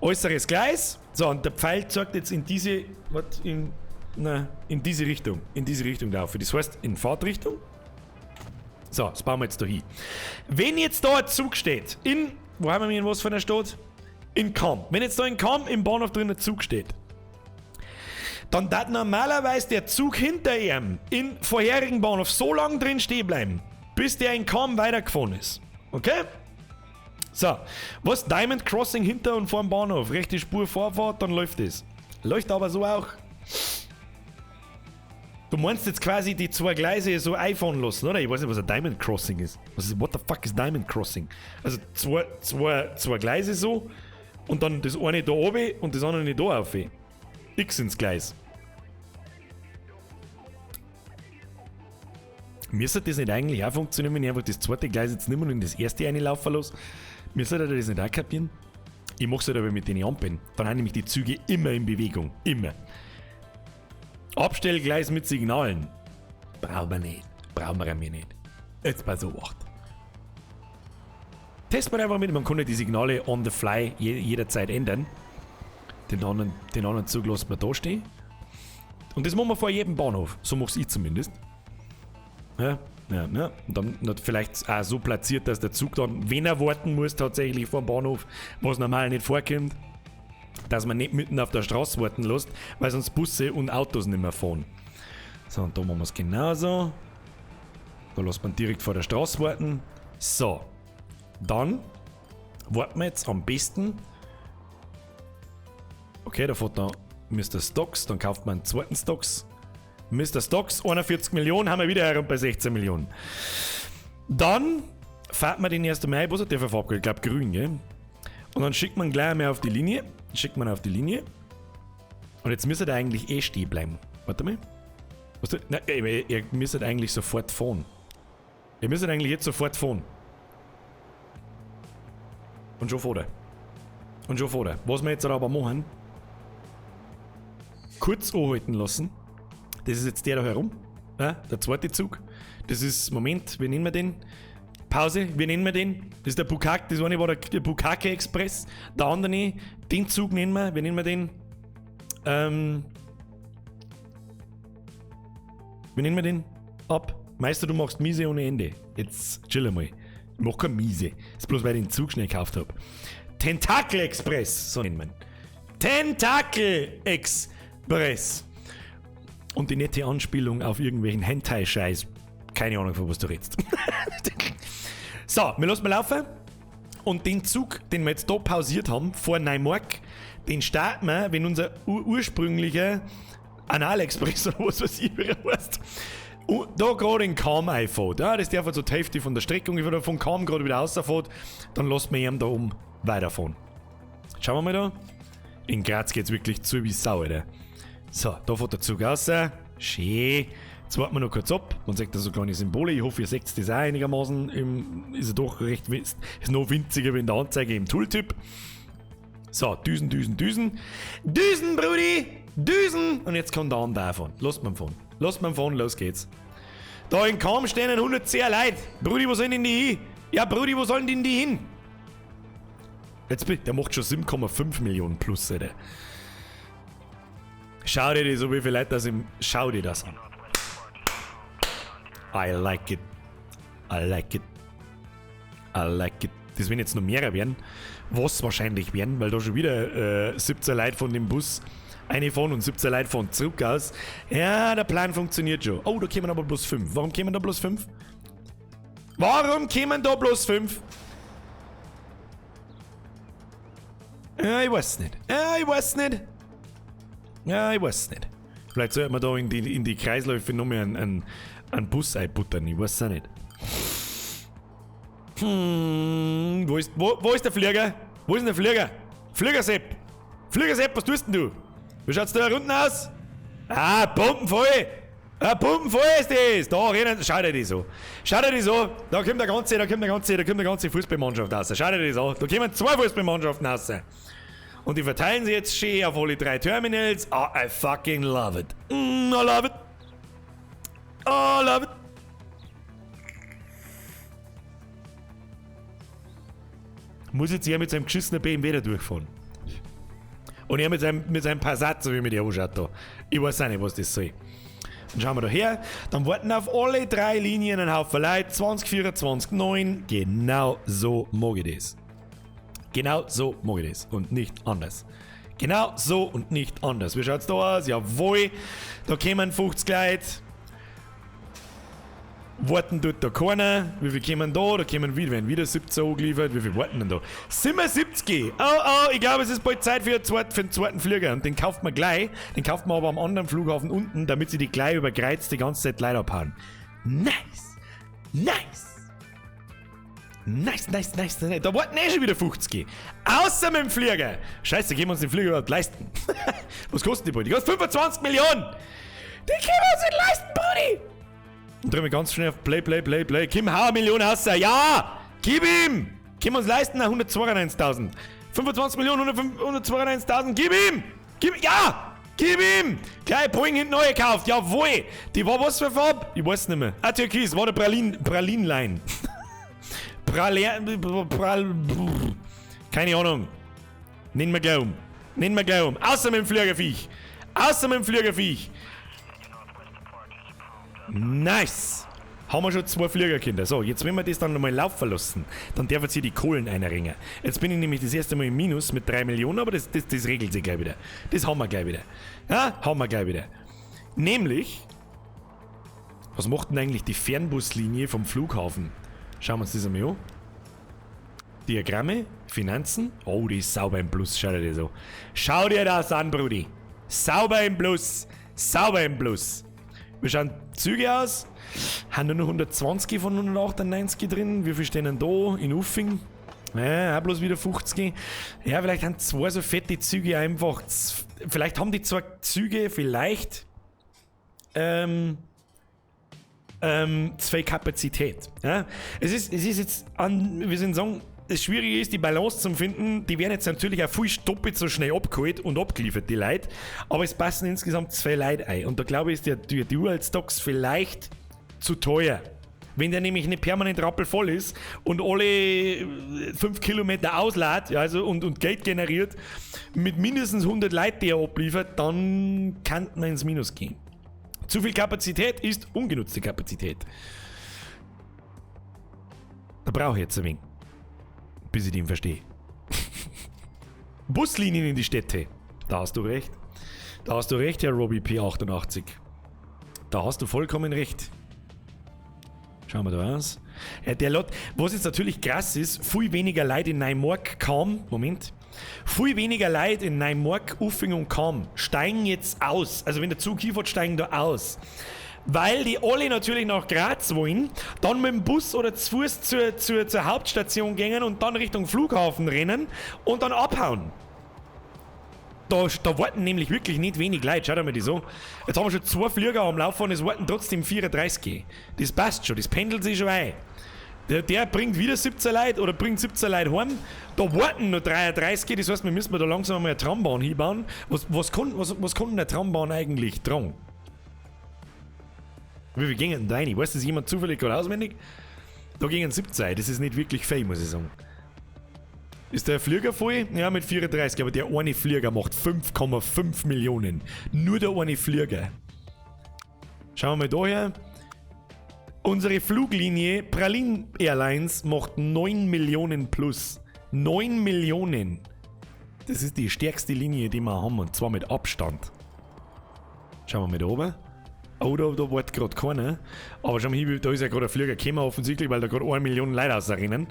Äußeres Gleis. So, und der Pfeil zeigt jetzt in diese, what, na, in diese Richtung. In diese Richtung laufe. Das heißt, in Fahrtrichtung. So, das bauen wir jetzt da hin. Wenn jetzt da ein Zug steht, in, wo haben wir in was von der Stadt? In Cham. Wenn jetzt da in Cham im Bahnhof drin ein Zug steht, Dann darf normalerweise der Zug hinter ihm in vorherigen Bahnhof so lange drin stehen bleiben, bis der in Cham weitergefahren ist. Okay? So, was? Diamond Crossing hinter und vor dem Bahnhof. Rechte Spur Vorfahrt, dann läuft es. Läuft aber so auch. Du meinst jetzt quasi die zwei Gleise so einfahren lassen, oder? Ich weiß nicht, was ein Diamond Crossing ist. Was ist, what the fuck is Diamond Crossing? Also zwei Gleise so und dann das eine da oben und das andere da auf. X ins Gleis. Müsste das nicht eigentlich auch funktionieren, wenn ich einfach das zweite Gleis jetzt nicht mehr in das erste reinlaufen lasse? Müsste das nicht auch kapieren? Ich mach's halt aber mit den Ampeln. Dann haben nämlich die Züge immer in Bewegung. Immer. Abstellgleis mit Signalen. Brauchen wir nicht. Brauchen wir nicht. Jetzt bei so 8. Testen wir einfach mit. Man kann ja die Signale on the fly jederzeit ändern. Den anderen Zug lassen wir da stehen. Und das machen wir vor jedem Bahnhof. So mach's ich zumindest. Ja, ja, ja. Und dann noch vielleicht auch so platziert, dass der Zug dann, wenn er warten muss, tatsächlich vor dem Bahnhof, was normal nicht vorkommt, dass man nicht mitten auf der Straße warten lässt, weil sonst Busse und Autos nicht mehr fahren. So, und da machen wir's genauso. Da lässt man direkt vor der Straße warten. So, dann warten wir jetzt am besten. Okay, da fährt dann Mr. Stocks, dann kauft man einen zweiten Stocks. Mr. Stocks, 41 Millionen, haben wir wieder herum bei 16 Millionen. Dann fährt man den ersten Mai, was hat der für Farbe? Ich glaub grün, gell? Und dann schickt man gleich einmal auf die Linie. Schickt man auf die Linie. Und jetzt müsste der eigentlich eh stehen bleiben. Warte mal. Was du, nein, ihr müsstet eigentlich sofort fahren. Ihr müsstet eigentlich jetzt sofort fahren. Und schon fährt er. Und schon fährt er. Was wir jetzt aber machen, kurz anhalten lassen. Das ist jetzt der da herum. Ja, der zweite Zug. Das ist, Moment, wie nennen wir den? Pause, wie nennen wir den? Das ist der Bukake, das eine war der Bukake Express. Der andere, den Zug nennen wir, wie nennen wir den? Wie nennen wir den? Ab. Meister, du machst Miese ohne Ende. Jetzt chill einmal. Ich mach keine Miese. Das ist bloß, weil ich den Zug schnell gekauft hab. Tentakel Express, so nennt man. Tentakel Express. Und die nette Anspielung auf irgendwelchen Hentai-Scheiß. Keine Ahnung, von was du redest. So, wir lassen mal laufen. Und den Zug, den wir jetzt da pausiert haben, vor Neumarkt, den starten wir, wenn unser ursprünglicher Analexpress oder was weiß ich, wie er heißt, da gerade in Cham einfahrt. Ja, das darf also die Hälfte von der Strecke ungefähr von Cham gerade wieder rausfährt, dann lassen wir ihn da oben weiterfahren. Schauen wir mal da. In Graz geht's wirklich zu wie Sau, Alter. So, da fährt der Zug raus. Schön. Jetzt warten wir noch kurz ab. Man sieht da so kleine Symbole. Ich hoffe, ihr seht das auch einigermaßen. Ist ja doch recht, ist noch winziger wie in der Anzeige im Tooltip. So, Düsen, Düsen, Düsen. Düsen, Brudi! Düsen! Und jetzt kann der andere auch fahren. Lasst mal fahren. Lasst mal fahren, los geht's. Da in Cham stehen 110 Leute. Brudi, wo sollen denn die hin? Ja, Brudi, wo sollen denn die hin? Jetzt bitte, der macht schon 7,5 Millionen plus, Alter. Schau dir das so, wie viele Leute das im. Schau dir das an. I like it. I like it. I like it. Das werden jetzt noch mehrere werden. Was wahrscheinlich werden, weil da schon wieder 17 Leute von dem Bus einfahren und 17 Leute fahren zurück aus. Ja, der Plan funktioniert schon. Oh, da kommen aber bloß 5. Warum kommen da bloß 5? Warum kommen da bloß 5? Ja, ich weiß nicht. Ja, ich weiß nicht. Ja, ich weiß nicht. Vielleicht sollte man da in die Kreisläufe noch mehr einen Bus einbuttern. Ich weiß es auch nicht. Wo ist der Flieger? Wo ist denn der Flieger? Fliegersepp! Fliegersepp, was tust denn du? Wie schaut's da unten aus? Ah, pumpenvoll! Ah, pumpenvoll ist das! Da rennen, schau dir das an. Schau dir das an. Da kommt der ganze Fußballmannschaft raus. Schau dir das an. Da kommen 2 Fußballmannschaften raus. Und die verteilen sie jetzt schön auf alle 3 Terminals. Oh, I fucking love it. I love it. Oh, I love it. Muss jetzt er mit seinem geschissenen BMW da durchfahren. Und er mit seinem Passat, so wie mir der anschaut da. Ich weiß auch nicht, was das soll. Dann schauen wir da her. Dann warten auf alle 3 Linien ein Haufen Leute. 20, 24, 9. Genau so mag ich das. Genau so mag ich das. Und nicht anders. Genau so und nicht anders. Wie schaut's da aus? Jawohl, da kommen 50 Leute. Warten tut da keiner. Wie viel kommen da? Da kommen wieder, werden wieder 17 angeliefert. Wie viel warten denn da? 77! Oh, ich glaube, es ist bald Zeit für den zweiten Flieger. Und den kauft man gleich. Den kauft man aber am anderen Flughafen unten, damit sie die gleich über Greiz die ganze Zeit Leute abhauen. Nice! Nice! Nice, nice, nice, nice. Da warten eh schon wieder 50. Außer mit dem Flieger. Scheiße, gehen wir uns den Flieger überhaupt leisten. Was kostet die Beute? Die kostet 25 Millionen! Die können wir uns nicht leisten, Brudi! Und drücken wir ganz schnell auf Play, Play, Play, Play. Kim, hau eine Million raus. Ja! Gib ihm! Können wir uns leisten? 192.000. 25 Millionen, 192.000. Gib ihm! Gib, ja! Gib ihm! Gleich Boeing hinten neu gekauft. Jawohl! Die war was für Farbe? Ich weiß nicht mehr. Ah, Türkis, war der Pralinline. Pral, keine Ahnung. Nennen wir gleich um. Nennen wir gleich um. Außer mit dem Fliegerviech. Außer mit dem Fliegerviech. Nice. Haben wir schon 2 Fliegerkinder. So, jetzt wenn wir das dann nochmal laufen lassen, dann dürfen sie die Kohlen einringen. Jetzt bin ich nämlich das erste Mal im Minus mit 3 Millionen, aber das regelt sich gleich wieder. Das haben wir gleich wieder. Ja, haben wir gleich wieder. Nämlich, was macht denn eigentlich die Fernbuslinie vom Flughafen? Schauen wir uns das einmal an. Diagramme, Finanzen. Oh, die ist sauber im Plus. Schau dir das an. Schau dir das an, Brudi. Sauber im Plus. Sauber im Plus. Wir schauen Züge aus. Haben nur noch 120 von 198 drin. Wie viel stehen denn da in Uffing? Ja, auch bloß wieder 50. Ja, vielleicht haben zwei so fette Züge einfach. Vielleicht haben die zwei Züge vielleicht zwei Kapazität. Ja? Es ist jetzt an, wir sind sagen, das Schwierige ist, die Balance zu finden. Die werden jetzt natürlich auch viel doppelt so schnell abgeholt und abgeliefert, die Leute. Aber es passen insgesamt 2 Leute ein. Und da glaube ich, ist der Dual Stocks vielleicht zu teuer. Wenn der nämlich nicht permanent rappelvoll ist und alle 5 Kilometer auslädt, ja, also und Geld generiert, mit mindestens 100 Leuten, die er abliefert, dann kann man ins Minus gehen. Zu viel Kapazität ist ungenutzte Kapazität. Da brauche ich jetzt ein wenig, bis ich den verstehe. Buslinien in die Städte. Da hast du recht. Da hast du recht, Herr Robbie P88. Da hast du vollkommen recht. Schauen wir da aus. Ja, der Lot, was jetzt natürlich krass ist, viel weniger Leute in Neumarkt kam. Moment. Viel weniger Leute in Neumarkt, Uffing und Cham steigen jetzt aus. Also wenn der Zug hinfährt, steigen da aus. Weil die alle natürlich nach Graz wollen, dann mit dem Bus oder zu Fuß zur Hauptstation gehen und dann Richtung Flughafen rennen und dann abhauen. Da warten nämlich wirklich nicht wenig Leute. Schaut mal die so. Jetzt haben wir schon 2 Flieger am Laufen und es warten trotzdem 34. Das passt schon, das pendelt sich schon ein. Der bringt wieder 17 Leute oder bringt 17 Leute heim. Da warten noch 33, das heißt, wir müssen da langsam mal eine Trambahn hinbauen. Was kann denn eine Trambahn eigentlich tragen? Wie viel gingen denn da rein? Weiß das jemand zufällig gerade auswendig? Da gingen 17, das ist nicht wirklich viel, muss ich sagen. Ist der Flieger voll? Ja, mit 34, aber der eine Flieger macht 5,5 Millionen. Nur der eine Flieger. Schauen wir mal da her. Unsere Fluglinie Pralin Airlines macht 9 Millionen plus. 9 Millionen. Das ist die stärkste Linie, die wir haben, und zwar mit Abstand. Schauen wir mal da oben. Oh, da wartet gerade keiner. Aber schau mal hier, da ist ja gerade ein Flieger gekommen, offensichtlich, weil da gerade 1 Million Leute rausrennen.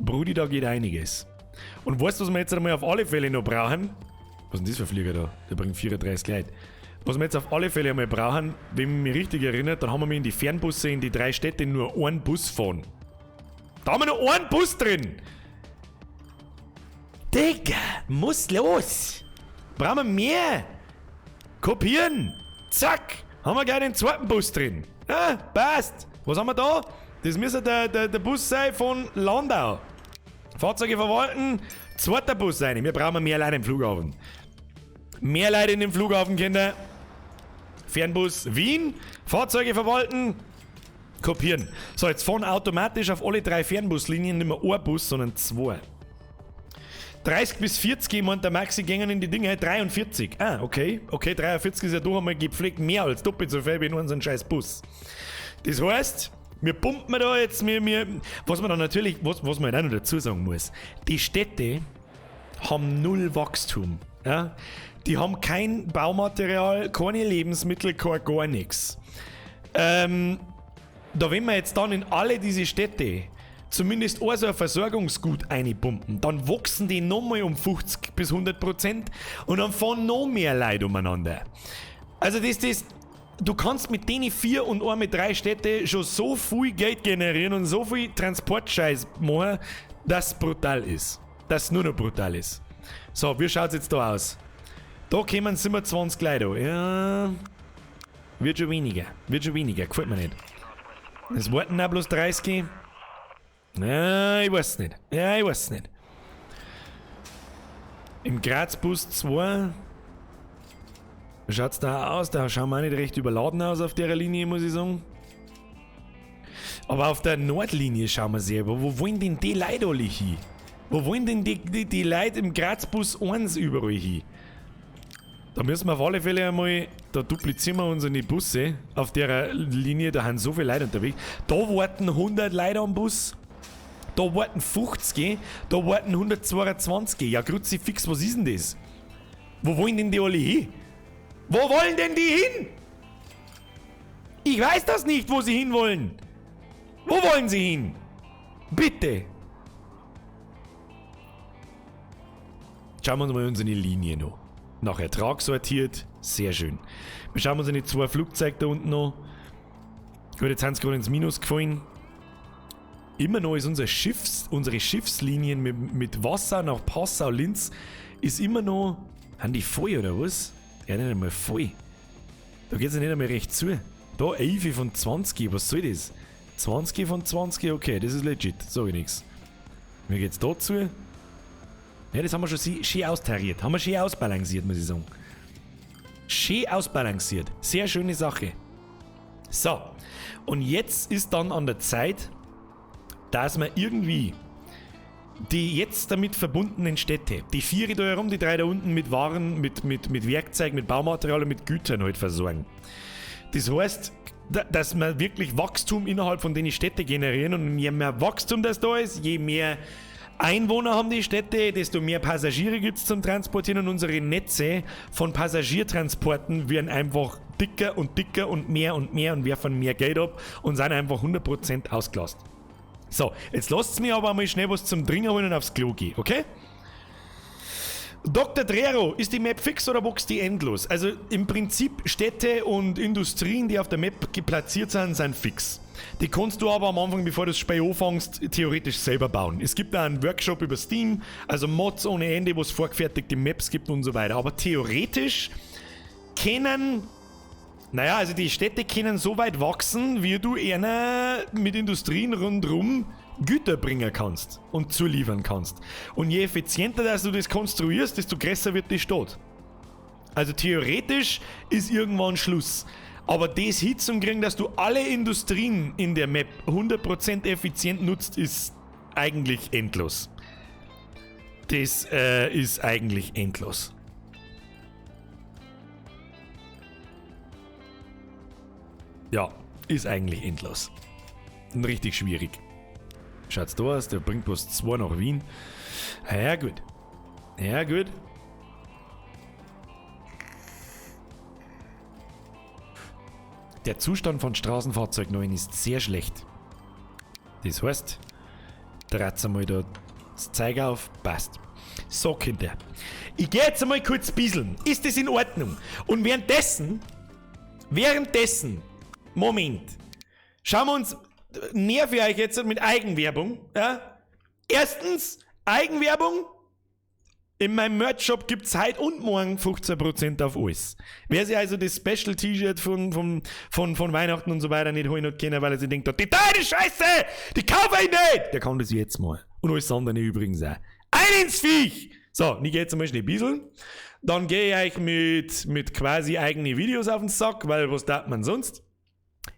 Brudi, da geht einiges. Und weißt du, was wir jetzt einmal auf alle Fälle noch brauchen? Was ist denn das für ein Flieger da? Der bringt 34 Leute. Was wir jetzt auf alle Fälle einmal brauchen, wenn ich mich richtig erinnere, dann haben wir in die Fernbusse in die 3 Städte nur einen Bus fahren. Da haben wir nur einen Bus drin! Digga, muss los! Brauchen wir mehr! Kopieren! Zack! Haben wir gleich den zweiten Bus drin. Ja, passt! Was haben wir da? Das müsste der Bus sein von Landau. Fahrzeuge verwalten, zweiter Bus sein. Wir brauchen mehr Leute im Flughafen. Mehr Leute in den Flughafen, Kinder. Fernbus Wien, Fahrzeuge verwalten, kopieren. So, jetzt fahren automatisch auf alle 3 Fernbuslinien nicht mehr ein Bus, sondern 2. 30 bis 40, meint der Maxi, gingen in die Dinge. 43. Ah, okay. Okay, 43 ist ja doch einmal gepflegt mehr als doppelt so viel wie in unserem scheiß Bus. Das heißt, wir pumpen da jetzt, was man dann natürlich, was man auch noch dazu sagen muss, die Städte haben null Wachstum. Ja? Die haben kein Baumaterial, keine Lebensmittel, kein gar nichts. Da wenn wir jetzt dann in alle diese Städte zumindest ein so ein Versorgungsgut einpumpen, dann wachsen die nochmal um 50 bis 100% und dann fahren noch mehr Leute umeinander. Also du kannst mit denen 4 und 1 mit 3 Städte schon so viel Geld generieren und so viel Transportscheiß machen, dass es brutal ist. Dass es nur noch brutal ist. So, wie schaut's jetzt da aus? Da kommen 27 Leute an. Ja, wird schon weniger. Wird schon weniger. Gefällt mir nicht. Es warten auch bloß 30. Ja, ich weiß nicht. Ja, ich weiß nicht. Im Graz-Bus 2. Wie schaut's da aus? Da schauen wir auch nicht recht überladen aus auf der Linie, muss ich sagen. Aber auf der Nordlinie schauen wir selber. Wo wollen denn die Leute alle hin? Wo wollen denn die Leute im Graz-Bus 1 überall hin? Da müssen wir auf alle Fälle einmal, da duplizieren wir unsere Busse auf der Linie, da sind so viele Leute unterwegs. Da warten 100 Leute am Bus, da warten 50, da warten 122. Ja, Kruzifix, was ist denn das? Wo wollen denn die alle hin? Wo wollen denn die hin? Ich weiß das nicht, wo sie hinwollen. Wo wollen sie hin? Bitte. Schauen wir uns mal unsere Linie noch. Nach Ertrag sortiert, sehr schön. Wir schauen uns die 2 Flugzeuge da unten an. Gut, jetzt sind sie gerade ins Minus gefallen. Immer noch ist unsere Schiffslinien mit Wasser nach Passau, Linz, ist immer noch... Haben die voll oder was? Ja, nicht einmal voll. Da geht's ja nicht einmal recht zu. Da 11 von 20, was soll das? 20 von 20, okay, das ist legit, sag ich nix. Wie geht's da zu? Ja, das haben wir schon schön austariert. Haben wir schön ausbalanciert, muss ich sagen. Schön ausbalanciert. Sehr schöne Sache. So. Und jetzt ist dann an der Zeit, dass wir irgendwie die jetzt damit verbundenen Städte, die 4 da herum, die 3 da unten mit Waren, mit Werkzeug, mit Baumaterial und mit Gütern halt versorgen. Das heißt, dass wir wirklich Wachstum innerhalb von den Städten generieren und je mehr Wachstum das da ist, je mehr Einwohner haben die Städte, desto mehr Passagiere gibt's zum Transportieren und unsere Netze von Passagiertransporten werden einfach dicker und dicker und mehr und mehr und werfen mehr Geld ab und sind einfach 100% ausgelastet. So, jetzt lasst's mir aber mal schnell was zum Trinken holen und aufs Klo gehen, okay? Dr. Drero, ist die Map fix oder wächst die endlos? Also im Prinzip Städte und Industrien, die auf der Map platziert sind, sind fix. Die kannst du aber am Anfang, bevor du das Spiel anfängst, theoretisch selber bauen. Es gibt da einen Workshop über Steam, also Mods ohne Ende, wo es vorgefertigte Maps gibt und so weiter. Aber theoretisch können, naja, also die Städte können so weit wachsen, wie du einer mit Industrien rundherum Güter bringen kannst und zuliefern kannst. Und je effizienter dass du das konstruierst, desto größer wird die Stadt. Also theoretisch ist irgendwann Schluss. Aber das hinzukriegen, dass du alle Industrien in der Map 100% effizient nutzt, ist eigentlich endlos. Das ist eigentlich endlos. Ja, ist eigentlich endlos. Und richtig schwierig. Schaut's da aus, der bringt bloß 2 nach Wien. Ja gut. Ja gut. Der Zustand von Straßenfahrzeug 9 ist sehr schlecht. Das heißt, dreht's einmal da das Zeug auf, passt. So, Kinder. Ich geh jetzt einmal kurz bieseln. Ist das in Ordnung? Und währenddessen, Moment, schauen wir uns, nerv ich euch jetzt mit Eigenwerbung. Ja? Erstens, Eigenwerbung. In meinem Merch-Shop gibt's heute und morgen 15% auf alles. Wer sich also das Special-T-Shirt von Weihnachten und so weiter nicht holen hat können, weil er sich denkt, die teure Scheiße, die kaufe ich nicht! Der kann das jetzt mal. Und alles andere übrigens auch. Ein ins Viech! So, ich geh jetzt einmal schnell bieseln. Dann geh ich euch mit quasi eigenen Videos auf den Sack, weil was darf man sonst?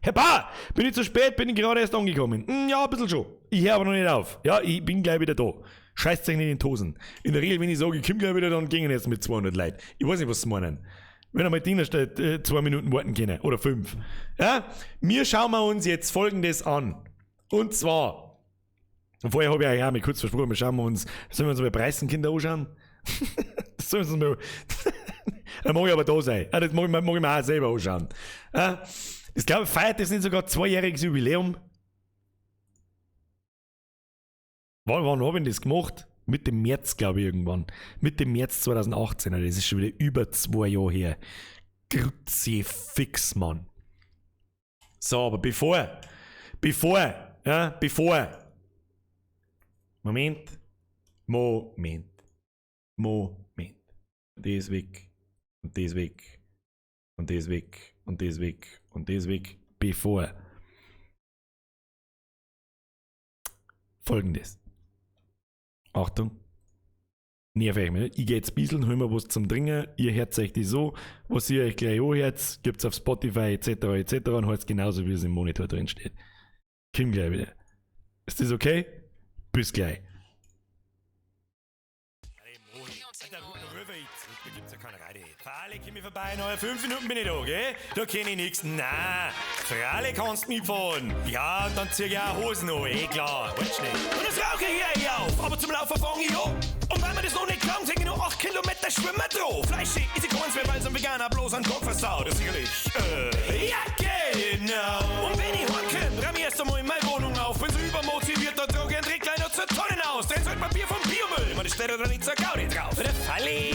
Herr Paar, bin ich zu spät, bin ich gerade erst angekommen. Ja, ein bisschen schon. Ich hör aber noch nicht auf. Ja, ich bin gleich wieder da. Scheißt euch nicht in die Hosen. In der Regel, wenn ich sage, ich komm gleich wieder, dann gehen jetzt mit 200 Leuten. Ich weiß nicht, was sie meinen. Wenn einmal Diener steht, 2 Minuten warten können. Oder 5. Ja? Wir schauen wir uns jetzt Folgendes an. Und zwar, und vorher habe ich euch auch mal kurz versprochen, wir schauen wir uns, sollen wir uns mal Preisenkinder anschauen? Das sollen sie mir. Da mag ich aber da sein. Ah, das mag ich mir auch selber anschauen. Ah, ich glaube, feiert das nicht sogar zweijähriges Jubiläum? Wann habe ich das gemacht? Mitte März, glaube ich, irgendwann. Mitte März 2018. Also das ist schon wieder über 2 Jahre her. Kruzifix, Mann. So, aber bevor. Moment. Das weg. Und das weg. Und das weg. Und das weg. Und das weg. Bevor. Folgendes. Achtung. Nerv euch nicht. Ich geh jetzt ein bisschen, hol mir was zum Trinken. Ihr hört euch die so. Was ihr euch gleich anhört, gibt's auf Spotify etc. etc. und hört's genauso, wie es im Monitor drin steht. Komm gleich wieder. Ist das okay? Bis gleich. Da gibt's ja keine Reide. Freilich komm ich vorbei, noch 5 Minuten bin ich da, gell? Da kenn ich nix. Nein, freilich kannst du mitfahren. Ja, und dann zieh ich auch Hosen an, eh klar. Halt schnell. Und das rauche ich hier auf, aber zum Laufen fang ich an. Und weil mir das noch nicht klang, sing ich nur 8 Kilometer Schwimmer drauf. Fleisch ist ich keins mehr, weil's ein Veganer bloß einen Tag versaut. Das sicherlich. Ja, genau. Und wenn ich heimkomm, räum ich erst einmal in meine Wohnung auf. Bin so übermotiviert, da trage ich einen Dreck gleich noch zur Tonnen aus. Denn sollte Papier vom Biomüll, man steht da nicht zur Gaudi drauf. Der Falle.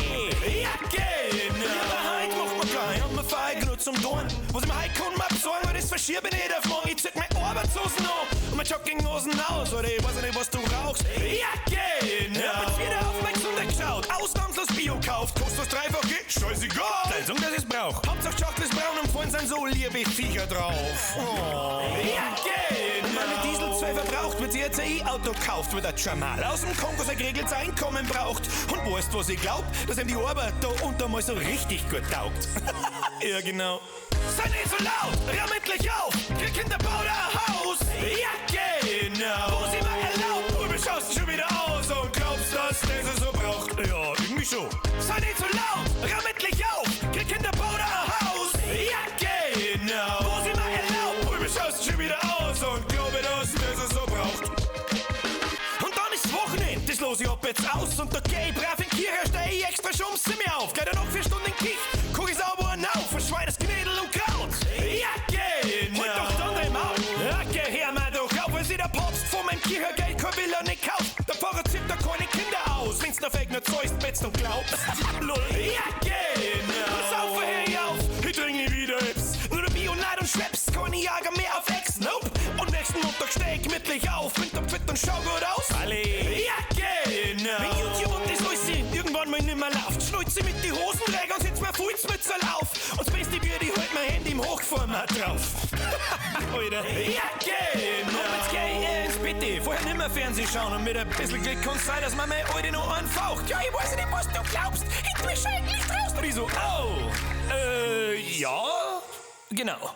Ja, genau. Ja, aber heute macht man gleich und man feiert genug zum Dorn. Was ich mir heute kann, mal besorgen, weil das verschiebe ich nicht auf morgen. Ich zieh meine Arbeitshosen an und meine Jogginghosen aus. Oder ich weiß nicht, was du rauchst. Ja, genau. Ich hab jetzt wieder auf mein Gesundheit geschaut. Ausnahmslos Bio kauft. Kostet das Dreifache? Scheißegal. Sagen, dass ich's brauch. Hauptsache Schachtel ist braun und vorn sind so liebe Viecher drauf. Oh. Ja, genau. Und wenn mit Diesel 2 verbraucht, wird sie jetzt ein E-Auto gekauft, wird ein Jamal aus dem Kongo sein geregeltes Einkommen braucht. Und weißt, was ich glaub? Dass ihm die Arbeit da unter mal so richtig gut taugt. Ja, genau. Sei nicht so laut, räum endlich auf! Krieg Kinder, bau da ein Haus! Ja, genau! Wo sie mal erlaubt, Bube, schaust schon wieder aus und glaubst, dass der so braucht. Ja, irgendwie schon. Sei nicht so laut, räum endlich auf! Krieg Kinder, bau da ein Haus! Ja, genau! Wo sie mal erlaubt, Bube, schaust schon wieder aus und glaube, dass der so braucht. Und dann ist Wochenende, das los ich ab jetzt aus und da geh ich brav in die Kirche, steh ich extra schumse mir auf. Geh dann noch 4 Stunden in die Kirche, guck ich sauber auf, verschwein das Knädel und Kraut. Ja, genau. Halt doch dann dein Maul. Ja, geh her, mal doch auf, weil sie der Papst von meinem Kirchengeld kein Villa nicht kauft. Der Pfarrer zieht da keine Kinder aus, wenn's da fake nur zahlst, betzt und glaubst. Lol. Ja, genau. Pass auf, hör ich auf, ich trink nie wieder Ips. Nur der Bionade und Schweppes, keine Jager mehr auf Ex. Nope. Und nächsten Montag steh ich gemütlich auf, bin topfit und schau gut aus. Alle. Ja, genau. Wenn YouTube und das alles irgendwann mal nimmer läuft, schnallt sie mit die Hosenträger und setzt mir Fulzmütze auf. Und das Beste wird, ich halt mein Handy im Hochformat drauf. Alter. Ja, genau. Und jetzt geh ich ins Bett, vorher nimmer Fernsehen schauen und mit ein bisschen Glück kann's sein, dass man meine Alte noch anfaucht. Ja, ich weiß nicht, was du glaubst. Ich tu mich eigentlich draus. Und ich so, oh, ja, genau.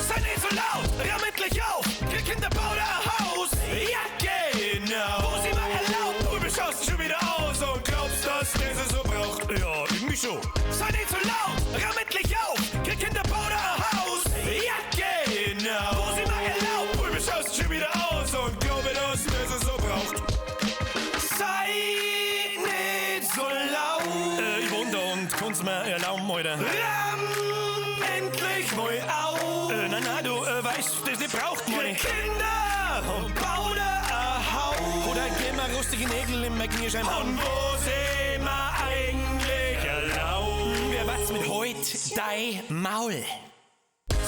Sei nicht so laut, räum endlich auf, krieg Kinder, bau da ein Haus. Ja, genau. Wo sie mal erlaubt, Bube, schaust schon wieder aus und glaubst, dass der so braucht. Ja, irgendwie schon. Sei nicht so laut, räum endlich auf, krieg Kinder, bau da ein Haus. Ja, genau. Wo sie mal erlaubt, Bube, schaust schon wieder aus und glaube, dass der so braucht. Sei nicht so laut. Ich wohne da und kann's mir erlauben, Alter. Räum endlich mal auf. Nein, du weißt, das nicht braucht meine Kinder und bau da ein Haus. Oder geh mal rustige Nägel in mein Kniescheiben. Und wo sind wir eigentlich erlaubt? Wer was mit heut dein Maul?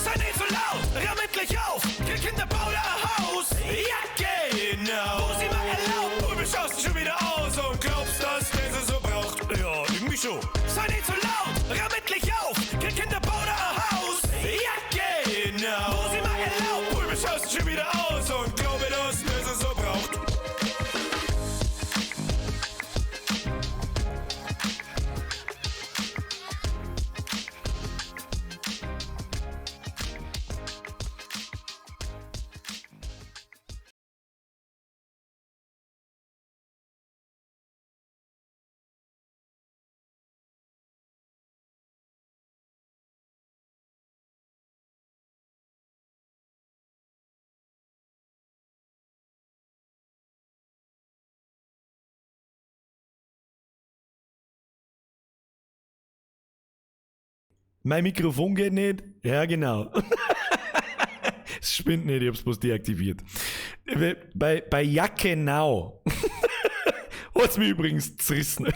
Sei nicht so laut, räum endlich auf, krieg Kinder, bau da ein Haus. Ja, genau. Wo sie mal erlaubt, Bube, schaust schon wieder aus und glaubst, dass der so braucht. Ja, irgendwie schon. Sei nicht so laut, räum endlich auf, krieg Kinder, bau da ein Haus. Ja, genau. Wo sie mal erlaubt, Bube, schaust schon wieder aus und glaube, dass der so braucht. Mein Mikrofon geht nicht. Ja, genau. Es spinnt nicht, ich hab's bloß deaktiviert. Bei Jacke Now hat's mich übrigens zerrissen.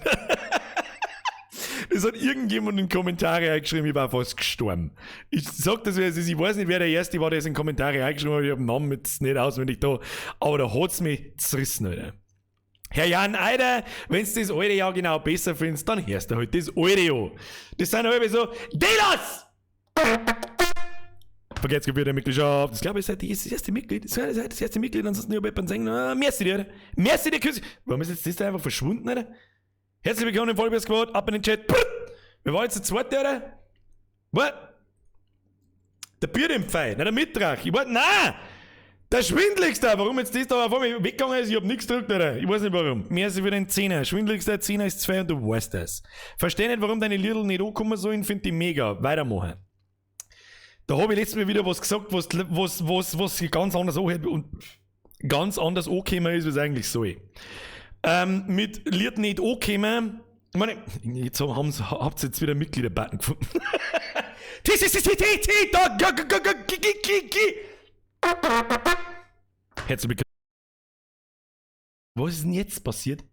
Das hat irgendjemand in Kommentare eingeschrieben, ich war fast gestorben. Ich sag das, wie es ist, ich weiß nicht, wer der Erste war, der es in Kommentare eingeschrieben hat, ich hab den Namen jetzt nicht auswendig da, aber da hat's mich zerrissen, Alter. Herr Jan Eider, wenn's das alte Jahr genau besser findest, dann hörst du halt das alte Jahr. Das sind halbe so, Delos! Vergelt's Gebühr der Mitgliedschaft. Das glaube ich, seit das erste Mitglied. Das ist das erste Mitglied, ansonsten ich hab jemanden sagen, merci dir, merci dir, Küsse. Warum ist jetzt das da einfach verschwunden, Alter? Herzlich willkommen im Vollbier Squad, ab in den Chat. Wer war jetzt der zweite, oder? Was? Der Bier im Pfeil, nicht der Mitrach. Ich wollte, nein! Der Schwindligste, warum jetzt das da vor mir weggegangen ist, ich hab nichts gedrückt, Alter. Ich weiß nicht warum. Mehr als für den Zehner. Schwindligster Zehner ist 2 und du weißt das. Versteh nicht, warum deine Lidl nicht ankommen sollen, find ich mega. Weitermachen. Da hab ich letztes Mal wieder was gesagt, was sich ganz anders anhört und ganz anders angekommen ist, wie es eigentlich soll. Mit Lied nicht angekommen, ich meine, jetzt habt ihr jetzt wieder Mitgliederbutton gefunden. T, C, C, C, T, T, da, G, G, G, G, G, G, G. Herzlich willkommen. Was ist denn jetzt passiert?